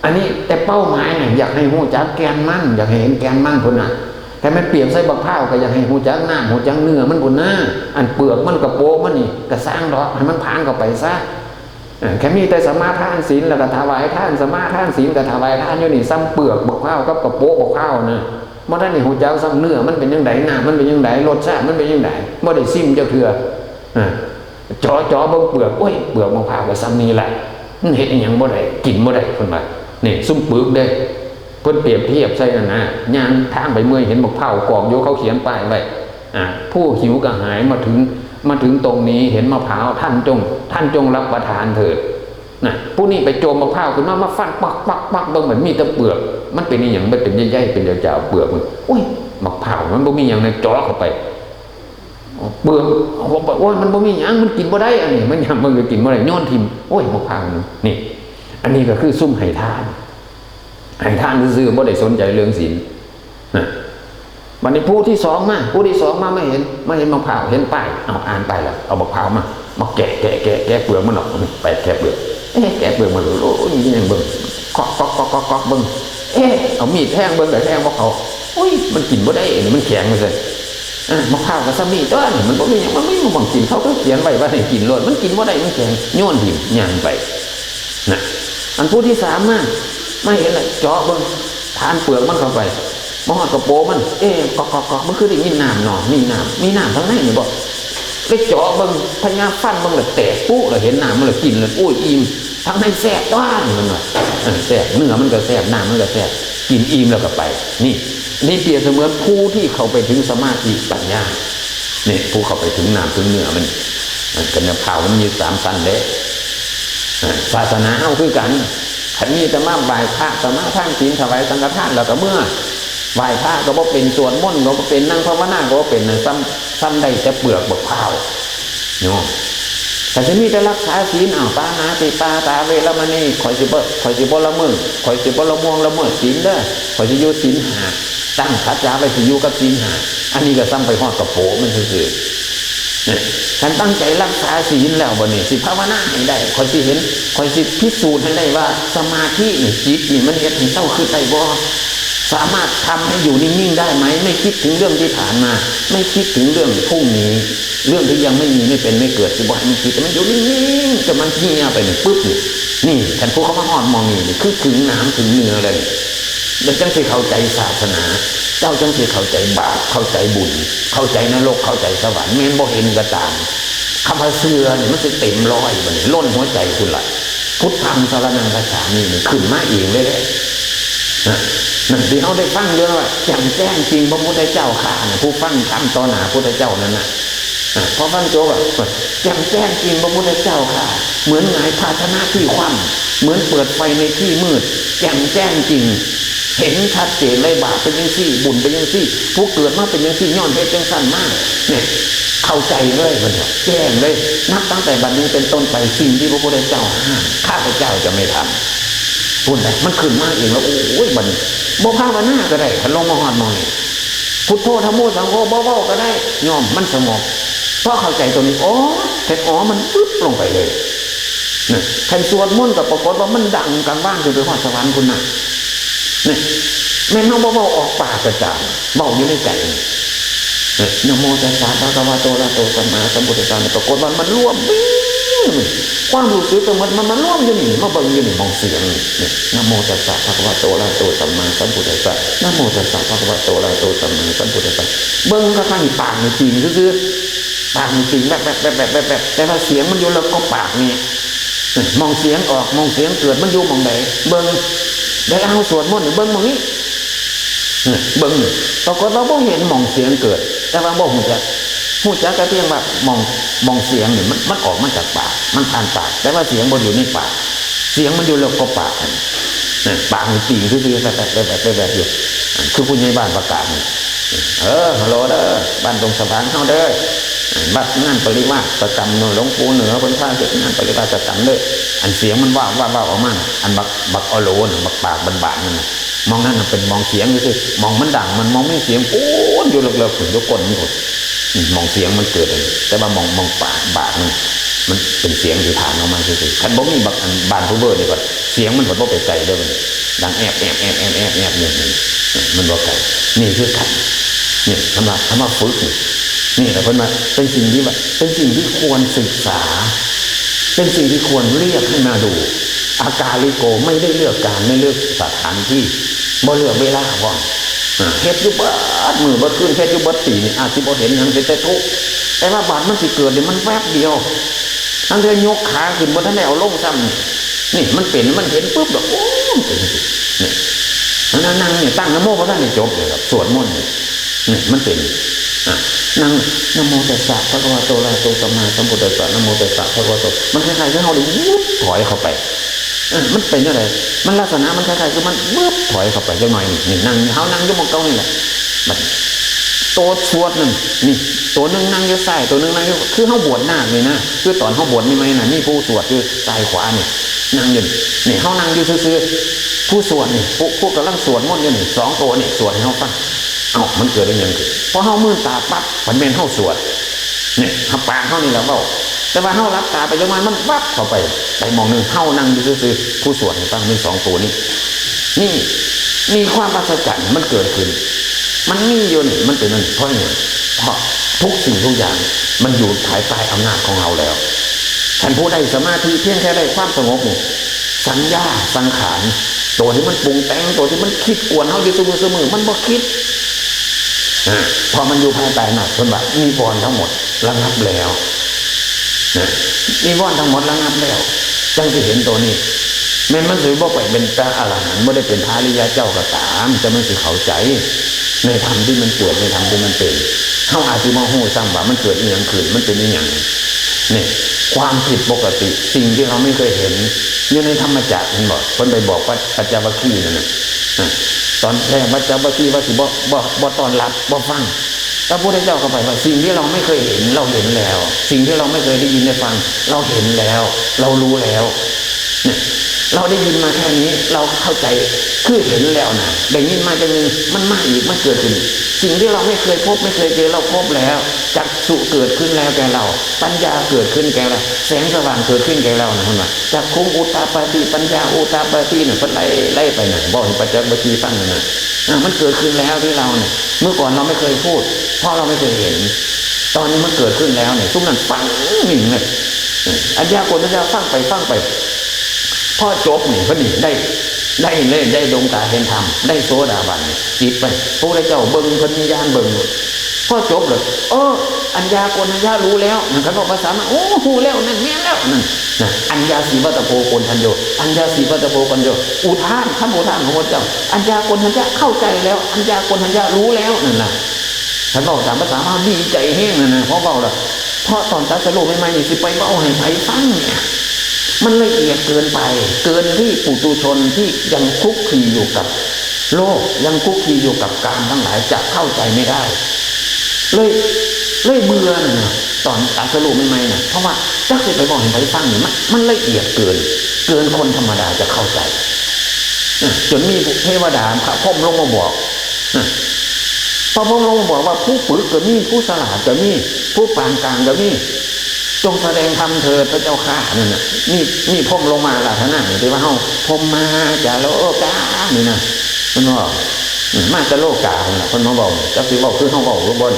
อันนี้แต่เป้าหมายเนี่ย อยากให้ฮู้จักแก่นมัน อยากให้เห็นแก่นมันพุ้นน่ะ แต่มันเปรียบใส่บักพร้าวก็อยากให้ฮู้จักน้ำ ฮู้จักเนื้อมันพุ้นน่ะ อันเปลือกมันกะโปะมันนี่ กะซ่างดอก ให้มันผ่านเข้าไปซะ เออ แค่มีแต่สมาทานศีลแล้วก็ถวายทาน สมาทานศีลก็ถวายทานอยู่นี่ ซ้ำเปลือกบักพร้าวกับกะโปะบักพร้าวน่ะ บ่ทันได้ฮู้จักซ้ำเนื้อมันเป็นจั่งใด น้ำมันเป็นจั่งใด รสชาติมันเป็นจั่งใด บ่ได้ซิมจักเทื่อ อ่า เจาะเจาะเบิ่งเปลือก โอ้ย เปลือกมะพร้าวก็ส่ำนี้แหละ มันเฮ็ดอิหยังบ่ได้ กินบ่ได้ เพิ่นว่า นี่ซุมปึกเด้ เพิ่นเปรียบเทียบใส่นั่นนะ ย่างทางไปเมื่อยเห็นมะพร้าวกองอยู่ เขาเขียนป้ายไว้ อ่า ผู้หิวกระหายมาถึง มาถึงตรงนี้เห็นมะพร้าว ท่านจง ท่านจงรับประทานเถิด นะ ผู้นี้ไปโจมมะพร้าวขึ้นมา มาฟันปักปักปักเบิ่ง มันมีแต่เปลือก มันเป็นอิหยัง มันเป็นใยๆ เป็นยาวๆ เปลือกมัน โอ้ย มะพร้าวมันบ่มีหยังนะ เจาะเข้าไป เปลือก โอ้ย มันบ่มีหยัง มันกินบ่ได้ อันนี้ มันหยัง มันก็กินบ่ได้ โยนถิ่ม โอ้ย มะพร้าวนี่ นี่ อันนี้ก็คือซุมให้ทาน ให้ทานซื่อๆ บ่ได้สนใจเรื่องศีล นะ บัดนี้ผู้ที่สองมา ผู้ที่สองมา มาเห็น มาเห็นมะพร้าว เห็นป้าย เอาอ่านป้ายแล้ว เอามะพร้าวมา มาแกะ แกะ แกะ แกะเปลือกมันออก ไปแกะเปลือก เอ๊ะ แกะเปลือกมัน โอ้ย ยังเบิ่ง เคาะ เคาะ เคาะ เคาะ เคาะ เบิ่ง เอ๊ะ เอามีดแทงเบิ่ง แต่แทงบ่เข้า อุ้ย มันกินบ่ได้ อันนี้มันแข็ง ว่าซั่น อ่ะ มะพร้าวก็ส่ำนี้ตั๊วนี่ มันบ่มีหยัง มันบ่มีหม่องกิน เขาก็เขียนไว้ว่าให้กินโลด มันกินบ่ได้ มันแข็ง โยนถิ่ม ย่างไป นะ อันผู้ที่สามมา มาเห็นแล้ว เจาะเบิ่ง ทานเปลือกมันเข้าไป มาฮอดกะโปะมัน เอ๊ะ ก๊อกก๊อกก๊อก มันคือได้ยินน้ำเนาะ มีน้ำ มีน้ำข้างในนี่บ่ เลยเจาะเบิ่ง พยายามฟันเบิ่ง แล้วแตกปุ๊ แล้วเห็นน้ำมัน แล้วกิน แล้ว โอ้ย อิ่ม ข้างในแซ่บตั๊วนี่ มันว่า เออ แซ่บ เนื้อมันก็แซ่บ น้ำมันก็แซ่บ กินอิ่มแล้วก็ไป นี่ นี่เปรียบเสมือนผู้ที่เข้าไปถึงสมาธิปัญญา นี่ ผู้เข้าไปถึงน้ำถึงเนื้อมัน อ่ะ ก็เนี่ย ข้าวมันมีสามชั้นเด้ อ่ะ ศาสนาเฮาคือกัน คันมีแต่มาไหว้พระ สมาทานศีล ถวายสังฆทาน แล้วก็เมือ ไหว้พระก็บ่เป็น สวดมนต์ก็บ่เป็น นั่งภาวนาก็บ่เป็นนะ ซ้ำ ซ้ำได้แต่เปลือกบักพร้าว เนาะ ก็สิมีแต่รักษาศีล อ้าว ปาณาติปาตาเวรมณี ข้อยสิบ่ ข้อยสิบ่ละเมิด ข้อยสิบ่ละม่วงละเมิดศีลเด้อ ข้อยสิอยู่ศีลห้า ตั้งสัจจะไว้สิอยู่กับศีลห้า อันนี้ก็ส่ำไปฮอดกะโปะมันซื่อๆ เนี่ย คันตั้งใจรักษาศีลแล้วบัดนี้ สิภาวนาให้ได้ ข้อยสิเห็น ข้อยสิพิสูจน์ให้ได้ว่าสมาธินี่ จิตนี่มันเฮ็ดให้เซาคิดได้บ่ สามารถทำให้อยู่นิ่งๆได้ไหม ไม่คิดถึงเรื่องที่ผ่านมา ไม่คิดถึงเรื่องพรุ่งนี้ เรื่องที่ยังไม่มีไม่เป็นไม่เกิด สิบ่ให้มันคิด ให้มันอยู่นิ่งๆ จนมันเหี่ยไปนี่ปุ๊บนี่ นี่ คันผู้เขามาฮอดหม่องนี้นี่ คือถึงหนามถึงเนื้อแล้วนี่ แล้วจั่งสิเข้าใจศาสนา เจ้าจั่งสิเข้าใจบาป เข้าใจบุญ เข้าใจนรก เข้าใจสวรรค์ แม่นบ่เห็นก็ตาม คำว่าเชื่อนี่มันสิเต็มร้อยบัดนี้ ล้นหัวใจพุ้นล่ะ พุทธังสรณังคัจฉามินี่ขึ้นมาเองเลยเด้ นะ นั่นที่เฮาได้ฟังอยู่ว่า แจ่มแจ้งจริงพระพุทธเจ้าข้านะ ผู้ฟังธรรมต่อหน้าพุทธเจ้านั่นน่ะ อ่ะ พอฟังจบอะ แจ่มแจ้งจริงพระพุทธเจ้าข้า เหมือนหงายภาชนะที่คว่ำ เหมือนเปิดไฟในที่มืด แจ่มแจ้งจริง เห็นชัดเจนเลย บาปเป็นจั่งซี้ บุญเป็นจั่งซี้ ผู้เกิดมาเป็นจั่งซี้ ย้อนเหตุจั่งซั้นมา เนี่ย เข้าใจเลย เพิ่นว่า แจ้งเลย นับตั้งแต่บัดนี้เป็นต้นไป สิ่งที่พระพุทธเจ้าห้าม ข้าพเจ้าจะไม่ทำ พุ้นเด้ มันขึ้นมาเองแล้ว โอ้ย บัดนี้ บ่ภาวนาก็ได้ คันลงมาฮอดหม่องนี้ พุทโธ ธัมโม สังโฆ บ่เว้าก็ได้ ย่อมมันสงบ พอเข้าใจตัวนี้ อ๋อ แท้ อ๋อ มันปึ๊บลงไปเลย นะ คันสวดมนต์ก็ปรากฏว่ามันดังกังวานขึ้นไปฮอดสวรรค์พุ้นน่ะ นี่ แม่นเฮาบ่เว้าออกปากก็จ้าง เว้าอยู่ในใจนี่ นะ นะโมตัสสะ ภะคะวะโต อะระหะโต สัมมาสัมพุทธัสสะ นี่ปรากฏว่ามันรวม ปิ้ง ความรู้สึกทั้งหมดมันมารวมอยู่นี่ มาเบิ่งอยู่นี่ หม่องเสียงนี่ นี่ นะโมตัสสะ ภะคะวะโต อะระหะโต สัมมาสัมพุทธัสสะ นะโมตัสสะ ภะคะวะโต อะระหะโต สัมมาสัมพุทธัสสะ เบิ่งคักๆ นี่ปากนี่ปิ้งซื่อๆ ปากนี่ปิ้งแวบๆ ๆ ๆ ๆ แต่ว่าเสียงมันอยู่เลิกกว่าปากนี่ เออ หม่องเสียงออก หม่องเสียงเกิด มันอยู่หม่องใด เบิ่ง เวลาเฮาสวดมนต์นี่ เบิ่งหม่องนี้ เออ เบิ่งนี่ ปรากฏว่าบ่เห็นหม่องเสียงเกิด แต่ว่าบ่ฮู้จัก ฮู้จักแต่เพียงว่าหม่อง หม่องเสียงนี่ มัน มันออกมาจากปาก มันผ่านปาก แต่ว่าเสียงบ่อยู่ในปาก เสียงมันอยู่เลิกกว่าปากหั่น เออ ปากนี่ปิ้งซื่อๆ แวบๆ แวบๆ แวบๆ อยู่ อันคือผู้ใหญ่บ้านประกาศนี่ เออ ฮัลโหลเด้อ บ้านดงสว่างเฮาเด้อ เออ วัดงานปริวาสกรรมเนาะ หลวงปู่เหนือเพิ่นพาเฮ็ดงานปริวาสกรรมเด้อ อันเสียงมันว้าวๆๆ ออกมาน่ะ อันบัก บักออโหลน่ะ บักปากบานๆนั่นน่ะ หม่องนั้นน่ะเป็นหม่องเสียงซื่อๆ หม่องมันดัง มันหม่องมีเสียงปู๊ดอยู่เลิกๆ พุ้น อยู่ก้นมันพุ้น อืม หม่องเสียงมันเกิดนั่น แต่ว่าหม่อง หม่องปาก ปากนั่น มันเป็นเสียงที่ผ่านออกมาซื่อๆ คันบ่มีบักอันบ้านผู้เบิ่นนี่ก็ เสียงมันก็บ่ไปไกลเด้อบัดนี้ ดังแอบๆๆๆๆ อยู่นั่นน่ะ เออ มันบ่ไกล นี่คือกัน นี่ คำว่า คำว่าฝึกนี่ นี่แหละเพิ่นว่าเป็นสิ่งที่ว่า เป็นสิ่งที่ควรศึกษา เป็นสิ่งที่ควรเรียกให้มาดู อากาลิโก ไม่ได้เลือกการ ไม่เลือกสถานที่ บ่เลือกเวลาพร้อม อ่า เฮ็ดอยู่เบิดมื้อเบิดคืน เฮ็ดอยู่เบิดปีนี่ อาจสิบ่เห็นหยัง เห็นแต่ทุกข์ แต่ว่าบาดมันสิเกิดนี่มันแวบเดียว ลางเทื่อยกขาขึ้นบ่ทันได้เอาลงซ้ำนี่ นี่มันเป็น มันเห็นปุ๊บแล้ว โอ้ มันเป็นจั่งซี้ นี่ นั่งๆๆ นี่ ตั้งนะโมบ่ทันได้จบเลยครับ สวดมนต์นี่ นี่มันเป็น อ่ะ นั่ง นะโมตัสสะ ภะคะวะโต อะระหะโต สัมมาสัมพุทธัสสะ นะโมตัสสะ ภะคะวะโต มันคล้ายๆคือเฮาได้วืบถอยเข้าไป เออ มันเป็นจั่งใด มันลักษณะมันคล้ายๆคือมันวืบถอยเข้าไปจักหน่อยนี่ นี่นั่ง เฮานั่งอยู่หม่องเก่านี่แหละ บัดนี้ โตสวดนั่น นี่ โตหนึ่งนั่งอยู่ซ้าย โตหนึ่งนั่งอยู่ คือเฮาบวชนาคนี่นะ คือตอนเฮาบวชใหม่ๆน่ะ มีผู้สวดอยู่ซ้ายขวานี่ นั่งอยู่นี่ นี่เฮานั่งอยู่ซื่อๆ ผู้สวดนี่ ผู้ ผู้กำลังสวดมนต์อยู่นี่ สองโตนี่ สวดให้เฮาฟัง เอ้า มันเกิดอีหยังขึ้น พอเฮามืนตาปั๊บ มันแม่นเฮาสวด เนี่ย ปากเฮานี่แหละเว้า แต่ว่าเฮาหลับตาไปจักหน่อย มันวับเข้าไป ไปหม่องหนึ่ง เฮานั่งอยู่ซื่อๆ ผู้สวดให้ฟังมีสองโตนี่ นี่ นี่ความอัศจรรย์มันเกิดขึ้น มันมีอยู่นี่ มันเป็นอันนี้ เพราะหยัง เพราะทุกสิ่งทุกอย่างมันอยู่ภายใต้อำนาจของเฮาแล้ว คันผู้ได้สมาธิเพียงแค่ได้ความสงบนี่ สัญญาสังขาร ตัวที่มันปรุงแต่ง ตัวที่มันคิดกวนเฮาอยู่ซุมื้อซุมื้อ มันบ่คิด อ่า เพราะมันอยู่ภายใต้อำนาจ เพิ่นว่านิวรณ์ทั้งหมดระงับแล้ว นะ นิวรณ์ทั้งหมดระงับแล้ว จั่งสิเห็นตัวนี้ แม่นมันสิบ่ไปเป็นพระอรหันต์ บ่ได้เป็นพระอริยะเจ้าก็ตาม แต่มันสิเข้าใจ ในธรรมที่มันเกิด ในธรรมที่มันเป็น เฮาอาจสิบ่ฮู้ซ้ำว่ามันเกิดอีหยังขึ้น มันเป็นอีหยัง นี่ ความผิดปกติ สิ่งที่เราไม่เคยเห็น อยู่ในธรรมจักร เห็นบ่ เพิ่นไปบอกปัจ ปัญจวัคคีย์นั่นน่ะ อ่ะ ตอนแรกปัญจวัคคีย์ว่าสิบ่ บ่ บ่ต้อนรับ บ่ฟัง พระพุทธเจ้าก็ไปว่าสิ่งที่เราไม่เคยเห็นเราเห็นแล้ว สิ่งที่เราไม่เคยได้ยินได้ฟังเราเห็นแล้ว เรารู้แล้ว เนี่ย เราได้ยินมาแค่นี้เราเข้าใจ คือเห็นแล้วนะ ได้ยินมาจังหนึ่งมันมาอีกมันเกิดขึ้นอีก สิ่งที่เราไม่เคยพบไม่เคยเจอเราพบแล้ว จักษุเกิดขึ้นแล้วแก่เรา ปัญญาเกิดขึ้นแก่เรา แสงสว่างเกิดขึ้นแก่เรานะเพิ่นว่าจักขุงอุตตาปาติปัญญาอุตตาปาติเนี่ยเพิ่นไล่ไล่ไปนะบอกให้ปัจจวัคคีย์ฟังนะนะอ่ะมันเกิดขึ้นแล้วที่เราเนี่ยเมื่อก่อนเราไม่เคยพูด เพราะเราไม่เคยเห็น ตอนนี้มันเกิดขึ้นแล้วเนี่ยซุมนั้นฟังนิ่งเลยอัญญาโกณทัญญาฟังไปฟังไปพอจบนี่พอนี่ได้ได้เลยได้ดวงตาเห็นธรรมได้โสดาบันนี่จิตไปพระพุทธเจ้าเบิ่งเพิ่นมีญาณเบิ่งพอจบเลยเอออัญญาโกณทัญญารู้แล้วนั่นคันบอกภาษามันโอ้รู้แล้วนั่นแม่นแล้วนั่นนะอัญญาสีวัตโพโกณทัญโยอัญญาสีวัตโพโกณทัญโยอุทานคำอุทานของพระเจ้าอัญญาโกณทัญญาเข้าใจแล้วอัญญาโกณทัญญารู้แล้วนั่นนะ คันเว้าตามภาษาเฮาดีใจแฮงนั่นนะพอเว้าแล้วเพราะตอนตรัสรู้ใหม่ๆนี่สิไปเว้าให้ไผฟังเนี่ยมันละเอียดเกินไปเกินที่ปุถุชนที่ยังคลุกคลีอยู่กับโลกยังคลุกคลีอยู่กับกามทั้งหลายจะเข้าใจไม่ได้เลยเลยเบื่อน่ะนะตอนตรัสรู้ใหม่ๆน่ะเพราะว่าจักสิไปบอกให้ไผฟังเนี่ยมันมันละเอียดเกินเกินคนธรรมดาจะเข้าใจนะจนมีเทวดาพระพรหมลงมาบอกนะ พระพุทธองค์บอกว่าผู้ปึกก็มีผู้สลาดก็มีผู้ปานกลางก็มีจงแสดงธรรมเถิดพระเจ้าข้านั่นน่ะมีมีพรหมลงมาอาราธนานี่ที่ว่าเฮาพรหมาจาโลกานี่นะมันว่ามาจาโลกาคนละคนมาบอกจักสิบอกคือเฮาบอกหรือบ่น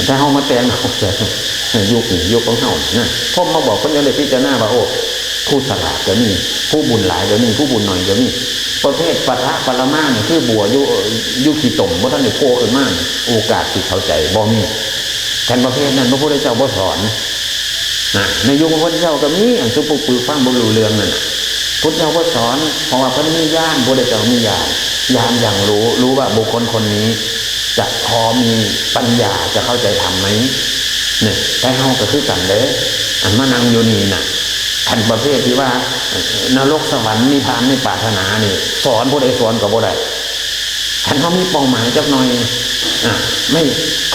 ถ้าเฮามาแต่งเอายุคนี้ยุคของเฮานะพรหมมาบอกคนยังได้พิจารณาว่าโอ้ผู้สลาดก็มีผู้บุญหลายก็มีผู้บุญหน่อยก็มี ประเภทปะทะปรมาเนี่ยคือบัวอยู่อยู่ขี้ตมบ่ทันได้โผล่ขึ้นมาเนี่ยโอกาสสิเข้าใจบ่มีคันประเภทนั้นพระพุทธเจ้าบ่สอนนะในยุคพระพุทธเจ้าก็มีอันซุปปึกฟังบ่รู้เรื่องนั่นน่ะพุทธเจ้าบ่สอนเพราะว่าเพิ่นมีญาณพุทธเจ้ามีญาณญาณอย่างรู้รู้ว่าบุคคลคนนี้จะพอมีปัญญาจะเข้าใจธรรมไหมเนี่ยแต่เฮาก็คือกันเด้อันมานั่งอยู่นี่น่ะ คันประเภทที่ว่าเอ่อนรกสวรรค์นิพพานไม่ปรารถนานี่สอนผู้ใดสอนก็บ่ได้คันเขามีเป้าหมายจักหน่อยอ่ะไม่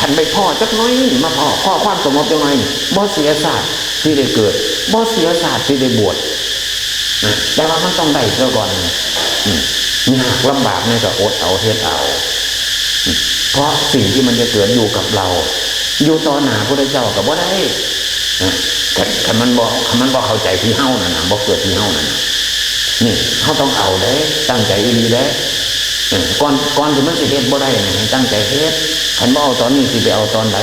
คันไปพ่อจักหน่อยนี่มาพ่อพ่อความสงบจักหน่อยนี่บ่เสียชาติที่ได้เกิดบ่เสียชาติที่ได้บวชอ่ะแต่ว่ามันต้องได้ซะก่อนอืมยากลำบากเนี่ยก็อดเอาเฮ็ดเอา เพราะสิ่งที่มันจะเกิดอยู่กับเรา อยู่ต่อหน้าพระพุทธเจ้าก็บ่ได้นะคันคันมันบ่คันมันบ่เข้าใจที่เฮานั่นน่ะบ่เกิดที่เฮานั่นน่ะนี่เฮาต้องเอาเด้ตั้งใจอีหลีเด้เออก่อนก่อนที่มันสิเฮ็ดบ่ได้นะให้ตั้งใจเฮ็ดคันบ่เอาตอนนี้สิไปเอาตอนใด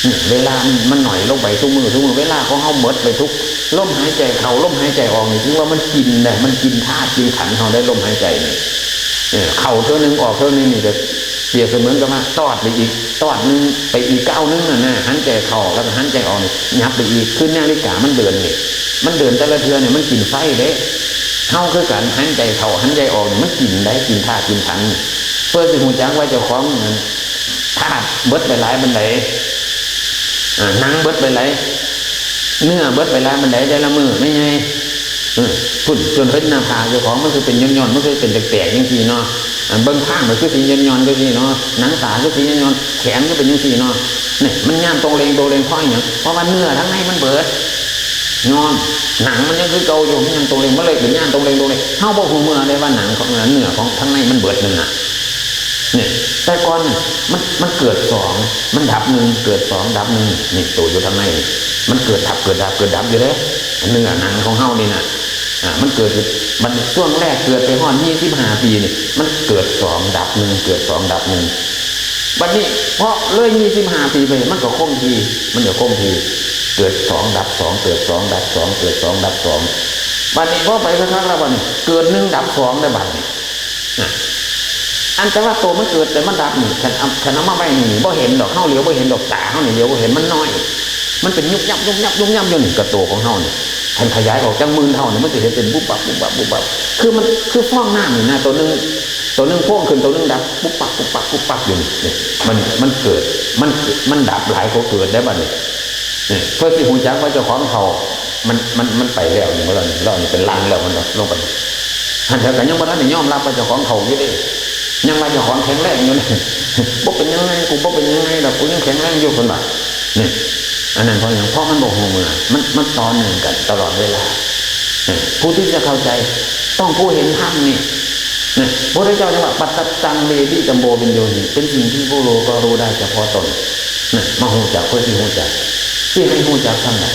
เนี่ยเวลามันมันหน่อยลงไปทุกมื้อทุกมื้อเวลาของเฮาหมดไปทุกลมหายใจเข้าลมหายใจออกนี่ถือว่ามันกินได้มันกินธาตุกินขันธ์เฮาได้ลมหายใจนี่ เออเข้าเทื่อหนึ่งออกเทื่อหนึ่งนี่ก็เปรียบเสมือนกับว่าตอดไปอีกตอดหนึ่งไปอีกก้าวหนึ่งน่ะนะหันใจเข้าแล้วก็หันใจออกนี่ยับไปอีกคือนาฬิกามันเดินนี่มันเดินแต่ละเทื่อเนี่ยมันกินไฟเด้เฮาคือกันหันใจเข้าหันใจออกนี่มันกินได้กินธาตุกินขันธ์นี่เพื่อสิฮู้จักว่าเจ้าของนั่นธาตุเบิดไปหลายปานใด อ่าหนังเบิดไปหลายเนื้อเบิดไปหลายมันไดแต่ละมื้อไม่ไงเออพุ่นจนเห็นหน้าผากเจ้าของมันคือเป็นย่อนๆมันคือเป็นแตกๆจังซี่เนาะอันเบิ่งข้างมันคือสีย่อนๆจังซี่เนาะหนังตาคือสีย่อนๆแขนคือเป็นจังซี่เนาะเนี่ยมันย่านตรงเลงโตเลงเพราะอหยังเพราะว่าเนื้อทั้งในมันเบิดย้อนหนังมันยังคือเก่าอยู่มันยังตรงเลงมันเลยเป็นย่านตรงเลงโตเลงเฮาบ่ฮู้เมื่อได้ว่าหนังของเนื้อของทั้งในมันเบิดนั่นน่ะ เนี่ยแต่ก่อนน่ะมันมันเกิดสองมันดับหนึ่งเกิดสองดับหนึ่งนี่นี่ตัวอยู่ทางในนี่มันเกิดดับเกิดดับเกิดดับอยู่เด้เนื้อหนังของเฮานี่น่ะอ่ามันเกิดขึ้นมันช่วงแรกเกิดไปฮอดยี่สิบห้าปีนี่มันเกิดสองดับหนึ่งเกิดสองดับหนึ่งบัดนี้เพราะเลยยี่สิบห้าปีไปมันก็คงที่มันก็คงที่เกิดสองดับสองเกิดสองดับสองเกิดสองดับสองบัดนี้พอไปสักพักแล้วบัดนี้เกิดหนึ่งดับสองได้บัดนี้ นะอันแต่ว่าตัวมันเกิดแต่มันดับนี่ขันเอาขันเอามาไว้นี่นี่บ่เห็นดอกเฮาเหลียวบ่เห็นดอกตาเฮานี่เหลียวบ่เห็นมันน้อย มันเป็นยุบยับยุบยับยุบยับอยู่นี่กับตัวของเฮานี่ขันขยายออกจังหมื่นเท่านี่มันจะเห็นเป็นบุบบับบุบบับบุบบับคือมันคือฟองน้ำนี่นะตัวหนึ่งตัวหนึ่งโพ่งขึ้นตัวหนึ่งดับปุ๊บปับปุ๊บปับปุ๊บปับอยู่นี่นี่มันมันเกิดมันมันดับหลายกว่าเกิดได้บัดนี้เนี่ยเพื่อสิหูจักว่าเจ้าของเท่ามันมันมันไปแล้วนี่เราเนี่ยเราเนี่ยเป็นลังแล้วมันลงไปหันเถอะกันยังบ่ทันได้ยอมรับว่าเจ้าของเท่าอยู่เด้ ยังว่าเจ้าของแข็งแรงอยู่เลย บ่เป็นหยังไง กูบ่เป็นหยังไงดอก กูยังแข็งแรงอยู่ เพิ่นว่า นี่ อันนั้นเพราะหยัง เพราะมันบ่ฮู้เมื่อ มัน มันต่อเนื่องกันตลอดเวลา เนี่ย ผู้ที่จะเข้าใจ ต้องผู้เห็นธรรมนี่ เนี่ย พระพุทธเจ้าจึงว่า ปัจจัตตัง เวทิตัมโพ วิญญูหิ เป็นสิ่งที่ผู้รู้ก็รู้ได้เฉพาะตน เนี่ย มาฮู้จัก เพื่อสิฮู้จัก สิให้ฮู้จักส่ำใด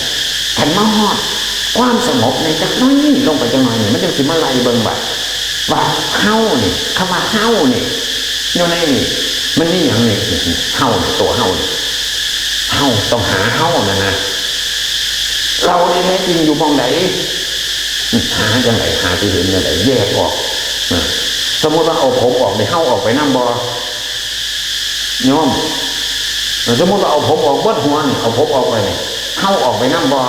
คันมาฮอดความสงบในจักหน่อย ลงไปจักหน่อยนี่ มันจังสิมาไล่เบิ่งว่า ว่าเฮานี่ คำว่าเฮานี่ อยู่ในนี่ มันมีหยังนี่ เฮานี่ ตัวเฮานี่ เฮาต้องหาเฮานั่นนะ เรานี่แท้จริงอยู่หม่องใด หาจังใด หาสิเห็นจังใด แยกออกนะ สมมุติว่าเอาผมออกนี่ เฮาออกไปนำบ่ โยม สมมุติว่าเอาผมออกเบิดหัวนี่ เอาผมออกไปนี่ เฮาออกไปนำบ่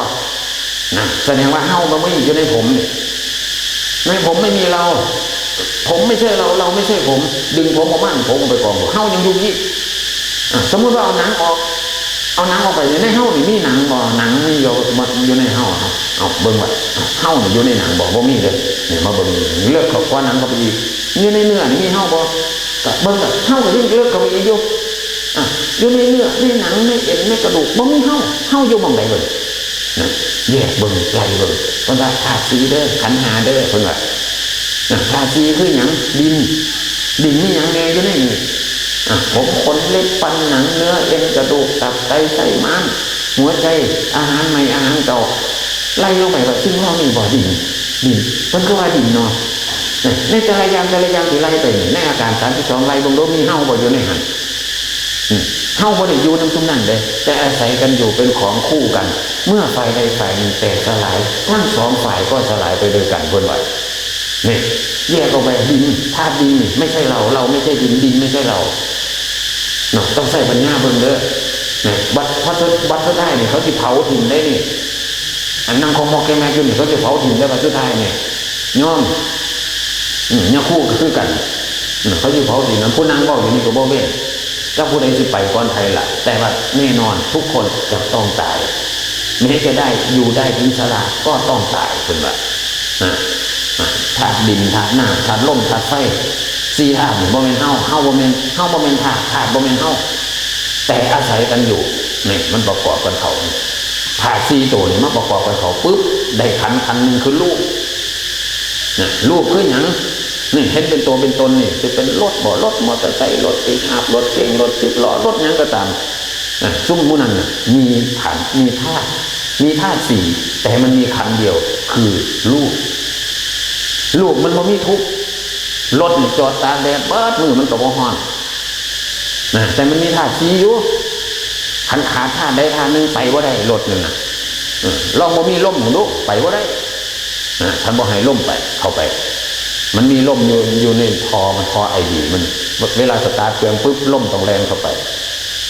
นะ แสดงว่าเฮามันบ่มีอยู่ในผมนี่ ในผมไม่มีเรา ผมไม่ใช่เรา เราไม่ใช่ผม ดึงผมออกมา ผมเอาไปกอง เฮายังอยู่พี้ อ่ะ สมมุติว่าเอาหนังออก เอาหนังออกไป ในเฮานี่มีหนังบ่ หนังมีอยู่ อยู่ในเฮา เอา เอาเบิ่งว่า เฮานี่อยู่ในหนังบ่ บ่มีเด้ เนี่ยมาเบิ่ง เลิกเข้ากว่าหนังเข้าไปอีก อยู่ในเนื้อนี่มีเฮาบ่ ก็เบิ่งว่า เฮาก็ยังเลิกเข้าไปอีกอยู่ อ่ะ อยู่ในเนื้อ ในหนัง ในเอ็น ในกระดูก บ่มีเฮา เฮาอยู่หม่องใดเบิ่ง นะ แยกเบิ่ง ไล่เบิ่ง เพิ่นว่าธาตุสี่เด้อ ขันธ์ห้าเด้อ เพิ่นว่า นะ ธาตุสี่คือหยัง ดิน ดินมีหยังแน่อยู่ในนี้ อ่ะ ผม ขน เล็บ ฟัน หนัง เนื้อ เอ็น กระดูก ตับ ไต ไส้ ม้าม หัวใจ อาหารใหม่ อาหารเก่า ไล่ลงไปว่าสิ่งเหล่านี้บ่ ดิน ดิน เพิ่นคือว่าดินเนาะ นะ ในแต่ละอย่าง แต่ละอย่างที่ไล่ไปนี่ ในอาการสามสิบสอง ไล่เบิ่งดู มีเฮาบ่อยู่ในหั่น อืม เฮาบ่ได้อยู่นำซุมนั้นเด้ แต่อาศัยกันอยู่เป็นของคู่กัน เมื่อฝ่ายใดฝ่ายหนึ่งแตกสลาย ทั้งสองฝ่ายก็สลายไปด้วยกัน เพิ่นว่า นี่ แยกออกไป ดิน ธาตุดินนี่ ไม่ใช่เรา เราไม่ใช่ดิน ดินไม่ใช่เรา เนาะ ต้องใช้ปัญญาเบิ่งเด้อ นี่ บัด บัดสุด บัดสุดท้ายนี่ เขาสิเผาถิ่มได้นี่ อันนั่งคอมมอกแกมแมกอยู่นี่ เขาสิเผาถิ่มได้บัดสุดท้ายนี่ โยม อืม ยาคูก็คือกัน อืม เขาสิเผาถิ่ม อันผู้นั่งเว้าอยู่นี่ก็บ่เว้น จักผู้ใดสิไปก่อนไผล่ะ แต่ว่าแน่นอนทุกคนจะต้องตาย แม้จะได้อยู่ได้ถึงชราก็ต้องตาย เพิ่นว่า นะ อ่ะ ธาตุดิน ธาตุน้ำ ธาตุลม ธาตุไฟ สี่ธาตุนี่บ่แม่นเฮา เฮาบ่แม่น เฮาบ่แม่นธาตุ ธาตุบ่แม่นเฮา แต่อาศัยกันอยู่ นี่ มันประกอบกันเข้า ธาตุสี่ตัวนี่มาประกอบกันเข้าปุ๊บ ได้ขันธ์ขันธ์หนึ่งคือรูป นะ รูปคือหยัง นี่ เห็นเป็นตัวเป็นตนนี่ สิเป็นรถบ่ รถมอเตอร์ไซค์ รถปิกอัพ รถเก๋ง รถสิบล้อ รถหยังก็ตาม นะ ซุมหมู่นั้นน่ะ มีขันธ์ มีธาตุ มีธาตุสี่ แต่มันมีขันธ์เดียว คือรูป รูปมันบ่มีทุกข์ รถนี่จอดตากแดดเบิดมื้อมันก็บ่ร้อน นะ แต่มันมีธาตุสี่อยู่ คันขาดธาตุใดธาตุหนึ่งไปบ่ได้ รถนั่นน่ะ เออ ลองบ่มีลมดู ไปบ่ได้ นะ คันบ่ให้ลมไป เข้าไป มันมีลมอยู่ อยู่ในท่อมัน ท่อไอบีมัน เวลาสตาร์ทเครื่องปุ๊บ ลมต้องแล่นเข้าไป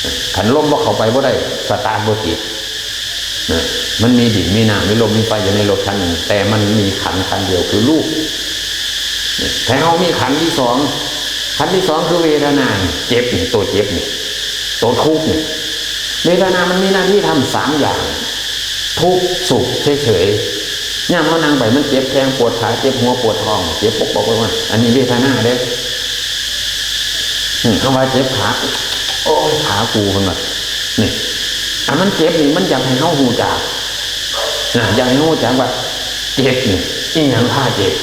นะ คันลมบ่เข้าไปบ่ได้ สตาร์ทบ่ติด นะ มันมีดิน มีน้ำ มีลม มีไฟอยู่ในรถคันหนึ่ง แต่มันมีขันธ์ขันธ์เดียวคือรูป นะ แต่เฮามีขันธ์ที่สอง ขันธ์ที่สองคือเวทนา เจ็บนี่ ตัวเจ็บนี่ ตัวทุกข์นี่ เวทนามันมีหน้าที่ทำสามอย่าง ทุกข์สุขเฉยๆ ยามเฮานั่งไปมันเจ็บแข้งปวดขา เจ็บหัวปวดท้อง เจ็บปกปอกปวดมา อันนี้เวทนาเด้ อืม เฮาว่าเจ็บขา โอ้ย ขากู เพิ่นว่า นี่ อันมันเจ็บนี่ มันอยากให้เฮาฮู้จัก นะ อยากให้ฮู้จักว่า เจ็บนี่ อีหยังพาเจ็บ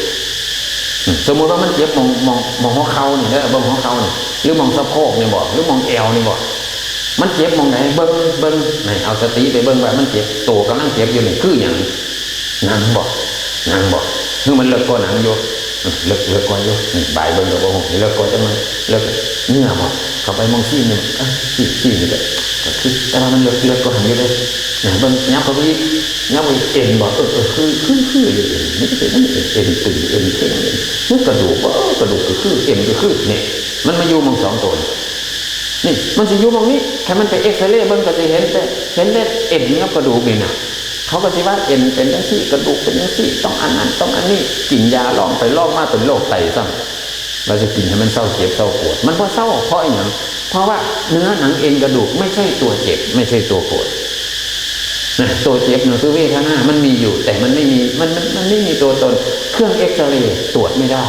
อืม สมมุติว่ามันเจ็บหม่อง หม่อง หม่องหัวเข่านี่เด้อ เบิ่งหัวเข่านี่ หรือหม่องสะโพกนี่บ่ หรือหม่องแอวนี่บ่ มันเจ็บหม่องใด เบิ่ง เบิ่ง นี่ เอาสติไปเบิ่งว่ามันเจ็บ โตกำลังเจ็บอยู่นี่คือหยัง หนังบ่ หนังบ่ คือมันเลิกกว่าหนังอยู่ เออ เลิก เลิกกว่าอยู่ นี่ บายเบิ่งก็บ่ฮู้ เลิกกว่าจังมัน เลิก เนื้อบ่ เข้าไปหม่องซี้นนี่ เอ้ย ซี้น ซี้นนี่ก็ ก็คือ แต่ว่ามันเลิก เลิกกว่าหั่นอยู่เด้ นะ เบิ่ง ยับเข้าไปอีก ยับไปอีก เอ็นบ่ เออ เออ คือ คือ คืออยู่ เอ็น นี่ก็สิมันเอ็น เอ็นตึง เอ็นเกร็ง เอ็น มันกระดูกบ่ เออ กระดูกก็คือ เอ็นก็คือ นี่ มันมาอยู่หม่องสองตัวนี่ นี่ มันสิอยู่หม่องนี้ คันมันไปเอกซเรย์เบิ่งก็สิเห็นแต่ เห็นแต่เอ็นกับกระดูกนี่นะ เขาก็สิว่าเอ็นเป็นจังซี่ กระดูกเป็นจังซี่ ต้องอันนั้น ต้องอันนี้ กินยาลองไปลองมาเป็นโรคไตซ้ำ ว่าสิกินให้มันเซาเจ็บเซาปวด มันบ่เซา เพราะอีหยัง เพราะว่าเนื้อหนังเอ็นกระดูกไม่ใช่ตัวเจ็บ ไม่ใช่ตัวปวด นะ ตัวเจ็บน่ะคือเวทนา มันมีอยู่ แต่มันไม่มี มัน มัน มันไม่มีตัวตน เครื่องเอกซเรย์ตรวจไม่ได้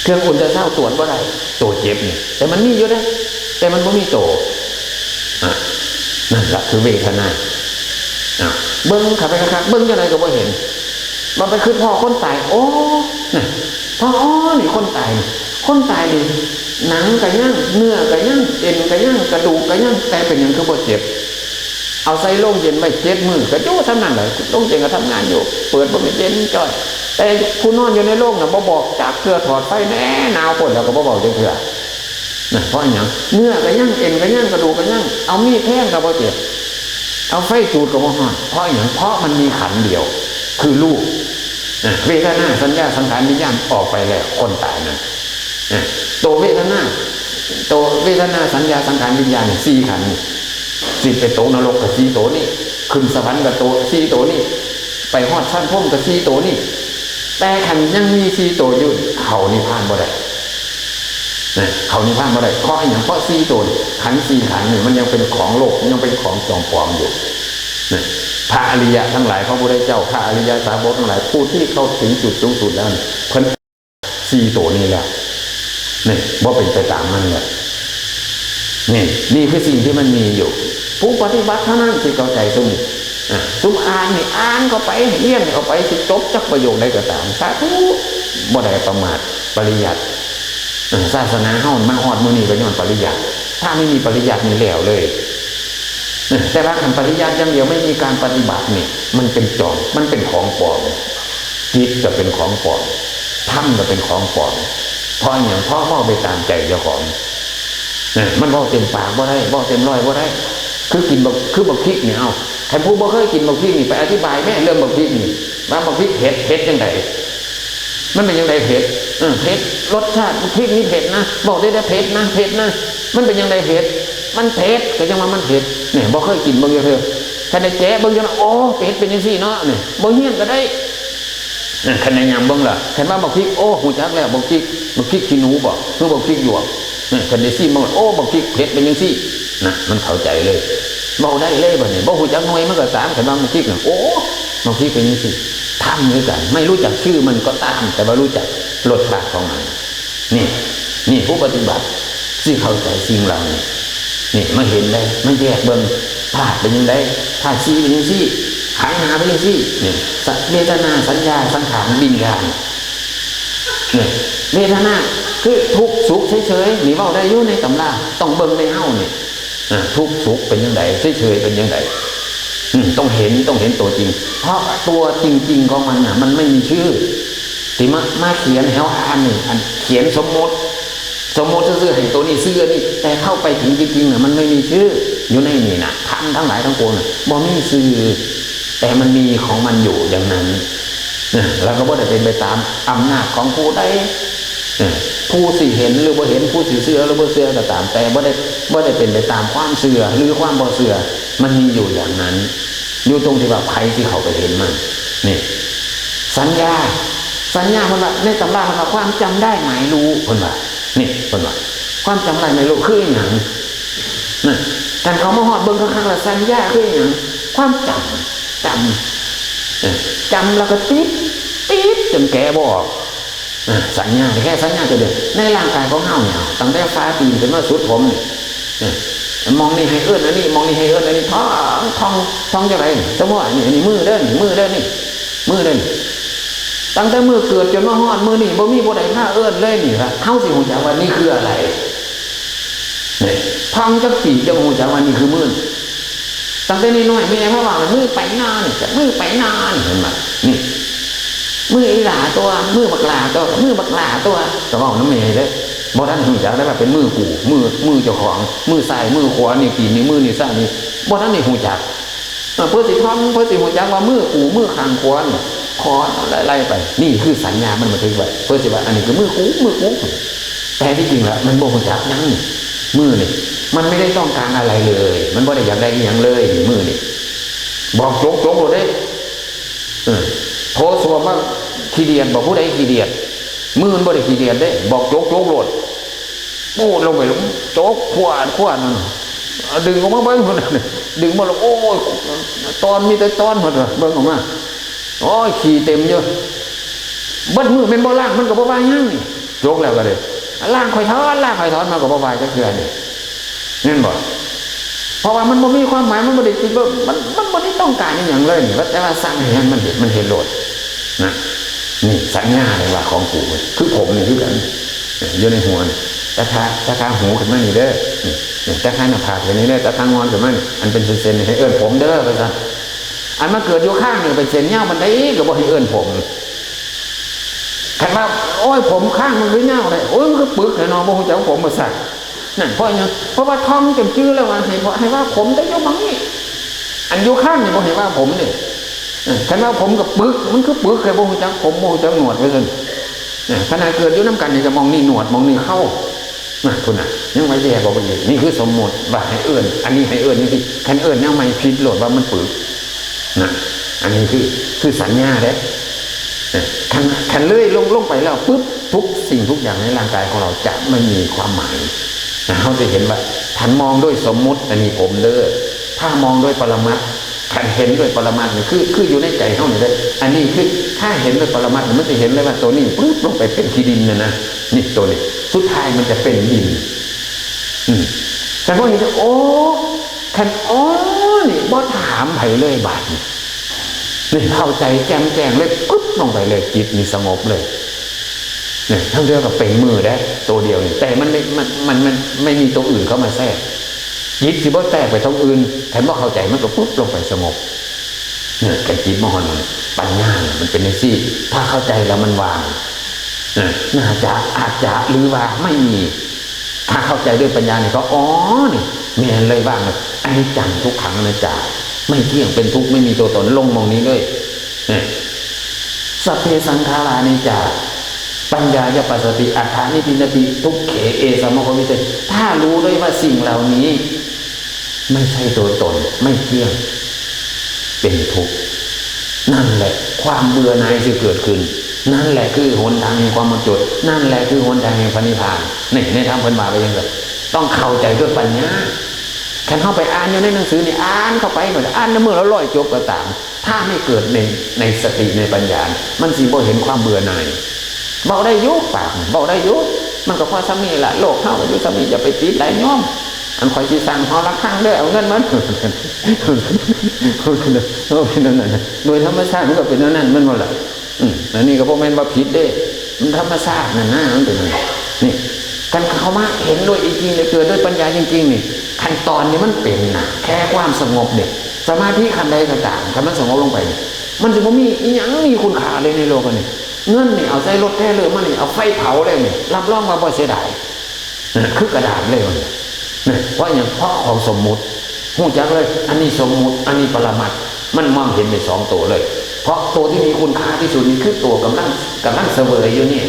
เครื่องอุลตราซาวด์ตรวจบ่ได้ ตัวเจ็บนี่ แต่มันมีอยู่เด้ แต่มันบ่มีตัว อ่ะ นั่นล่ะคือเวทนา อ่ะ เบิ่งเข้าไปคักๆ เบิ่งจั่งใดก็บ่เห็น มันไปคิดพ้อคนตาย โอ้ น่ะ พ้อ อ๋อ นี่คนตายนี่ คนตายนี่ หนังก็ยัง เนื้อก็ยัง เอ็นก็ยัง กระดูกก็ยัง แต่เป็นหยังคือบ่เจ็บ เอาใส่โลงเย็นไว้เจ็ดมื้อ ก็อยู่ส่ำนั้นแหละ โลงเย็นก็ทำงานอยู่ เปิดเบิ่งก็เย็นจ้อย แต่ผู้นอนอยู่ในโลงน่ะบ่บอกจักเทื่อ ถอดไฟแหน่ หนาวโพด แล้วก็บ่บอกจักเทื่อ นะ เพราะหยัง เนื้อก็ยัง เอ็นก็ยัง กระดูกก็ยัง เอามีดแทงก็บ่เจ็บ เอาไฟจูดก็บ่ฮ้อน เพราะหยัง เพราะมันมีขันธ์เดียว คือรูป อ่ะ เวทนา สัญญา สังขาร วิญญาณ ออกไปแล้ว คนตายนั่น อ่ะ ตัวเวทนา ตัวเวทนา สัญญา สังขาร วิญญาณนี่ สี่ขันธ์นี่ สิไปตกนรกก็สี่ตัวนี่ ขึ้นสวรรค์ก็ตัว สี่ตัวนี่ ไปฮอดชั้นพรหมก็สี่ตัวนี่ แต่คันยังมีสี่ตัวอยู่ เข้านิพพานบ่ได้ นะ เข้านิพพานบ่ได้ เพราะหยัง เพราะสี่ตัวนี่ ขันธ์สี่ขันธ์นี่ มันยังเป็นของโลก มันยังเป็นของจอมปลอมอยู่ นะ พระอริยะทั้งหลาย พระพุทธเจ้า พระอริยสาวกทั้งหลาย ผู้ที่เข้าถึงจุดสูงสุดแล้วนี่ เพิ่นสี่ตัวนี้แล้ว นี่ บ่เป็นไปตามมันแล้ว นี่ นี่คือสิ่งที่มันมีอยู่ ผู้ปฏิบัติเท่านั้นสิเข้าใจตรงนี้ อ่ะ ซุมอ่านนี่ อ่านเข้าไป เรียนเข้าไป สิจบจักประโยคใดก็ตาม สาธุ บ่ได้ประมาท ปริยัติ อ่ะ ศาสนาเฮามาฮอดมื้อนี้ก็ย้อนปริยัติ ถ้าไม่มีปริยัตินี่แล้วเลย อ่ะ แต่ว่าคันปริยัติอย่างเดียว ไม่มีการปฏิบัตินี่ มันเป็นจอม มันเป็นของปลอม จิตก็เป็นของปลอม ธรรมก็เป็นของปลอม เพราะหยัง เพราะเว้าไปตามใจเจ้าของ นะ มันเว้าเต็มปากบ่ได้ เว้าเต็มร้อยบ่ได้ คือกินบัก คือบักพริกนี่ เอ้า คันผู้บ่เคยกินบักพริกนี่ ไปอธิบายแม่เรื่องบักพริกนี่ ว่าบักพริกเผ็ด เผ็ดจั่งใด มันเป็นจั่งใดเผ็ด เออ เผ็ด รสชาติบักพริกนี่เผ็ดนะ บอกได้แต่เผ็ดนะ เผ็ดนะ มันเป็นจั่งใดเผ็ด มันเผ็ด ก็จั่งว่ามันเผ็ด เนี่ย บ่เคยกินเบิ่งจักเทื่อ คันได้แกะเบิ่งจั่งนั้น โอ้ เผ็ดเป็นจั่งซี้เนาะ เนี่ย บ่เฮี้ยนก็ได้ เออ คันได้ยำเบิ่งล่ะ คันว่าบักพริก โอ้ ฮู้จักแล้ว บักพริก บักพริกขี้หนูบ่ คือบักพริกหยวก เออ คันได้ซิมเบิ่ง โอ้ บักพริกเผ็ดเป็นจั่งซี้ นะ มันเข้าใจเลย เว้าได้เลยบัดนี้ บ่ฮู้จักหน่วยมันก็ตาม คันว่าบักพริกน่ะ โอ้ บักพริกเป็นจั่งซี้ ธรรมคือกัน ไม่รู้จักชื่อมันก็ตาม แต่ว่ารู้จักรสชาติของมัน นี่ นี่ผู้ปฏิบัติสิเข้าใจสิ่งเหล่านี้ นี่มาเห็นได้ มาแยกเบิ่ง ธาตุเป็นจั่งใด ธาตุสี่เป็นจั่งซี้ ขันธ์ห้าเป็นจั่งซี้ นี่ สัญ- เวทนา สัญญา สังขาร วิญญาณ นี่ เวทนา คือทุกข์สุขเฉยๆ นี่เว้าได้อยู่ในตำรา ต้องเบิ่งในเฮานี่ อ่า ทุกข์สุขเป็นจั่งใด เฉยๆเป็นจั่งใด อืม ต้องเห็น ต้องเห็นตัวจริง เพราะตัวจริงๆของมันน่ะ มันไม่มีชื่อ ที่มา มาเขียนให้เฮาอ่านนี่ อันเขียนสมมติ สมมติซื่อๆ ให้ตัวนี้ชื่ออันนี้ แต่เข้าไปถึงจริงๆน่ะ มันไม่มีชื่อ อยู่ในนี่น่ะ ธรรมทั้งหลายทั้งปวงน่ะ บ่มีชื่อ แต่มันมีของมันอยู่อย่างนั้น นะ แล้วก็บ่ได้เป็นไปตามอำนาจของผู้ใด เออ ผู้สิเห็นหรือบ่เห็น ผู้สิเชื่อหรือบ่เชื่อก็ตาม แต่บ่ได้ บ่ได้เป็นไปตามความเชื่อหรือความบ่เชื่อ มันมีอยู่อย่างนั้น อยู่ตรงที่ว่าใครสิเข้าไปเห็นมัน นี่ สัญญา สัญญาเพิ่นว่า ในตำราเพิ่นว่า ความจำได้หมายรู้ เพิ่นว่า นี่ เพิ่นว่า ความจำได้หมายรู้คืออีหยัง นะ คันเขามาฮอดเบิ่งคักๆแล้ว สัญญาคืออีหยัง ความจำ จำ เออ จำแล้วก็ติด ติดจนแกะบ่ออก อ่ะ สัญญา แค่สัญญาตัวเดียว ในร่างกายของเฮาเนี่ย ตั้งแต่ฝ่าตีนขึ้นมาสุดผมนี่ อ่ะ หม่องนี่ให้เอิ้นอันนี้ หม่องนี่ให้เอิ้นอันนี้ ท่อง ท่อง ท่องจั่งใดนี่ สมมุติว่าอันนี้ อันนี้มือเด้อนี่ มือเด้อนี่ มือเด้อนี่ ตั้งแต่มื้อเกิดจนมาฮอดมื้อนี้ บ่มีผู้ใดพาเอิ้นเลยนี่ เฮาสิฮู้จักว่านี่คืออะไร นี่ ท่องจักปีจั่งฮู้จักว่านี่คือมือ ตั้งแต่น้อยๆ แม่พาว่า มือไปนอน มือไปนอน เห็นบ่ นี่ มืออีหล่าตัว มือบักหล่าตัว มือบักหล่าตัว ก็เว้านำแม่เด้อ บ่ทันฮู้จักได้ว่าเป็นมือกู มือ มือเจ้าของ มือซ้าย มือขวา นี่ตีน นี่มือ นี่ซ้าย นี่ บ่ทันได้ฮู้จัก เออ เพื่อสิท่อง เพื่อสิฮู้จักว่ามือกู มือข้างขวานี่ ขอไล่ๆไป นี่คือสัญญามันบันทึกไว้ เพื่อสิว่าอันนี้คือมือกู มือกู แต่ที่จริงแล้วมันบ่ฮู้จักหยังนี่ มือนี่ มันไม่ได้ต้องการอะไรเลย มันบ่ได้อยากได้อิหยังเลยนี่ มือนี่ บอกโจกๆโลดเด้ เออ โถส้วมว่าขี้เดียด บอกผู้ใดขี้เดียด มือมันบ่ได้ขี้เดียดเด้ บอกโจกๆโลด ปูดลงไป โจกขวาดขวาดนั่น เอาดึงออกมาเบิ่งพุ่นน่ะ ดึงมาแล้ว โอ้ย ตอนมีแต่ตอนพุ่นน่ะ เบิ่งออกมา โอ้ย ขี้เต็มอยู่ เบิดมือแม่นบ่ล้าง มันก็บ่ว่าหยังนี่ จกแล้วก็เลย ล้างข่อยถอน ล้างข่อยถอน มันก็บ่ว่าจักเทื่อนี่ แม่นบ่? เพราะว่ามันบ่มีความหมาย มันบ่ได้คิดว่า มัน มันบ่ได้ต้องการอีหยังเลยนี่ ว่าแต่ว่าสั่งให้มัน มันเฮ็ด มันเฮ็ดโลดนะ นี่สัญญาเลยว่าของกู คือผมนี่คือกัน อยู่ในหัวนี่ ตาขา ตาขาหูขึ้นมานี่เด้อ นี่ นี่ ตาขาหน้าผากขึ้นนี่เด้อ ตาขางอนขึ้นมานี่ อันเป็นเส้นๆนี่ให้เอิ้นผมเด้อ ว่าซั่น อันมาเกิดอยู่ข้างนี่เป็นเส้นยาวปานใดก็บ่ให้เอิ้นผม คันว่า โอ้ย ผมข้างมันคือยาวเลย โอ้ย มันคือปึกแท้เนาะ บ่ฮู้จักผม ว่าซั่น นั่นเพราะหยัง เพราะว่าท่องจนจื่อแล้วว่า ให้ ให้ว่าผมแต่อยู่หม่องนี้ อันอยู่ข้างนี่บ่ให้ว่าผมเด้ เออ คันว่าผมก็ปึก มันคือปึกแท้ บ่ฮู้จักผม บ่ฮู้จักหนวด ว่าซั่น เออ ขนาดเกิดอยู่นำกันนี่ก็หม่องนี้หนวด หม่องนี้เครา นะ พุ้นน่ะ ยังว่าแยกออกไปอีก นี่คือสมมุติว่าให้เอิ้น อันนี้ให้เอิ้นจังซี่ คันเอิ้นแนวใหม่ผิดโลดว่ามันปึก นะ อันนี้คือ คือสัญญาเด้ เออ คัน คันเลยลง ลงไปแล้วปุ๊บ ทุกสิ่งทุกอย่างในร่างกายของเราจะไม่มีความหมาย นะ เราจะเห็นว่า ท่านมองด้วยสมมุติ อันนี้ผมเด้อ ถ้ามองด้วยปรมัตถ์ คันเห็นด้วยปรมัตถ์นี่คือ คืออยู่ในใจเฮานี่เด้อ อันนี้คือ ถ้าเห็นด้วยปรมัตถ์นี่มันจะเห็นเลยว่าตัวนี้ปุ๊บลงไปเป็นขี้ดินน่ะนะ นี่ตัวนี้ สุดท้ายมันจะเป็นดิน อืม แต่พอเห็นแล้ว โอ้ คัน อ๋อ นี่บ่ถามไผเลยบาดนี้ นี่เข้าใจแจ่มแจ้งเลย ปึ๊บลงไปเลย จิตนี่สงบเลย เนี่ย ทั้งเทื่อก็เป็นมือได้ ตัวเดียวนี่ แต่มันไม่ มัน มัน มันไม่มีตัวอื่นเข้ามาแทรก จิตสิบ่แทรกไปทางอื่น คันบ่เข้าใจมันก็ปุ๊บลงไปสงบ เนี่ย คันจิตมหอนนี่ ปัญญาเนี่ยมันเป็นจังซี่ ถ้าเข้าใจแล้วมันวาง เนี่ย น่าจะ อาจจะ หรือว่าไม่มี ถ้าเข้าใจด้วยปัญญาเนี่ยก็ อ๋อ นี่ แม่นเลย ว่างเลย อนิจจัง ทุกขัง อนัตตา ไม่เที่ยง เป็นทุกข์ ไม่มีตัวตน ลงหม่องนี้เลย เนี่ย สัพเพสังขารานิจจา ปัญญายปัสสติ อัฏฐานิพินนติ ทุกเข เอสะมะควิเต ถ้ารู้ด้วยว่าสิ่งเหล่านี้ ไม่ใช่ตัวตน ไม่เที่ยง เป็นทุกข์ นั่นแหละความเบื่อหน่ายจะเกิดขึ้น นั่นแหละคือหนทางแห่งความหมดจด นั่นแหละคือหนทางแห่งพระนิพพาน นี่ในธรรมเพิ่นว่าไปจังซั่น ต้องเข้าใจด้วยปัญญา คันเข้าไปอ่านอยู่ในหนังสือนี่ อ่านเข้าไป มันอ่านในมื้อละร้อยจบก็ตาม ถ้าไม่เกิดใน ในสติในปัญญา มันสิบ่เห็นความเบื่อหน่าย เว้าได้อยู่ ปากเว้าได้อยู่ มันก็พอส่ำนี้ล่ะ โลกเฮาก็อยู่ส่ำนี้ อย่าไปติดหลายโยม อันข่อยสิสร้างหอระฆังเด้อ เอาเงินมา เอาเป็นนั่นน่ะ โดยธรรมชาติมันก็เป็นแนวนั้น แม่นบ่ล่ะ อืม อันนี้ก็บ่แม่นว่าผิดเด้ มันธรรมชาตินั่นนะ มันเป็นอย่างนั้น นี่ คันเข้ามาเห็นด้วยจริงๆ เกิดด้วยปัญญาจริงๆ นี่ ขั้นตอนนี้มันเป็นนะ แค่ความสงบเนี่ย สมาธิขั้นใดก็ตาม คันมันสงบลงไปเนี่ย มันสิบ่มีอีหยังมีคุณค่าเลยในโลกอันนี้ เงินนี่เอาใส่รถแทรลเลอร์มานี่ เอาไฟเผาเลยนี่ รับรองว่าบ่เสียดาย นะ คือกระดาษเลยมัน นะ เพราะหยัง เพราะของสมมุติ ฮู้จักเลย อันนี้สมมุติ อันนี้ปรมัตถ์ มันมองเห็นเป็นสองตัวเลย เพราะตัวที่มีคุณค่าที่สุดนี่คือตัวกำลัง กำลังเสวยอยู่นี่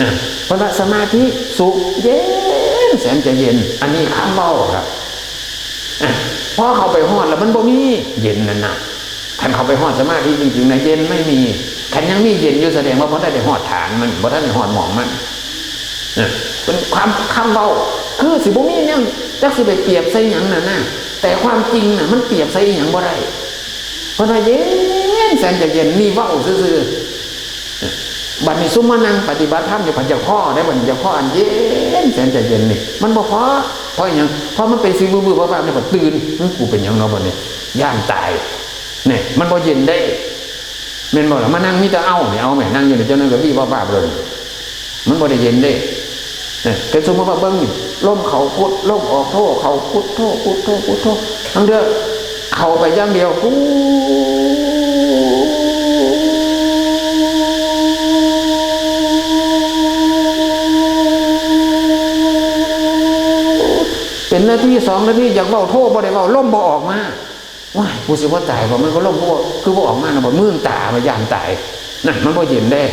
นะ เพิ่นว่าสมาธิสุขเย็น แสนจะเย็น อันนี้คำเว้าครับ อ่ะ พอเข้าไปฮอดแล้วมันบ่มีเย็นนั่นน่ะ คันเข้าไปฮอดสมาธิจริงๆนะ เย็นไม่มี คันยังมีเย็นอยู่แสดงว่าบ่ทันได้ฮอดฐานมัน บ่ทันได้ฮอดหม่องมัน นะ เป็นความ คำเว้า คือสิบ่มีแนว จักสิไปเปรียบใส่หยังนั่นน่ะ แต่ความจริงน่ะ มันเปรียบใส่อิหยังบ่ได้ เพิ่นว่าเย็นแสนจะเย็น นี่เว้าซื่อๆ บัดนี้ซุมมานั่งปฏิบัติธรรมอยู่ เพิ่นอยากพ้อได้ บัดนี้อยากพ้ออันเย็นแสนจะเย็นนี่ มันบ่พ้อ เพราะหยัง เพราะมันเป็นสิ่งวืบๆ วาบๆ นี่ บัดตื่น "หึ กูเป็นหยังเนาะบัดนี้ ย้านตาย" นี่ มันบ่เย็นเด้ แม่นบ่ล่ะ มานั่งมีแต่เอานี่ เอาแหม นั่งอยู่นี่ เจ้านั่งก็วีบวาบๆ เลย มันบ่ได้เย็นเด้ เนี่ย แต่สมมุติว่าเบิ่งนี่ ลมเข้าพุท ลมออกโธ เข้าพุทโธ พุทโธ พุทโธ ทั้งเทื่อเข้าไปอย่างเดียว พุท เป็นนาทีสองนาที อยากเว้าโธบ่ได้เว้า ลมบ่ออกมา "ว้าย กูสิบ่ตายบ่ มันก็ลมบ่ คือบ่ออกมานะบ่" มื่นตา มาย้านตาย นั่นมันบ่เย็นเด้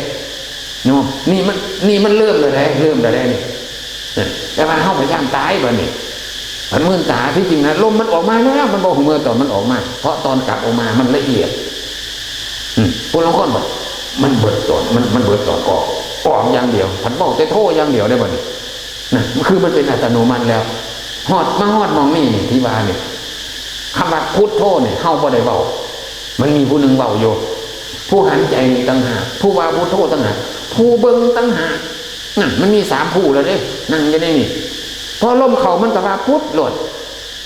เนาะ นี่มัน นี่มันเริ่มแล้วเด้ เริ่มแล้วเด้นี่ นะ แต่ว่าเฮาพยายามตายบัดนี้ มันมื่นตา ที่จริงนะ ลมมันออกมาแล้ว มันบ่ฮู้เมื่อตอนมันออกมา เพราะตอนกลับออกมามันละเอียด อืม ผู้ลางคนบอก "มันเบิดตอน มัน มันเบิดตอนออก ออกอย่างเดียว" พัดเว้าแต่โธอย่างเดียวได้บัดนี้ นะ คือมันเป็นอัตโนมัติแล้ว ฮอด มาฮอดหม่องนี้นี่ ที่ว่านี่ คำว่าพุทโธนี่ เฮาบ่ได้เว้า มันมีผู้หนึ่งเว้าอยู่ ผู้หันใจนี่ต่างหาก ผู้ว่าพุทโธต่างหาก ผู้เบิ่งต่างหาก มันมีสามผู้แล้วเด้ นั่งอยู่ในนี่ พอลมเข้ามันก็ว่าพุทโลด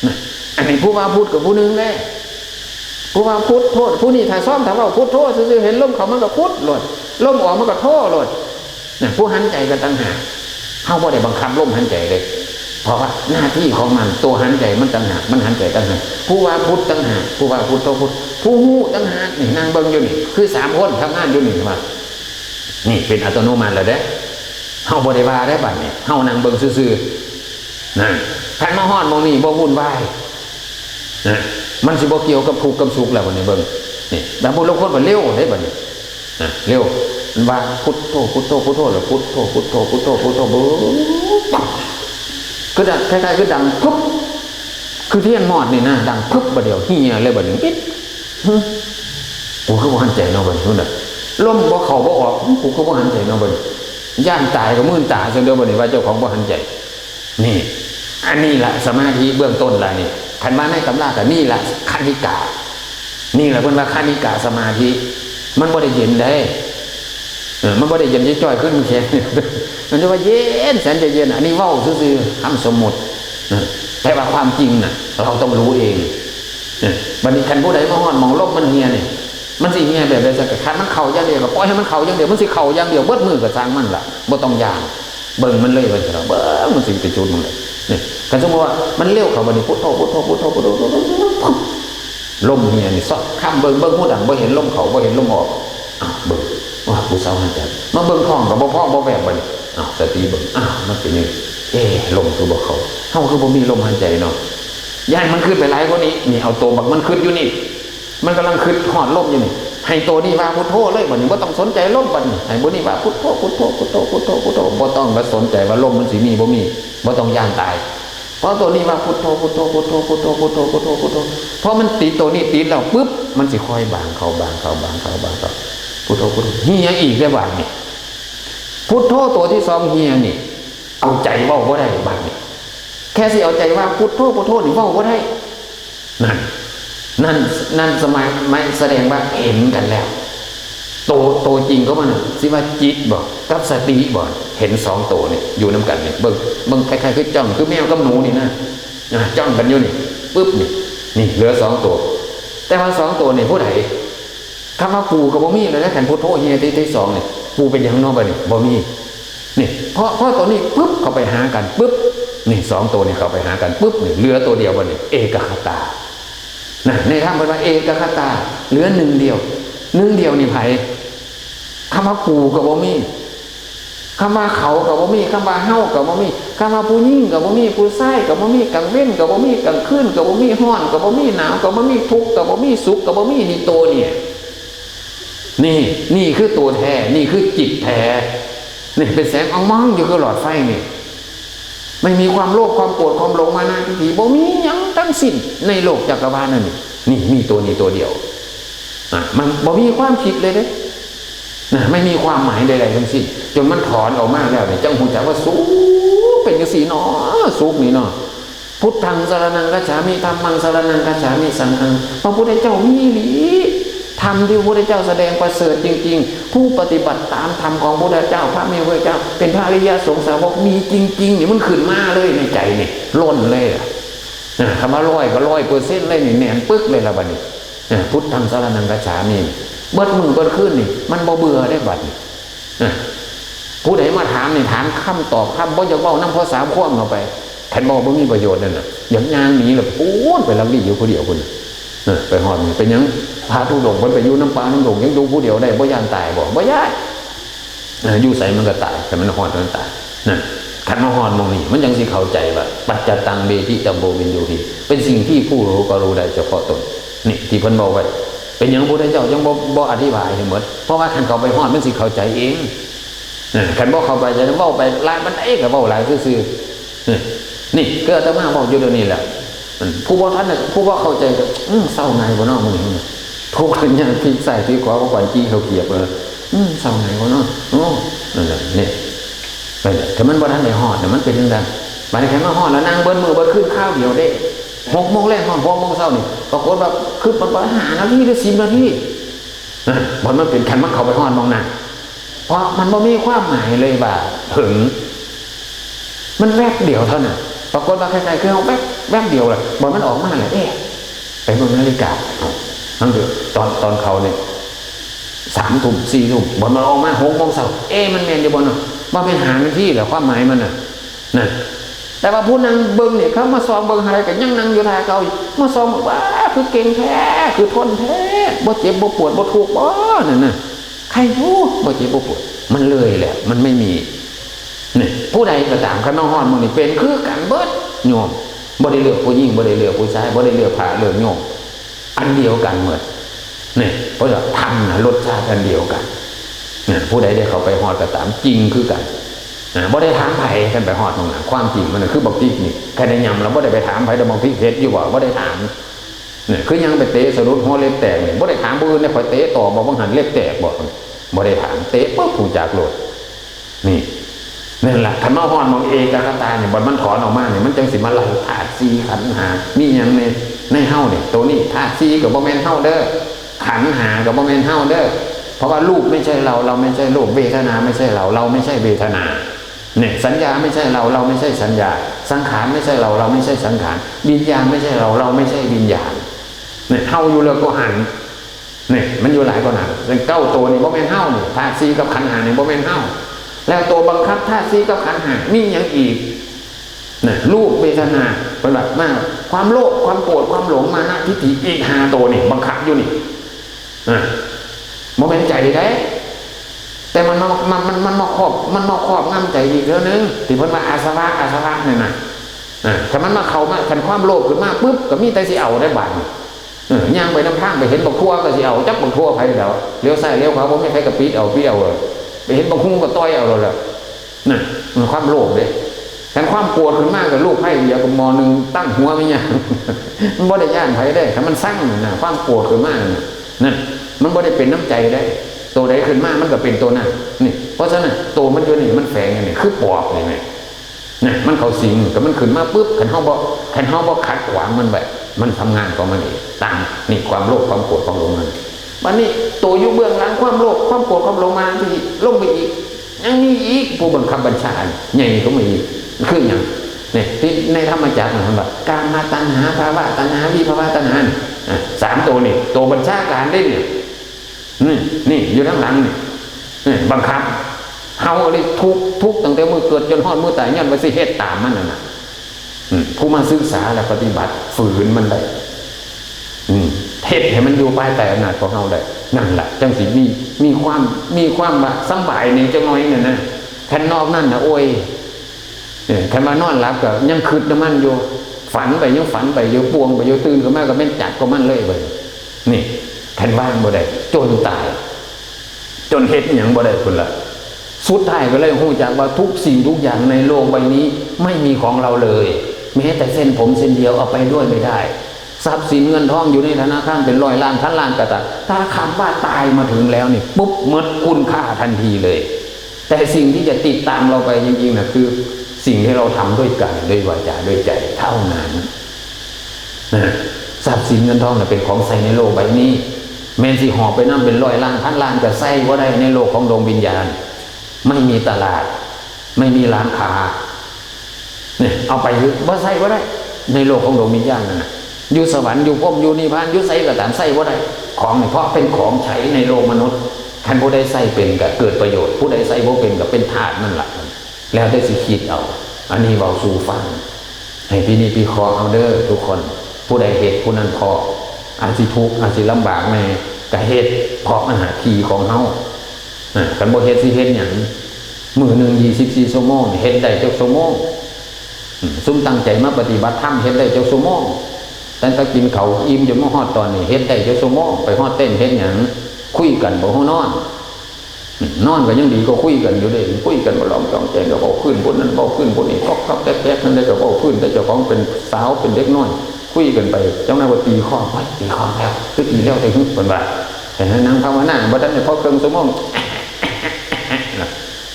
นะ อันนี้ผู้ว่าพุทกับผู้หนึ่งเด้ ผู้ว่าพุทโธ ผู้นี้ถ้าซ้อมถ้าเว้าพุทโธซื่อๆ เห็นลมเข้ามันก็พุทโลด ลมออกมันก็โธโลดนะ ผู้หันใจก็ต่างหาก เฮาบ่ได้บังคับลมหันใจเลย เพราะว่าหน้าที่ของมัน ตัวหันใจมันต่างหาก มันหันใจต่างหาก ผู้ว่าพุทต่างหาก ผู้ว่าพุทโธพุท ผู้ฮู้ต่างหาก นี่นั่งเบิ่งอยู่นี่ คือสามคนทำงานอยู่นี่ว่า นี่เป็นอัตโนมัติแล้วเด้ เฮาบ่ได้ว่าได้บัดนี้ เฮานั่งเบิ่งซื่อๆ นะ คันมาฮอดหม่องนี้บ่วุ่นวาย นะ มันสิบ่เกี่ยวกับทุกข์กับสุขแล้วบัดนี้เบิ่ง นี่ บางผู้ลางคนก็เร็วเด้บัดนี้ นะ เร็ว มันว่าพุทโธ พุทโธ พุทโธ แล้วพุทโธ พุทโธ พุทโธ พุทโธ บึ๊บ ปั๊บ คือดัง คล้ายๆ คือดังปุ๊บ คือเทียนมอดนี่นะ ดังปุ๊บ บัดเดียวเหี่ยเลยบัดนี้ อิ๊ด หึ กูคือบ่หันใจเนาะบัดนี้ พุ่นน่ะ ลมบ่เข้าบ่ออก หึ กูคือบ่หันใจเนาะบัดนี้ ย้านตายก็มื่นตาซั่นเด้อบัดนี้ ว่าเจ้าของบ่หันใจ นี่ อันนี้ละสมาธิเบื้องต้นละนี่ คันว่าในตำราก็นี่ละคณิกะ นี่ละเพิ่นว่าคณิกะสมาธิ มันบ่ได้เย็นเด้ เออ มันบ่ได้เย็นจ้อยๆ คือน้ำแข็ง มันเรียกว่าเย็นแสนจะเย็น อันนี้เว้าซื่อๆ คำสมมุติ เออ แต่ว่าความจริงน่ะ เราต้องรู้เอง เออ บัดนี้คันผู้ใดมาฮอดหม่องลมมันเหี่ยนี่ มันสิเหี่ยแบบใดซะ ก็คันมันเข้าอย่างเดียว ก็ปล่อยให้มันเข้าอย่างเดียว มันสิเข้าอย่างเดียว เบิดมื้อก็ช่างมันล่ะ บ่ต้องย้าน เบิ่งมันเลย เบิ่งเถอะ เบิ่งมันสิไปจุดหม่องใด นี่ คันสมมุติว่ามันเร็วเข้าบัดนี้ พุทโธ พุทโธ พุทโธ พุทโธ พุทโธ พุทโธ พุทโธ ลมเหี่ยนี่ ซอกคำเบิ่ง เบิ่งฮูดัง บ่เห็นลมเข้า บ่เห็นลมออก อ้าว เบิ่ง ว่าผู้สาวหันใจ มาเบิ่งท้องก็บ่พองบ่แวบบัดนี้ อ้าว สติเบิ่ง อ้าว มันเป็นหยัง เอ๊ะ ลมคือบ่เข้า เฮาคือบ่มีลมหายใจเนาะ อย่าให้มันคิดไปหลายกว่านี้ นี่ เอาตัวบักมันคิดอยู่นี่ มันกำลังคิดฮอดลมอยู่นี่ ให้ตัวนี้ว่าพุทโธเลยบัดนี้ บ่ต้องสนใจลมบัดนี้ ให้ตัวนี้ว่าพุทโธ พุทโธ พุทโธ พุทโธ พุทโธ บ่ต้องมาสนใจว่าลมมันสิมีบ่มี บ่ต้องย้านตาย เพราะตัวนี้ว่าพุทโธ พุทโธ พุทโธ พุทโธ พุทโธ พุทโธ พุทโธ เพราะมันติดตัวนี้ติดแล้วปุ๊บ มันสิค่อยบางเข้า บางเข้า บางเข้า บางเข้า พุทโธ พุทโธ เหี่ยอีกได้บัดนี้ พุทโธตัวที่สองเหี่ยนี่ เอาใจเว้าบ่ได้บัดนี้ แค่สิเอาใจว่าพุทโธ พุทโธนี่เว้าบ่ได้ นั่น นั่น นั่นสมัย ไม่แสดงว่าเห็นกันแล้ว โต โตจริงก็มันน่ะ สิว่าจิตบ่ กับสติบ่ เห็นสองโตนี่ อยู่นำกันนี่ เบิ่ง เบิ่งคล้ายๆ คือจ้อง คือแมวกับหนูนี่นะ อ่ะ จ้องกันอยู่นี่ ปึ๊บนี่ นี่ เหลือสองโต แต่ว่าสองโตนี่ผู้ใด คำว่ากูก็บ่มีแล้วนะ คันพุทโธเหียที่ ที่สองนี่ กูเป็นหยังเนาะบัดนี้ บ่มี นี่ เพราะ เพราะตัวนี้ปึ๊บ เข้าไปหากันปึ๊บ นี่ สองตัวนี่เข้าไปหากันปึ๊บ นี่ เหลือตัวเดียวบัดนี้ เอกคตา นะ ในธรรมเพิ่นว่าเอกคตา เหลือหนึ่งเดียว หนึ่งเดียวนี่ไผ คำว่ากูก็บ่มี คำว่าเขาก็บ่มี คำว่าเฮาก็บ่มี คำว่าผู้หญิงก็บ่มี ผู้ชายก็บ่มี กลางเว็นก็บ่มี กลางคืนก็บ่มี ร้อนก็บ่มี หนาวก็บ่มี ทุกข์ก็บ่มี สุขก็บ่มี นี่ตัวเนี่ย นี่ นี่คือตัวแท้ นี่คือจิตแท้ นี่เป็นแสงอ่องมองอยู่คือหลอดไฟนี่ ไม่มีความโลภ ความโกรธ ความหลง มานะ ทิฏฐิ บ่มีหยังทั้งสิ้นในโลกจักรวาลนั่นนี่ นี่มีตัวนี้ตัวเดียว อ่ะ มันบ่มีความคิดเลยเด้ นะ ไม่มีความหมายใดๆทั้งสิ้น จนมันถอนออกมาแล้วเนี่ย จังฮู้จักว่าสุขเป็นจังซี่เนาะ สุขนี่เนาะ พุทธังสรณังคัจฉามิ ธัมมังสรณังคัจฉามิ สังฆัง พระพุทธเจ้ามีอีหลี ธรรมที่พระพุทธเจ้าแสดงประเสริฐจริงๆ ผู้ปฏิบัติตามธรรมของพระพุทธเจ้า พระมีพระพุทธเจ้า เป็นพระอริยสงฆ์สาวกมีจริงๆ นี่มันขึ้นมาเลยในใจนี่ ล้นเลยอะ นะ คำว่าร้อยก็ร้อยเปอร์เซ็นต์เลยนี่ แน่นปึ๊กเลยละบัดนี้ นะ พุทธังสรณังคัจฉามิ เบิดมื้อเบิดคืนนี่ มันบ่เบื่อได้บัดนี้ นะ ผู้ใดมาถามนี่ ถามคำตอบคำ บ่อยากเว้านำ เพราะสามความเข้าไป คันเว้าบ่มีประโยชน์นั่นน่ะ อยากย่างหนีแล้ว พู้นไปลักลี้อยู่ผู้เดียวพุ้นน่ะ เออ ไปฮอดนี่ เป็นหยัง พระธุดงค์เพิ่นไปอยู่นำป่าน้ำดง ยังอยู่ผู้เดียวได้ บ่ย้านตายบ่ บ่ย้าน เออ อยู่ไสมันก็ตาย คันมันฮอดมันตาย นั่น คันมาฮอดหม่องนี้ มันจังสิเข้าใจว่า ปัจจตังเวทิตโววิญญูหิ เป็นสิ่งที่ผู้รู้ก็รู้ได้เฉพาะตน นี่ ที่เพิ่นบอกไว้ เป็นหยังพระพุทธเจ้ายังบ่ บ่อธิบายให้หมด เพราะว่าคันเข้าไปฮอดมันสิเข้าใจเอง เออ คันบ่เข้าไปจะเว้าไปหลายปานใดก็เว้าหลายซื่อๆ เออ นี่คืออาตมาเว้าอยู่เดี๋ยวนี้แหละ อืม ผู้บ่ทันน่ะ ผู้บ่เข้าใจก็ อืม เซาง่ายบ่เนาะมื้อนี้ ทุกข์ยากพลิกซ้ายพลิกขวา บ่ปานจี้ข้าวเกรียบ เออ อืม เซาง่ายบ่เนาะ โอ้ นั่นแหละ นี่ นั่นแหละ ถ้ามันบ่ทันได้ฮอดน่ะ มันเป็นจั่งซั้น บัดนี้คันมาฮอดแล้วนั่งเบิดมื้อเบิดคืนคราวเดียวเด้ หกโมงแลงฮอดหกโมงเช้านี่ ปรากฏว่าคือมันบ่ห้านาทีหรือสิบนาที นะ มัน มันเป็นคันมันเข้าไปฮอดหม่องนั้น เพราะมันบ่มีความหมายเลยว่าเหิง มันแวบเดียวเท่านั้น ปรากฏว่าใครๆคือเอาแวบแวบเดียวเลย บ่มันออกมาเลย เอ๊ะ ไปเบิ่งนาฬิกา เอ้า นั่นคือตอน ตอนเขาเนี่ย สามทุ่ม สี่ทุ่ม บ่มันออกมา หกโมงเช้า เอ๊ะ มันแม่นอยู่บ่เนาะ ว่าเป็นหานาทีเหรอ ความหมายมันน่ะ นะ แต่ว่าผู้นั่งเบิ่งเนี่ย เขามาส่องเบิ่งอะไรก็ยังนั่งอยู่ท่าเก่าอยู่ มาส่อง "ว้า คือเก่งแท้ คือทนแท้ บ่เจ็บบ่ปวดบ่ทุกข์บ่ นั่นน่ะ ใครอยู่ บ่เจ็บบ่ปวด" มันเลยแหละ มันไม่มี นี่ ผู้ใดก็ตาม คันมาฮอดมื้อนี้ เป็นคือกันเบิด โยม บ่ได้เลือกผู้หญิง บ่ได้เลือกผู้ชาย บ่ได้เลือกพระเลือกโยม อันเดียวกันหมด นี่ เพราะว่าธรรมน่ะ รสชาติอันเดียวกัน นะ ผู้ใดได้เข้าไปฮอดก็ตาม จริงคือกัน นะ บ่ได้ถามไผ คันไปฮอดตรงนั้น ความจริงมันน่ะ คือบักพริกนี่ คันได้ยำแล้วบ่ได้ไปถามไผ แต่บักพริกเผ็ดอยู่บ่ บ่ได้ถาม นี่ คือยังไปเตะสะดุดหัวเล็บแตกนี่ บ่ได้ถามผู้อื่นเด้ ข้อยเตะต่อบ่ บ่หันเล็บแตกบ่ บ่ได้ถาม เตะปุ๊บ ฮู้จักโลด นี่ นั่นล่ะ คันมาฮอดหม่องเอกคตานี่ บัดมันถอนออกมานี่ มันจั่งสิมาไล่ธาตุสี่ขันธ์ห้า มีหยังใน ในเฮานี่ ตัวนี้ธาตุสี่ก็บ่แม่นเฮาเด้อ ขันธ์ห้าก็บ่แม่นเฮาเด้อ เพราะว่ารูปไม่ใช่เรา เราไม่ใช่รูป เวทนาไม่ใช่เรา เราไม่ใช่เวทนา เนี่ย สัญญาไม่ใช่เรา เราไม่ใช่สัญญา สังขารไม่ใช่เรา เราไม่ใช่สังขาร วิญญาณไม่ใช่เรา เราไม่ใช่วิญญาณ เนี่ย เฮาอยู่แล้วก็หัน นี่ มันอยู่หลายกว่านั้น เก้าตัวนี่บ่แม่นเฮานี่ ธาตุสี่กับขันธ์ห้านี่บ่แม่นเฮา แล้วตัวบังคับธาตุสี่กับขันธ์ห้ามีหยังอีก นะ รูป เวทนา เพิ่นว่ามา ความโลภ ความโกรธ ความหลง มานะ ทิฏฐิ อีกห้าตัวนี่ บังคับอยู่นี่ อ่ะ บ่แม่นใจเด้ แต่มันมา มัน มัน มันมาครอบ มันมาครอบงำใจอีกเทื่อนึง ที่เพิ่นว่าอาสวะ อาสวะเนี่ยนะ อ่ะ ถ้ามันมาเข้ามา คันความโลภขึ้นมาปุ๊บ ก็มีแต่สิเอาได้บาดนี้ เออ ย่างไปนำทาง ไปเห็นบักถั่วก็สิเอา จักบักถั่วไผแล้ว เลี้ยวซ้ายเลี้ยวขวา บ่มีไผก็ปิดเอา ปิดเอาเลย ไปเห็นบักฮุ่งก็ต่อยเอาเลยแหละ นั่น มันความโลภเด้ คันความโกรธขึ้นมาก็ลูกไผเดียวกับหม้อหนึ่งตั้งหัวไม่ยาก มันบ่ได้ย่านไผเด้ คันมันซังน่ะ ความโกรธขึ้นมาน่ะ นั่น มันบ่ได้เป็นน้ำใจเด้ ตัวใดขึ้นมามันก็เป็นตัวนั้น นี่ เพราะฉะนั้นตัวมันอยู่นี่ มันแฝงอยู่นี่ คือปอบนี่แหม นะ มันเข้าสิง ก็มันขึ้นมาปุ๊บ คันเฮาบ่ คันเฮาบ่ขัดขวางมันไว้ มันทำงานของมันเอง ตาม นี่ ความโลภ ความโกรธ ความหลงมัน บัดนี้ ตัวอยู่เบื้องหลังความโลภ ความโกรธ ความหลงมาที่ลงไปอีก ยังมีอีก ผู้บังคับบัญชาใหญ่กว่ามันอีก คือหยัง นี่ ที่ในธรรมจักรนะ มันว่า กามตัณหา ภวตัณหา วิภวตัณหา อ่ะ สามตัวนี่ ตัวบัญชาการเด้เนี่ย นี่ นี่ อยู่ทางหลังนี่ นี่ บังคับ เฮาเลยทุกข์ ทุกข์ตั้งแต่มื้อเกิดจนฮอดมื้อตาย ย้อนว่าสิเฮ็ดตามมันนั่นน่ะ อืม ผู้มาศึกษาและปฏิบัติ ฝืนมันได้ อืม เฮ็ดให้มันอยู่ภายใต้อำนาจของเฮาได้ นั่นล่ะ จั่งสิมี มีความ มีความว่าสำบายแหน่จักหน่อยนั่นนะ คันนอกนั้นน่ะ โอ้ย เออ คันว่านอนหลับก็ยังคิดนำมันอยู่ ฝันไปยังฝันไปอยู่ ป่วงไปอยู่ ตื่นขึ้นมาก็แม่นจัดกับมันเลยเว้ย นี่ คันวางบ่ได้ จนตาย จนเฮ็ดหยังบ่ได้พุ้นล่ะ สุดท้ายก็เลยฮู้จักว่าทุกสิ่งทุกอย่างในโลกใบนี้ไม่มีของเราเลย แม้แต่เส้นผมเส้นเดียวเอาไปด้วยไม่ได้ ทรัพย์สินเงินทองอยู่ในธนาคารเป็นร้อยล้านพันล้านก็ตาม ถ้าคำว่าตายมาถึงแล้วนี่ปุ๊บ หมดคุณค่าทันทีเลย แต่สิ่งที่จะติดตามเราไปจริงๆน่ะ คือสิ่งที่เราทำด้วยกาย ด้วยวาจา ด้วยใจเท่านั้น นะ ทรัพย์สินเงินทองน่ะเป็นของใช้ในโลกใบนี้ แม่นสิหอบไปนำเป็นร้อยล้านพันล้านก็ใช้บ่ได้ในโลกของดวงวิญญาณ ไม่มีตลาด ไม่มีร้านค้า เนี่ย เอาไปอยู่ บ่ใช้บ่ได้ ในโลกของดวงวิญญาณนั่นน่ะ อยู่สวรรค์ อยู่พรหม อยู่นิพพาน อยู่ไสก็ตาม ใช้บ่ได้ ของนี่ เพราะเป็นของใช้ในโลกมนุษย์ คันผู้ใดใช้เป็นก็เกิดประโยชน์ ผู้ใดใช้บ่เป็นก็เป็นทาสนั่นล่ะ แล้วแต่สิคิดเอา อันนี้เว้าสู่ฟัง ให้พินิจพิเคราะห์เอาเด้อทุกคน ผู้ใดเฮ็ดผู้นั้นพ้อ อาจสิทุกข์ อาจสิลำบากแหน่ ก็เฮ็ด เพราะมันหน้าที่ของเฮา อ่า คันบ่เฮ็ดสิเฮ็ดหยัง มื้อหนึ่งยี่สิบสี่ชั่วโมงนี่ เฮ็ดได้จักชั่วโมง อืม ซุมตั้งใจมาปฏิบัติธรรม เฮ็ดได้จักชั่วโมง ตั้งแต่กินข้าวอิ่มจนมาฮอดตอนนี้ เฮ็ดได้จักชั่วโมง ไปฮอดเต็นท์เฮ็ดหยัง คุยกันบ่ ฮู้นอน อืม นอนก็ยังดีกว่าคุยกันอยู่เด้ คุยกันบ่ลองจองแจง ก็เว้าพื้นผู้นั้น เว้าพื้นผู้นี้ ก๊อกๆแก๊กๆ นั่นเด้ ก็เว้าพื้นแต่เจ้าของเป็นสาวเป็นเด็กน้อย คุยกันไป เจ้านายว่าตีค้อ "โอ๊ย ตีค้อแล้ว คือตีแล้วแต่หึ" เพิ่นว่า ให้นั่งภาวนา บ่ทันได้พอครึ่งชั่วโมง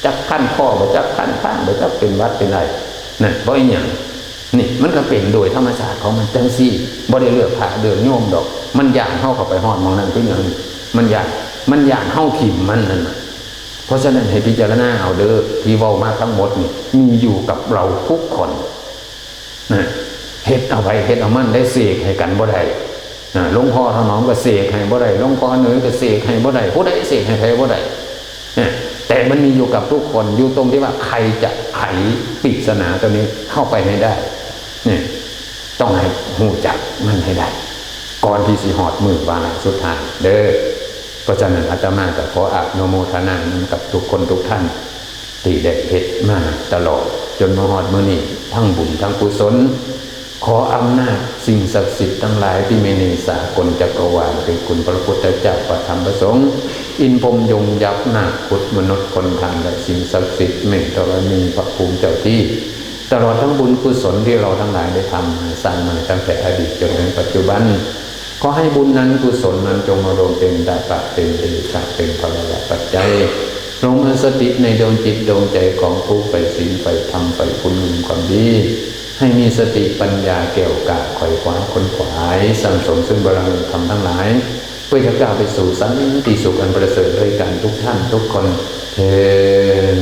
จักคันคอบ่ จักคันคางบ่ จักเป็นหวัดเป็นไอ นั่น เพราะอิหยัง นี่ มันก็เป็นโดยธรรมชาติของมันจั่งซี้ บ่ได้เลือกพระเลือกโยมดอก มันย้านเฮาเข้าไปฮอดหม่องนั้นคือหยัง มันย้าน มันย้านเฮาถิ่มมันนั่นน่ะ เพราะฉะนั้นให้พิจารณาเอาเด้อ ที่เว้ามาทั้งหมดนี่มีอยู่กับเราทุกคนนะ เฮ็ดเอาไผเฮ็ดเอามันได้ เสกให้กันบ่ได้นะหลวงพ่อถนอมก็เสกให้บ่ได้ หลวงพ่อเหนือก็เสกให้บ่ได้ ผู้ใดเสกให้ไผบ่ได้นะแต่มันมีอยู่กับทุกคน อยู่ตรงที่ว่าใครจะไขปริศนาตัวนี้เข้าไปให้ได้เนี่ยต้องให้ฮู้จักมันให้ได้ ก่อนที่สิฮอดมื้อวาระสุดท้ายเด้อ เพราะฉะนั้นอาตมาก็ขออนุโมทนานำกับทุกคนทุกท่าน ที่ได้เฮ็ดมาตลอด จนมาฮอดมื้อนี้ ทั้งบุญทั้งกุศล ขออำนาจสิ่งศักดิ์สิทธิ์ทั้งหลายที่มีในสากลจักรวาล คือคุณพระพุทธเจ้า พระธรรม พระสงฆ์ อินทร์พรหมยมยักษ์นาคครุฑมนุษย์คนธรรม และสิ่งศักดิ์สิทธิ์แม่ธรณี พระภูมิเจ้าที่ ตลอดทั้งบุญกุศลที่เราทั้งหลายได้ทำมาสร้างมาตั้งแต่อดีตจนถึงปัจจุบัน ขอให้บุญนั้นกุศลนั้นจงมาลงเป็นตาปะเป็นเดชะเป็นพลวะปัจจัย ลงมาสถิตในดวงจิตดวงใจของผู้ใฝ่ศีลใฝ่ธรรมใฝ่คุณงามความดี ให้มีสติปัญญาแก้วกล้าไขว่คว้าขนขวายสั่งสมซึ่งบารมีธรรมทั้งหลาย เพื่อจะก้าวไปสู่สันติสุขอันประเสริฐด้วยกันทุกท่านทุกคนเทอญ